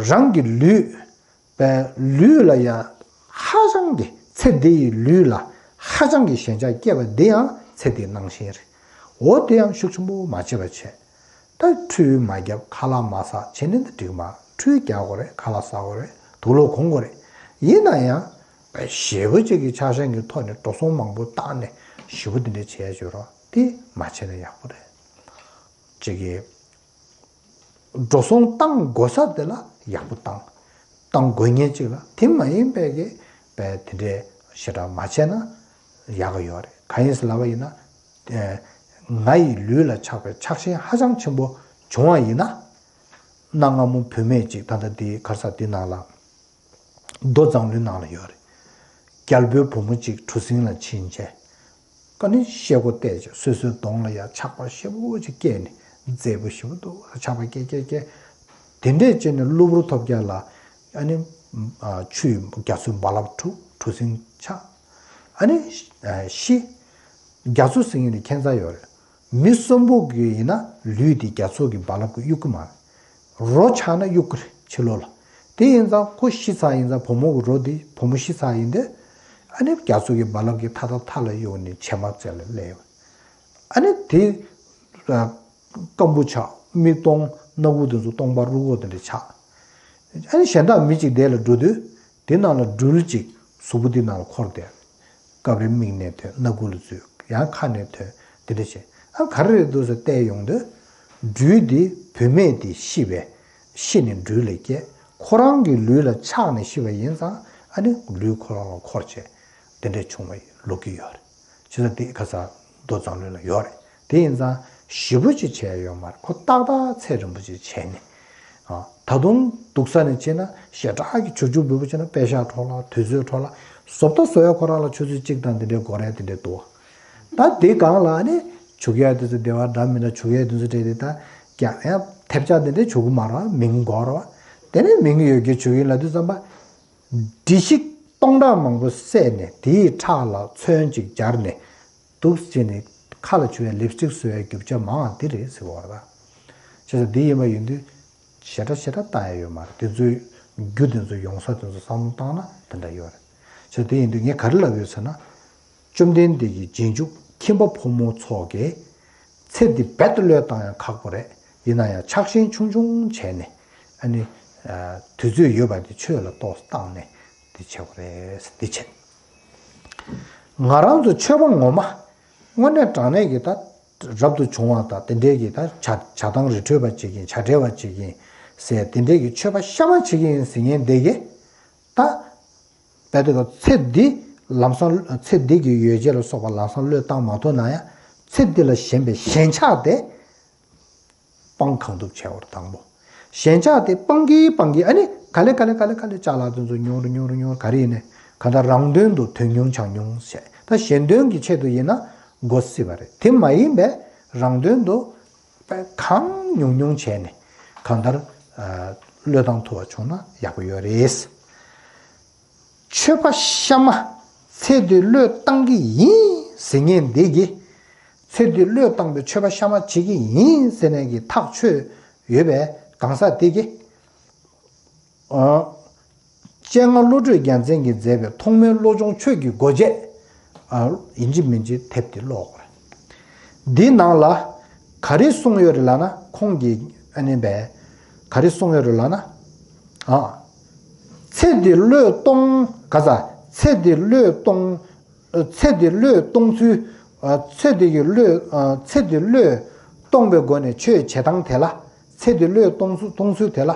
རང་གི་ལུས། པའི་ལུས་ལ་ཡང་ཧ་ཅང་གི་ཚེ་འདི་ཡི་ལུས་ལ་ཧ་ཅང་གི་ཞེན་ཆགས་སྐྱེས་པ་འདི་ཡང་ཚེ་འདིའི་སྣང་ཞེན་རེད། འོ་དེ་ཡང་ཤུགས་ཆེན་པོ་མ་བྱེད་པ་བྱས། ད་ཁྲུས་མ་བརྒྱབ། ཁ་ལག་མ་ཟ། བྱས་ནས་འདི་འགྲིག་མ། ཁྲུས་རྒྱག་དགོས་རེད། ཁ་ལག་ཟ་དགོས་རེད། དུག་ལོག་གོན་དགོས་རེད། ཡིན་ན་ཡང་ཞེ་པོ་ཅིག་གི་ཆགས་ཞེན་གྱི་ཐོག་ནས་འགྲོ་སོང་མང་པོ་བཏང་ནས་ཞེ་པོ་འདི་འདྲ་བྱས་བྱོས་རོགས། དེ་མ་བྱས་ན་ཡག་པོ་རེད། ཅིག་གི་འགྲོ་སོང་བཏང་དགོས་ས་དེ་ལ་ཡག་པོ་བཏང་། བཏང་དགོས་ངེས་ཅིག་ལ། དེ་མ་ཡིན་པའི་གི་པའི་དེ་འདྲའི་ཞེ་དྲག་མ་བྱས་ན་ཡག་གི་ཡོད་རེད། གང་ཡིན་ཟེར་ལབ་པ་ཡིན་ན། ཨེ། ང་ཡི་ལུས་ལ་ཆགས་པའི་ཆགས་ཞེན་ཧ་ཅང་ཆེན་པོ་བྱུང་བ་ཡིན་ན། གནའ་སྔ་མོ་བུད་མེད་ཅིག་ད་ལྟ་འདི་ག་རེ་ཟེར་འདི་ནང་ལ། མདོ་མཛངས་བླུན་ནང་ལ་ཡོད་རེད། རྒྱལ་པོའི་བུ་མོ་གཅིག་གྲུ་གཟིངས་ལ་ཕྱིན་བྱས། ཀ་ནི་ཤེལ་སྒོ་བཏེགས་བྱས་སོ་སོའི་གདོང་ལ་ཡང་ཆགས་པ་ཞེ་པོ་ཅིག་སྐྱེས་ནས། མཛེས་པོ་ཞེ་པོ་འདུག་ཆགས་པ་སྐྱེ་སྐྱེ་སྐྱེ། དེ་འདྲས་བྱས་ནས་གློ་བུར་ཐོབ་རྒྱག་ལ། ཨ་ནི་ཆུ་ཡི་རྒྱ་མཚོའི་རྦ་རླབས་འཁྲུགས། གྲུ་གཟིངས་ཆག་ཨ་ནི་ཤི། རྒྱ་མཚོ་ཟེར་མཁན་དེ་ཁྱད་མཚར་ཡོད་རེད། མི་གསོན་པོ་གི་ཡིན་ན་ལུས་དེ་རྒྱ་མཚོ་གི་རྦ་རླབས་ཀྱིས་གཡུག་གི་མ་རེད། རོ་ཆག་ན་གཡུག་གི་རེད་ཕྱི་ལོགས་ལ། དེ་ཡིན་ཙང་ཁོ་ཤི་ཚར་ཡིན་ཙང་། བུ་མོ་གི་རོ་དེ། བུ་མོ་ཤི་ཚར་ཡིན་དུས། ཨ་ནི་རྒྱ་མཚོ་གི་རྦ་རླབས་ཀྱིས་མཐའ་དང་མཐའ་ལ་གཡུག་ནས་བྱེ་མ་རྩེ་ལ་སླེབས། ཨ་ནི་དེ་སྐམ་པོ་ཆགས། མིག་སྟོང་། སྣ་ཁུག་དེ་ཚོ་སྟོང་པ་རུ་གོ་དེ་འདྲ་ཆགས། ཨ་ནི་གཞན་དག་མི་གཅིག་དེ་ལ་འགྲོ་དུས། དེ་ནང་ལ་སྦྲུལ་གཅིག་གཟུགས་པོ་འདི་ནང་ལ་འཁོར་བསྡད། སྐབས་རེ་མིག་ནས་ཐོན། སྣ་ཁུག་ལ་འཛུལ། ཡང་ཁ་ནས་ཐོན། འདི་འདྲ་བྱས། ཨ་ག་རེ་རེད་འདུག་ཟེར་བལྟས་ཡོང་དུས། སྦྲུལ་འདི་བུད་མེད་འདི་ཤི་བས། ཤི་ནས་སྦྲུལ་ལ་སྐྱེས། ཁོ་རང་གི་ལུས་ལ་ཆགས་ནས་ཤི་བ་ཡིན་ཙང་། ཨ་ནི་ལུས་ཁོ་རང་ལ་འཁོར་བྱས། འདི་འདྲ་བྱུང་བ་ལོ་རྒྱུས་ཡོད་རེད། བྱས་ཙང་འདི་ཁ་ས་མདོ་མཛངས་བླུན་ལ་ཡོད་རེད། དེ་ཡིན་ཙང་ཞེ་པོ་ཅིག་བྱས་ཡོད་མ་རེད། ཁོ་ཏག་ཏག་ཚད་རིང་པོ་ཅིག་བྱས་ནས། ཨ། ད་དུང་སྡུག་ས་ནས་བྱས་ན་ཞེ་དྲག་གི་ཆུ་ཆུ་འབུད་འབུད་བྱས་ན་པད་ཤག་འཕྲོ་བརླག། དུས་ཚོད་འཕྲོ་བརླག། བཟོ་ལྟ་བཟོ་ཡ་ཁོ་རང་ལ་ཆུ་ཚོད་གཅིག་དང་དེ་འདྲའི་འགོར་ཡ་དེ་འདྲའི་འདུག་ད་དེ་སྒང་ལ་ནི་བྱུག་ཡ་དེ་ཚོ་བདེ་བ་འདྲ་མི་འདྲ་བྱུག་ཡ་དེ་ཚོ་སྤྲད་དེ། ད་ཀྱང་ཡང་ཐེབས་ཆག་དེ་འདྲའི་བྱུག་གི་མ་རེད། མིང་འགོར་བ། དེ་ནས་མིང་ཡོད་རྒྱུ་བྱུག་ཡིན་ལབ་དུས་ཙམ་པ། འབྲི་ཤིག་སྟོང་ཕྲག་མང་པོ་བསྲེས་ནས་དེའི་ཁྲག་ལ་ཚོན་གཅིག་སྦྱར་ནས། འདུག་སེ་བྱས་ནས་ཁ་ལ་བྱུག་ཡ་ལིབ་སི་ཊིག་བཟོ་ཡ་རྒྱུ་ཆ་མང་བ་འདི་རེད་ཟེར་བ་རེད། བྱས་ཙང་འདི་ཡིན་པ་ཡིན་དུས་ཞེ་དྲག་ཞེ་དྲག་བཏང་ཡ་ཡོད་མ་རེད། དེ་ཚོའི་རྒྱུ་དེ་ཚོ་ཡོང་ས་དེ་ཚོ་བསམ་བློ་བཏང་ན་དེ་འདྲ་ཡོད་རེད། བྱས་ཙང་དེ་ཡིན་དུས་ངས་ག་རེ་ལབ་ཡོད་ཟེར་ན། བཅོམ་ལྡན་འདས་ཀྱི་རྗེས་འཇུག་ཁྱིམ་པ་ཕོ་མོ་ཚོ་གིས་ཚེ་འདི་རྦད་དེ་བློས་བཏང་ཡང་ཁག་པོ་རེད། ཡིན་ན་ཡང་ཆགས་ཞེན་ཆུང་ཆུང་བྱས་ནས། ཨ་ནི། ཨ། དུས་ཚོད་ཡོད་པ་དེ་ཆོས་ལ་ཏོག་ཙམ་བཏང་ནས་འདི་བྱེད་དགོས་རེད། འདི་བྱེད། ང་རང་ཚོ་ཆོས་པ་ངོ་མ། དངོས་གནས་དྲང་གནས་ཀྱི་ད་རབ་ཏུ་བྱུང་བ་དང་དེ་འདྲའི་གི་ད་བྱ་བྱ་བཏང་རི་ཁྲོད་པ་བྱེད་ཀྱིན། བྱ་བྲལ་བ་བྱེད་ཀྱིན་ཟེར། དེ་འདྲའི་གི་ཆོས་པ་གཤའ་མ་བྱེད་ཀྱིན་ཟེར་མཁན་དེ་གི་ད། དཔེ་དེ་ག་ཚེ་འདི་ལམ་སང་། ཚེ་འདི་གི་ཡོ་བྱད་ལ་སོགས་པ་ལམ་སང་བློས་བཏང་མ་ཐུབ་ན་ཡང་། ཚེ་འདི་ལ་ཞེན་པའི་ཞེན་ཆགས་དེ་སྤང་གང་ཐུབ་བྱས་པར། དང་པོ། ཞེན་ཆགས་དེ་སྤང་གིན་སྤང་གིན། ཨ་ནི་ག་ལེ་ག་ལེ་ག་ལེ་ག་ལེ་ཅ་ལག་དེ་ཚོ་ཉུང་རུ་ཉུང་རུ་ཉུང་རུ། ག་རེ་ཡིན་ནའི་གང་ལྟར་རང་དོན་དུ་དོན་ཉུང་བྱང་ཉུང་བྱས། ད་གཞན་དོན་གྱི་ཆེད་དུ་ཡིན་ན་འགོ་སྲིད་པ་རེད། དེ་མ་ཡིན་པའི་རང་དོན་དུ་པའི་གང་ཉུང་ཉུང་བྱས་ནས་གང་ལྟར། ཨ། བློས་བཏང་ཐུབ་པ་བྱུང་ན་ཡག་པོ་ཡོད་རེད། ཆོས་པ་གཤའ་མ་ཚེ་འདི་བློས་བཏང་གི་ཡིན་ཟེར་མཁན་འདི་གིས། ཚེ་འདི་བློས་བཏང་པའི་ཆོས་པ་གཤའ་མ་བྱེད་ཀྱི་ཡིན་ཟེར་ནས་ཀྱི་ཐག་ཆོད་ཡོད་པའི་གང་ཟག་འདི་གིས། ཨ། སྤྱན་སྔ་བློ་གྲོས་རྒྱལ་མཚན་གྱིས་མཛད་པའི་ཐོགས་མེད་བློ་སྦྱོང་ཆོས་ཀྱི་སྒོ་འབྱེད། ཨ། ཡིན་གཅིག་མིན་གཅིག་དེབ་འདི་ཀློག་དགོས་རེད། འདི་ནང་ལ་ག་རེ་གསུངས་ཡོད་རེད་ལབ་ན། ཁོང་གིས་ཨ་ནི་བས་ག་རེ་གསུངས་ཡོད་རེད་ལབ་ན། ཨ། ཚེ་འདི་བློས་གཏོང་། ག་ས། ཚེ་འདི་བློས་གཏོང་། ཚེ་འདི་བློས་གཏོང་ཚུལ། ཚེ་འདི་གི་བློས། ཚེ་འདི་བློས་གཏོང་པའི་སྒོ་ནས་ཆོས་བྱེད་སྟངས་དེ་ལ། ཚེ་འདི་བློས་གཏོང་ཚུལ། གཏོང་ཚུལ་དེ་ལ་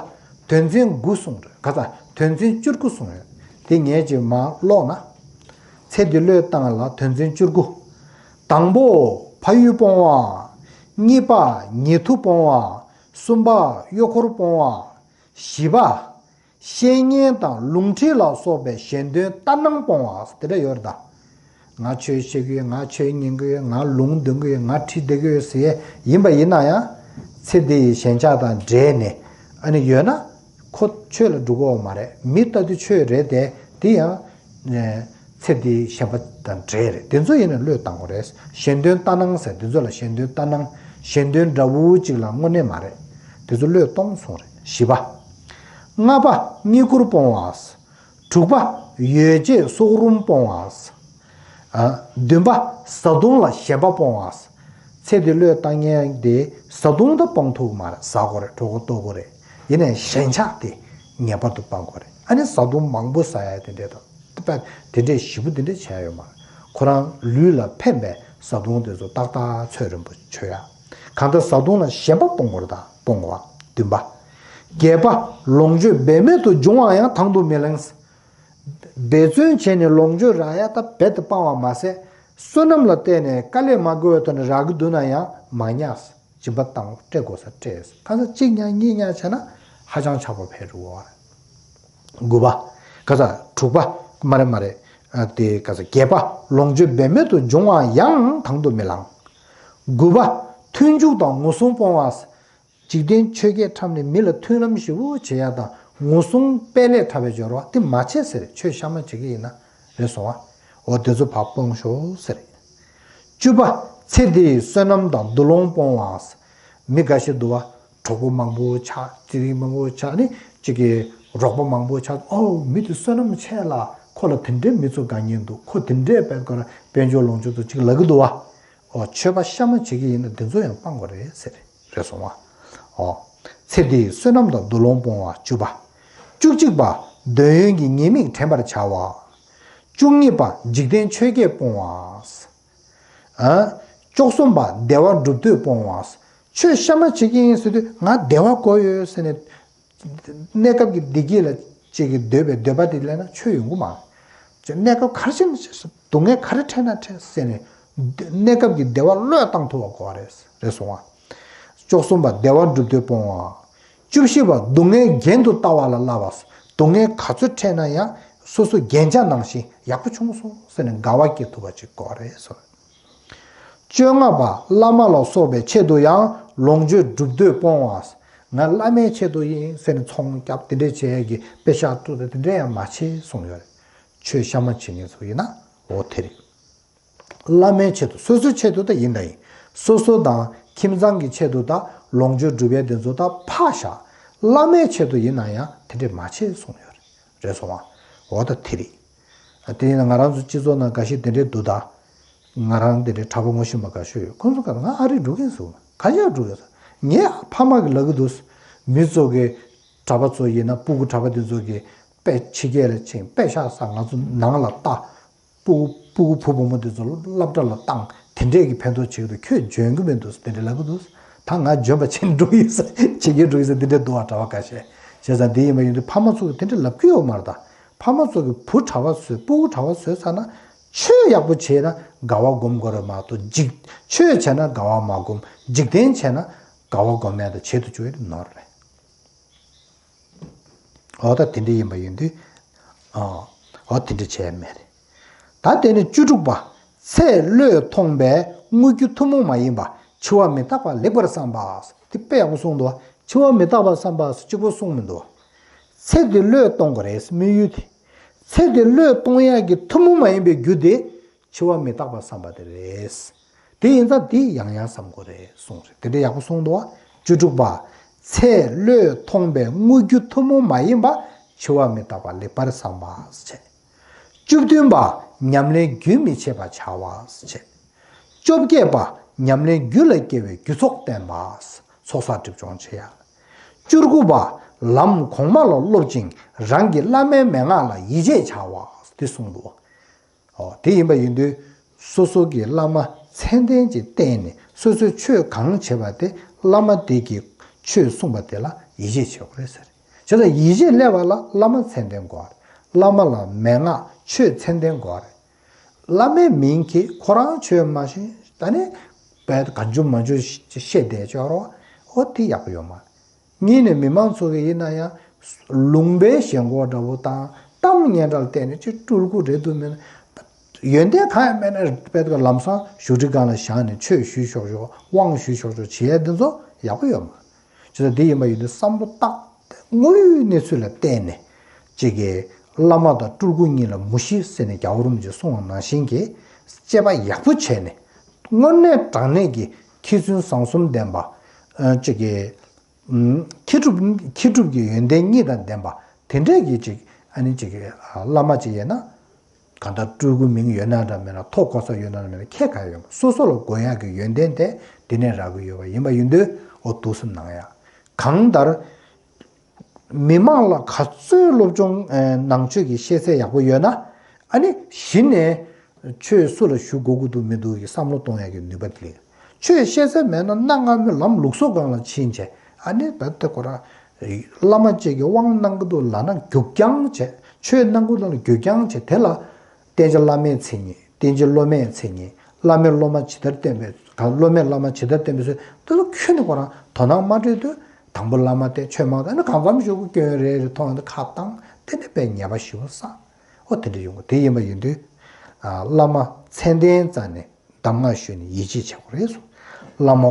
དོན་ཚན་དགུ་གསུངས་རེད། ག་ས། དོན་ཚན་བཅུ་དགུ་གསུངས་ཡོད། དེ་ངས་ཅིག་མར་ཀློག་ན། ཚེ་འདི་བློས་བཏང་ལ་དོན་ཚན་བཅུ་དགུ། དང་པོ། ཕ་ཡུལ་སྤོང་བ། གཉིས་པ་ཉེ་དུ་སྤོང་བ། གསུམ་པ་གཡོག་འཁོར་སྤོང་བ། བཞི་པ། བཤེས་གཉེན་དང་ལུང་ཁྲིད་ལ་སོགས་པའི་གཞན་དོན་ལྟར་སྣང་སྤོང་བ་དེ་འདྲ་ཡོད་རེད་ད། ང་ཆོས་བཤད་ཀྱི་ཡོད། ང་ཆོས་ཉན་གྱི་ཡོད། ང་ལུང་འདོན་གྱི་ཡོད། ང་ཁྲིད་བསྡད་ཀྱི་ཡོད་ཟེར་ཡས་ཡིན་པ་ཡིན་ན་ཡང་། ཚེ་འདི་ཡི་ཞེན་ཆགས་དང་འདྲེས་ནས་ཨ་ནི་ཡོད་ན། ཁོ་ཆོས་ལ་འགྲོ་གི་ཡོད་མ་རེད། མི་ལྟ་དུས་ཆོས་རེད་དེ། དེ་ཡང་། ཚེ་འདིའི་ཞེན་པ་དང་འདྲེས་རེད། དེ་ཚོ་ཡིན་ན་བློས་བཏང་དགོས་རེད། གཞན་དོན་ལྟར་སྣང་ཟེར། དེ་ཚོ་ལ་གཞན་དོན་ལྟར་སྣང་། གཞན་དོན་འདྲ་བོ་གཅིག་ལ་དངོས་གནས་མ་རེད། དེ་ཚོ་བློས་གཏོང་གསུངས་རེད། བཞི་པ། ལྔ་པ་བསྙེན་བཀུར་སྤོང་བ། དྲུག་པ་ཡོ་བྱད་སྲོག་རུམ་སྤོང་བ། ཨ། བདུན་པ་བཟའ་བཏུང་ལ་ཞེན་པ་སྤོང་བ། ཚེ་འདི་བློས་བཏང་མཁན་དེ་བཟའ་བཏུང་ད་སྤོང་ཐུབ་ཀྱི་མ་རེད། ཟ་དགོས་རེད། གྲོད་ཁོག་ལྟོགས་དགོས་རེད། ཡིན་ནའི་ཞེན་ཆགས་དེ་ངེས་པར་དུ་སྤང་དགོས་རེད། ཨ་ནི་བཟའ་བཏུང་མང་པོ་ཟ་ཡ་དེ་འདྲས་དང་། དཔེ་དེ་འདྲས་ཞེ་པོ་དེ་འདྲས་བྱས་ཡོད་མ་རེད། ཁོ་རང་ལུས་ལ་ཕན་པའི་བཟའ་བཏུང་དེ་ཚོ་ཏག་ཏག་ཚོད་རན་པོ་མཆོད་ཡ། གང་ལྟར་བཟའ་བཏུང་ལ་ཞེན་པ་སྤོང་དགོས་རེད་ད། སྤོང་དགོས་པ། བདུན་པ། བརྒྱད་པ་ལོངས་སྤྱོད་འབད་མེད་དུ་འབྱུང་བ་ཡང་དང་དུ་མི་ལེན། འབད་བརྩོན་བྱས་ནས་ལོངས་སྤྱོད་རག་ཡ་ད་རྦད་དེ་སྤང་བ་མ་ཟད། བསོད་ནམས་ལ་བརྟེན་ནས་དཀའ་ལས་མ་དགོས་པའི་ཐོག་ནས་རག་གི་འདུག་ན་ཡང་མ་ཉར། སྦྱིན་པ་བཏང་། སྤྲད་དགོས་ས་སྤྲད། གང་ཟག་གཅིག་ཉར་གཉིས་ཉར་བྱས་ན་ཧ་ཅང་ཆགས་པ་འཕེལ་འགྲོ་བ་རེད། དགུ་པ། ག་ས། དྲུག་པ། མ་རེད་མ་རེད། ཨ། དེ་ག་ས། བརྒྱད་པ་ལོངས་སྤྱོད་འབད་མེད་དུ་འབྱུང་བ་ཡང་དང་དུ་མི་ལེན། དགུ་པ། མཐུན་འཇུག་དང་ངོ་སྲུང་སྤོང་བ། འཇིག་རྟེན་ཆོས་བརྒྱད་འཁྲབ་ནས་མི་ལ་མཐུན་ལམ་ཞེ་པོ་བྱེད་ཡ་དང་ངོ་སྲུང་སྤེལ་ལད་འཁྲབ་པའི་སྦྱོར་བ་དེ་མ་བྱེད་ཟེར། ཆོས་གཤའ་མ་བྱེད་ཀྱི་ཡིན་ན། རེད་སོང་བ། འོ་དེ་ཚོ་ཕར་སྤོང་ཤོག་ཟེར། བཅུ་པ། ཚེ་འདིའི་བསོད་ནམས་དང་འདུ་ལོང་སྤོང་བ། མི་འགའ་ཞིག་འདུག་བ། གྲོགས་པོ་མང་པོ་ཆགས། ཚེ་རིང་མང་པོ་ཆགས་ནི་གཅིག་གི་རོགས་པ་མང་པོ་ཆགས། ཨོ་མི་དེ་བསོད་ནམས་ཆེ་ལ། ཁོ་ལ་དེ་འདྲའི་མི་ཚོ་དགའ་ཉེན་འདུག་ཁོ་དེ་འདྲའི་དཔལ་དཀར་དཔལ་འབྱོར་ལོངས་སྤྱོད་འདུག་ཅིག་ལབ་ཀྱི་འདུག་བ། ཨོ་ཆོས་པ་གཤའ་མ་བྱེད་ཀྱི་ཡིན་ན་དེ་ཚོ་ཡང་སྤང་དགོས་རེད་ཟེར། རེད་སོང་བ། ཨོ། ཚེ་འདིའི་བསོད་ནམས་དང་འདུ་ལོང་སྤོང་བ་བཅུ་པ། བཅུ་གཅིག་པ། འདོད་ཡོན་གྱི་ཉེས་དམིགས་དྲན་པར་བྱ་བ། བཅུ་གཉིས་པ། འཇིག་རྟེན་ཆོས་བརྒྱད་སྤོང་བ། ཨ། བཅུ་གསུམ་པ། བདེ་བ་སྒྲུབ་འདོད་སྤོང་བ། ཆོས་གཤའ་མ་བྱེད་ཀྱི་ཡིན་ཟེར་དུས་ང་བདེ་བ་དགོས་ཡོད་ཟེར་ནས། གནས་སྐབས་ཀྱི་བདེ་སྐྱིད་ལ་ཅིག་གི་འདོད་པའི་འདོད་པ་དེ་སླེབས་ན་ཆོས་ཡོང་གི་མ་རེད། གནས་སྐབས་ག་རེ་བྱས་ན་བྱས་སོང་། སྡུག་བསྔལ་ག་རེ་འཕྲད་ན་འཕྲད་ཟེར་ནས། གནས་སྐབས་ཀྱི་བདེ་བ་བློས་བཏང་ཐུབ་པ་དགོས་པ་རེད། རེད་སོང་བ། བཅུ་གསུམ་པ། བདེ་བ་སྒྲུབ་འདོད་སྤོང་བ། བཅུ་བཞི་པ། སྡུག་བསྔལ་རྒྱན་དུ་ལྟ་བ་ལ་བསླབ་པ། སྡུག་བསྔལ་ག་ཚོད་འཕྲད་ན་ཡང་སོ་སོ་རྒྱན་ཆ་ནང་བཞིན་ཡག་པོ་བྱུང་སོང་ཟེར་ནས་དགའ་བ་སྐྱེ་ཐུབ་པ་ཅིག་དགོས་པ་རེད་ཟེར། བཅོ་ལྔ་པ། བླ་མ་ལ་སོགས་པའི་ཆེད་དུ་ཡང་ལོངས་སྤྱོད་སྒྲུབ་འདོད་སྤོང་བ། ང་བླ་མའི་ཆེད་དུ་ཡིན་ཟེར་ནས་ཚོང་རྒྱབ་དེ་འདྲས་བྱེད་ཡས་ཀྱི་དཔེ་ཤག་དཀྲུག་དེ་འདྲས་ཡང་མ་བྱེད་གསུངས་ཡོད་རེད། ཆོས་གཤའ་མ་བྱེད་མཁན་ཚོ་ཡིན་ན་འོ་དེ་རེད། བླ་མའི་ཆེད་དུ། སོ་སོའི་ཆེད་དུ་ད་ཡིན་ད་ཡིན། སོ་སོ་དང་ཁྱིམ་ཚང་གི་ཆེད་དུ་ད་ལོངས་སྤྱོད་སྒྲུབ་ཡས་དེ་ཚོ་ད་ཕར་བཞག་བླ་མའི་ཆེད་དུ་ཡིན་ན་ཡང་དེ་འདྲས་མ་བྱེད་གསུངས་ཡོད་རེད། རེད་སོང་བ། འོ་ད་དེ་རེད། དེ་ཡིན་ན་ང་རང་ཚོ་སྤྱི་ཚོགས་ནང་འགའ་ཞིག་དེ་འདྲས་འདུག་ད། ང་རང་དེ་འདྲའི་གྲྭ་པ་ངོ་ཤེས་པ་འགའ་ཤོས་ཡོད། ཁོང་ཚོ་ག་ང་ཨ་རི་འགྲོ་གིན་སོང་། ག་ཡ་འགྲོ་གིན་སོང་། ངའི་ཕ་མ་གི་ལབ་གི་འདུག་མི་ཚོ་གི་གྲྭ་པ་ཚོ་ཡིན་ན་སྤུ་གུ་གྲྭ་པ་དེ་ཚོ་གི་དཔེ་ཕྱི་རྒྱལ་ལ་ཕྱིན་དཔེ་ཤག་ས་ང་ཚོ་ནང་ལ་ལྟ། སྤུ་གུ་སྤུ་གུ་བུ་བུ་མོ་དེ་ཚོ་སློབ་གྲྭ་ལ་བཏང་དེ་འདྲས་ཀྱི་ཕན་ཐོགས་བྱེད་གི་འདུག་ཁྱོད་འཇོན་གི་མི་འདུག་དེ་འདྲས་ལབ་གི་འདུག་ད་ང་འཇོན་པ་ཕྱིན་འགྲོ་གིན་ས་ཕྱི་རྒྱལ་འགྲོ་གིན་ས་དེ་འདྲས་འདུག་བ། གྲྭ་པ་འགའ་ཤས་བྱས་ཙང་དེ་ཡིན་པ་ཡིན་དུས་ཕ་མ་ཚོ་གི་དེ་འདྲས་ལབ་གི་ཡོད་མ་རེད་ད། ཕ་མ་ཚོ་གི་བུ་གྲྭ་པ་བཟོས་སྤུ་གུ་གྲྭ་པ་བཟོས་ཚར་ན་ཆོས་ཡག་པོ་བྱས་ན་དགའ་བ་སྒོམ་དགོས་རེད་མ་གཏོགས་འཇིག་ཆོས་བྱས་ན་དགའ་བ་མ་སྒོམ། འཇིག་རྟེན་བྱས་ན་དགའ་བ་སྒོམ་ཡ་དང་བྱེད་དུ་བཅུག་ཡ་དེ་ནོར་རེད། འོ་ད་དེ་འདྲ་ཡིན་པ་ཡིན་དུས། ཨ། འོ་དེ་འདྲ་བྱས་མེད་རེད། ད་དེ་ནས་བཅུ་དྲུག་པ། ཚེ་བློས་ཐོངས་པའི་དངོས་རྒྱུ་ཐུན་མོང་མ་ཡིན་པ་འཆི་བ་མི་རྟག་པ་ལེགས་པར་བསམ་པ། དེ་དཔེ་ཡག་པོ་གསུངས་འདུག་འཆི་བ་མི་རྟག་པ་བསམ་པ་གཅིག་པོ་གསུངས་མི་འདུག་ཚེ་འདི་བློས་གཏོང་དགོས་རེད། དམིགས་ཡུལ་དེ། ཚེ་འདི་བློས་གཏོང་ཡག་གི་ཐུན་མོང་མ་ཡིན་པའི་རྒྱུ་དེ་འཆི་བ་མི་རྟག་པ་བསམ་པ་དེ་རེད། དེ་ཡིན་ཙང་དེ་ཡང་ཡང་བསམ་དགོས་རེད་གསུངས་རེད། དེ་འདྲ་ཡག་པོ་གསུངས་འདུག་བ། བཅུ་དྲུག་པ། ཚེ་བློས་ཐོངས་པའི་དངོས་རྒྱུ་ཐུན་མོང་མ་ཡིན་པ་འཆི་བ་མི་རྟག་པ་ལེགས་པར་བསམ་པ་བྱས། བཅུ་བདུན་པ། ཉམས་ལེན་རྒྱུན་མི་འཆད་པར་བྱ་བ་བྱས། བཅོ་བརྒྱད་པ། ཉམས་ལེན་རྒྱུད་ལ་སྐྱེ་བའི་རྒྱུ་ཚོགས་བསྟེན་པ། ཚོགས་བསགས་སྒྲིབ་སྦྱོང་བྱེད་ཡ། བཅུ་དགུ་པ། ལམ་གོང་མ་ལ་སློབ་ཅིང་རང་གི་བླ་མའི་མན་ངག་ལ་ཡིད་ཆེས་བྱ་བ། དེ་གསུངས་འདུག་ཨོ། དེ་ཡིན་པ་ཡིན་དུས། སོ་སོ་གི་བླ་མ་མཚན་ལྡན་ཅིག་བསྟེན་ནས་སོ་སོའི་ཆོས་གང་བྱེད་པ་དེ་བླ་མ་དེ་གིས་ཆོས་གསུངས་པ་དེ་ལ་ཡིད་ཆེས་བྱེད་དགོས་རེད་ཟེར། བྱས་ཙང་ཡིད་ཆེས་སླེབས་པ་ལ་བླ་མ་མཚན་ལྡན་དགོས་རེད། བླ་མ་ལ་མན་ངག་ཆོས་མཚན་ལྡན་དགོས་རེད། བླ་མའི་མིང་གིས་ཁོ་རང་ཆོས་མ་ཤེས་ད་ནི། པའི་གང་བྱུང་མང་བྱུང་བཤད་བསྡད་ཆོག་རོགས། འོ་དེ་ཡག་པོ་ཡོད་མ་རེད། གཉིས་ནས་མི་མང་ཚོ་གི་ཡིན་ན་ཡང་ལུང་པའི་ཞེན་ཁོག་འདྲ་བོ་དང་གཏམ་སྙན་གྲགས་ལ་བརྟེན་ནས་ཅིག་སྤྲུལ་སྐུ་རེད་འདུག་མིན། ཡོན་ཏན་གང་ཡང་མེད་ན་དཔེ་ལམ་སང་བཞུགས་ཁྲི་སྒང་ལ་བཞག་ནས་ཆོས་ཞུས་ཆོག་ཆོག་དབང་ཞུས་ཆོག་ཆོག་བྱེད་ཡ་འདི་ཚོ་ཡག་པོ་ཡོད་མ་རེད། ཅི་ལྟར་འདི་ཡིན་པ་ཡིན་དུས་བསམ་བློ་བཏང་སྟེ་དངོས་ཡོད་གནས་ཚུལ་ལ་བརྟེན་ནས་ཅིག་གི་བླ་མ་དང་སྤྲུལ་སྐུ་གཉིས་ལ་མུ་བཞི་ཟེར་ནས་རྒྱལ་བ་རིན་པོ་ཆེས་གསུངས་པ་ནང་བཞིན་གྱི་དཔྱད་པ་ཡག་པོ་བྱས་ནས་དངོས་གནས་དྲང་གནས་ཀྱི་མཁས་བཙུན་བཟང་གསུམ་ལྡན་པ། ཨ་ཅིག་གི་ཨུམ་མཁས་གྲུབ་མཁས་གྲུབ་ཀྱི་ཡོན་ཏན་གཉིས་དང་ལྡན་པ་དེ་འདྲས་ཀྱི་ཅིག་ཨ་ནི་ཅིག་གི་ཨ་བླ་མ་ཅིག་ཡིན་ན། གང་ལྟར་སྤྲུལ་སྐུ་མིང་ཡོད་ན་འདྲ་མེད་ན་ཐོབ་གོ་ས་ཡོད་ན་འདྲ་མེད་ན་ཁྱད་གང་ཡོད་མ་རེད། སོ་སོ་ལ་དགོས་ཡག་གི་ཡོན་ཏན་དེ་འདི་ནས་རག་གི་ཡོད་པ་ཡིན་པ་ཡིན་དུས་འོ་འདུག་སེ་གནང་ཡག་གང་ལྟར་མི་མང་ལ་ག་ཚོད་སློབ་སྦྱོང་ཨེ་ནང་ཆོས་ཀྱི་ཤེས་ཚད་ཡག་པོ་ཡོད་ན་ཨ་ནི་གཞི་ནས་ཆོས་སུ་ལ་ཞུ་དགོས་ཀྱི་འདུག་མི་འདུག་གི་བསམ་བློ་གཏོང་ཡག་གི་ནུས་པ་དེ་ལས། ཆོས་ཤེས་ཚད་མེད་ན་གནའ་སྔ་མོའི་ལམ་ལུགས་སྲོལ་སྒང་ལ་ཕྱིན་བྱས་ཨ་ནི་ད་ལྟ་ཁོ་རང་བླ་མ་གཅིག་གིས་དབང་གནང་གི་འདུག་ལབ་ན་རྒྱུག་རྐྱང་བྱས། ཆོས་གནང་གི་འདུག་ལབ་ན་རྒྱུག་རྐྱང་བྱས། དེ་ལ་བསྟན་བྱ་བླ་མའི་མཚན་ཉིད། བསྟན་བྱ་སློབ་མའི་མཚན་ཉིད། བླ་མས་སློབ་མ་ཇི་ལྟར་བསྟན་པའི་གང་། སློབ་མས་བླ་མ་ཇི་ལྟར་བསྟན་པའི་ཚུལ་དེ་ཚོ་ཁྱོན་ནས་ཁོ་རང་དོ་སྣང་མ་སྤྲད་དུས་དང་པོ་བླ་མ་བསྟེན། ཆོས་མང་དང་ནི་གང་འཚམ་ཞུ་གི་སྐྱོན་རེ་རེ་མཐོང་ཡོང་དུས་ཁ་བཏང་དེ་ནི་དཔེ་ཉེས་པ་ཞེ་པོ་བསགས། འོ་དེ་འདྲ་ཡོང་གི། དེ་ཡིན་པ་ཡིན་དུས་ཨ་བླ་མ་མཚན་ལྡན་རྩ་ནས་གདམས་ངག་ཞུས་ནས་ཡིད་ཆེས་བྱ་དགོས་རེད་གསུངས། བླ་མ་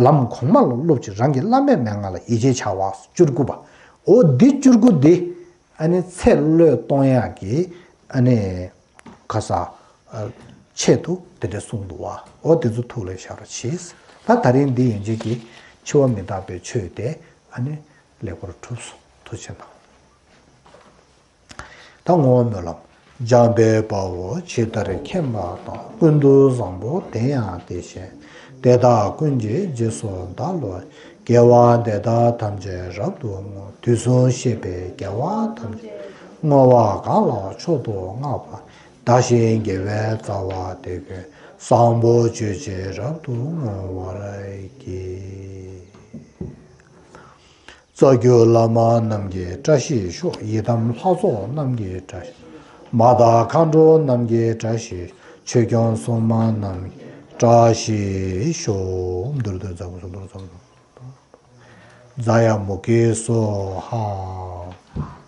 ལམ་གོང་མ་ལ་སློབ་ཅིང་རང་གི་བླ་མའི་མན་ངག་ལ་ཡིད་ཆེས་བྱ་བ། བཅུ་དགུ་པ། འོ་འདི་བཅུ་དགུ་འདི་ཨ་ནི་ཚེ་བློས་གཏོང་ཡག་གི་ཨ་ནི་ཁ་ས་ཨ་ཆེད་དུ་དེ་འདྲ་གསུངས་འདུག་བ། འོ་དེ་ཚོ་ཐུགས་ལ་བཞག་རོགས་གྱིས། ད་ད་རིང་འདི་ཡན་ཆད་ཀྱི་འཆི་བ་མི་རྟག་པའི་ཆོས་དེ་ཨ་ནི་ལེགས་པར་གྲུབ་སོང་། ཐུགས་རྗེ་གནང་། ད་བསྔོ་བ་སྨོན་ལམ། འཇམ་དཔལ་དཔའ་བོས་ཇི་ལྟར་མཁྱེན་པ་དང་། ཀུན་ཏུ་བཟང་པོ་དེ་ཡང་དེ་བཞིན་དེ་དག་ཀུན་གྱི་རྗེས་སུ་བདག་སློབ་ཅིང་། དགེ་བ་འདི་དག་ཐམས་ཅད་རབ་ཏུ་བསྔོ། དུས་གསུམ་གཤེགས་པའི་རྒྱལ་བ་ཐམས་ཅད་བསྔོ་བ་གང་ལ་མཆོག་ཏུ་བསྔགས་པ། བདག་གཞན་དགེ་བའི་རྩ་བ་དེ་ཀུན། བཟང་པོ་སྤྱོད་ཕྱིར་རབ་ཏུ་བསྔོ་བར་བགྱི། རྩ་བརྒྱུད་བླ་མ་རྣམས་ཀྱི་བཀྲ་ཤིས་ཤོག། ཡི་དམ་ལྷ་ཚོགས་རྣམས་ཀྱི་བཀྲ་ཤིས། མ་དག་མཁའ་འགྲོ་རྣམས་ཀྱི་བཀྲ་ཤིས། ཆོས་སྐྱོང་སྲུང་མ་རྣམས་ཀྱི་བཀྲ་ཤིས་ཤོག། མདོར་བསྡུས་ཛ་མུ་ཛ་མུ་ཛ་ཛ་ཡ་མུ་གེ་སོ་ཧ།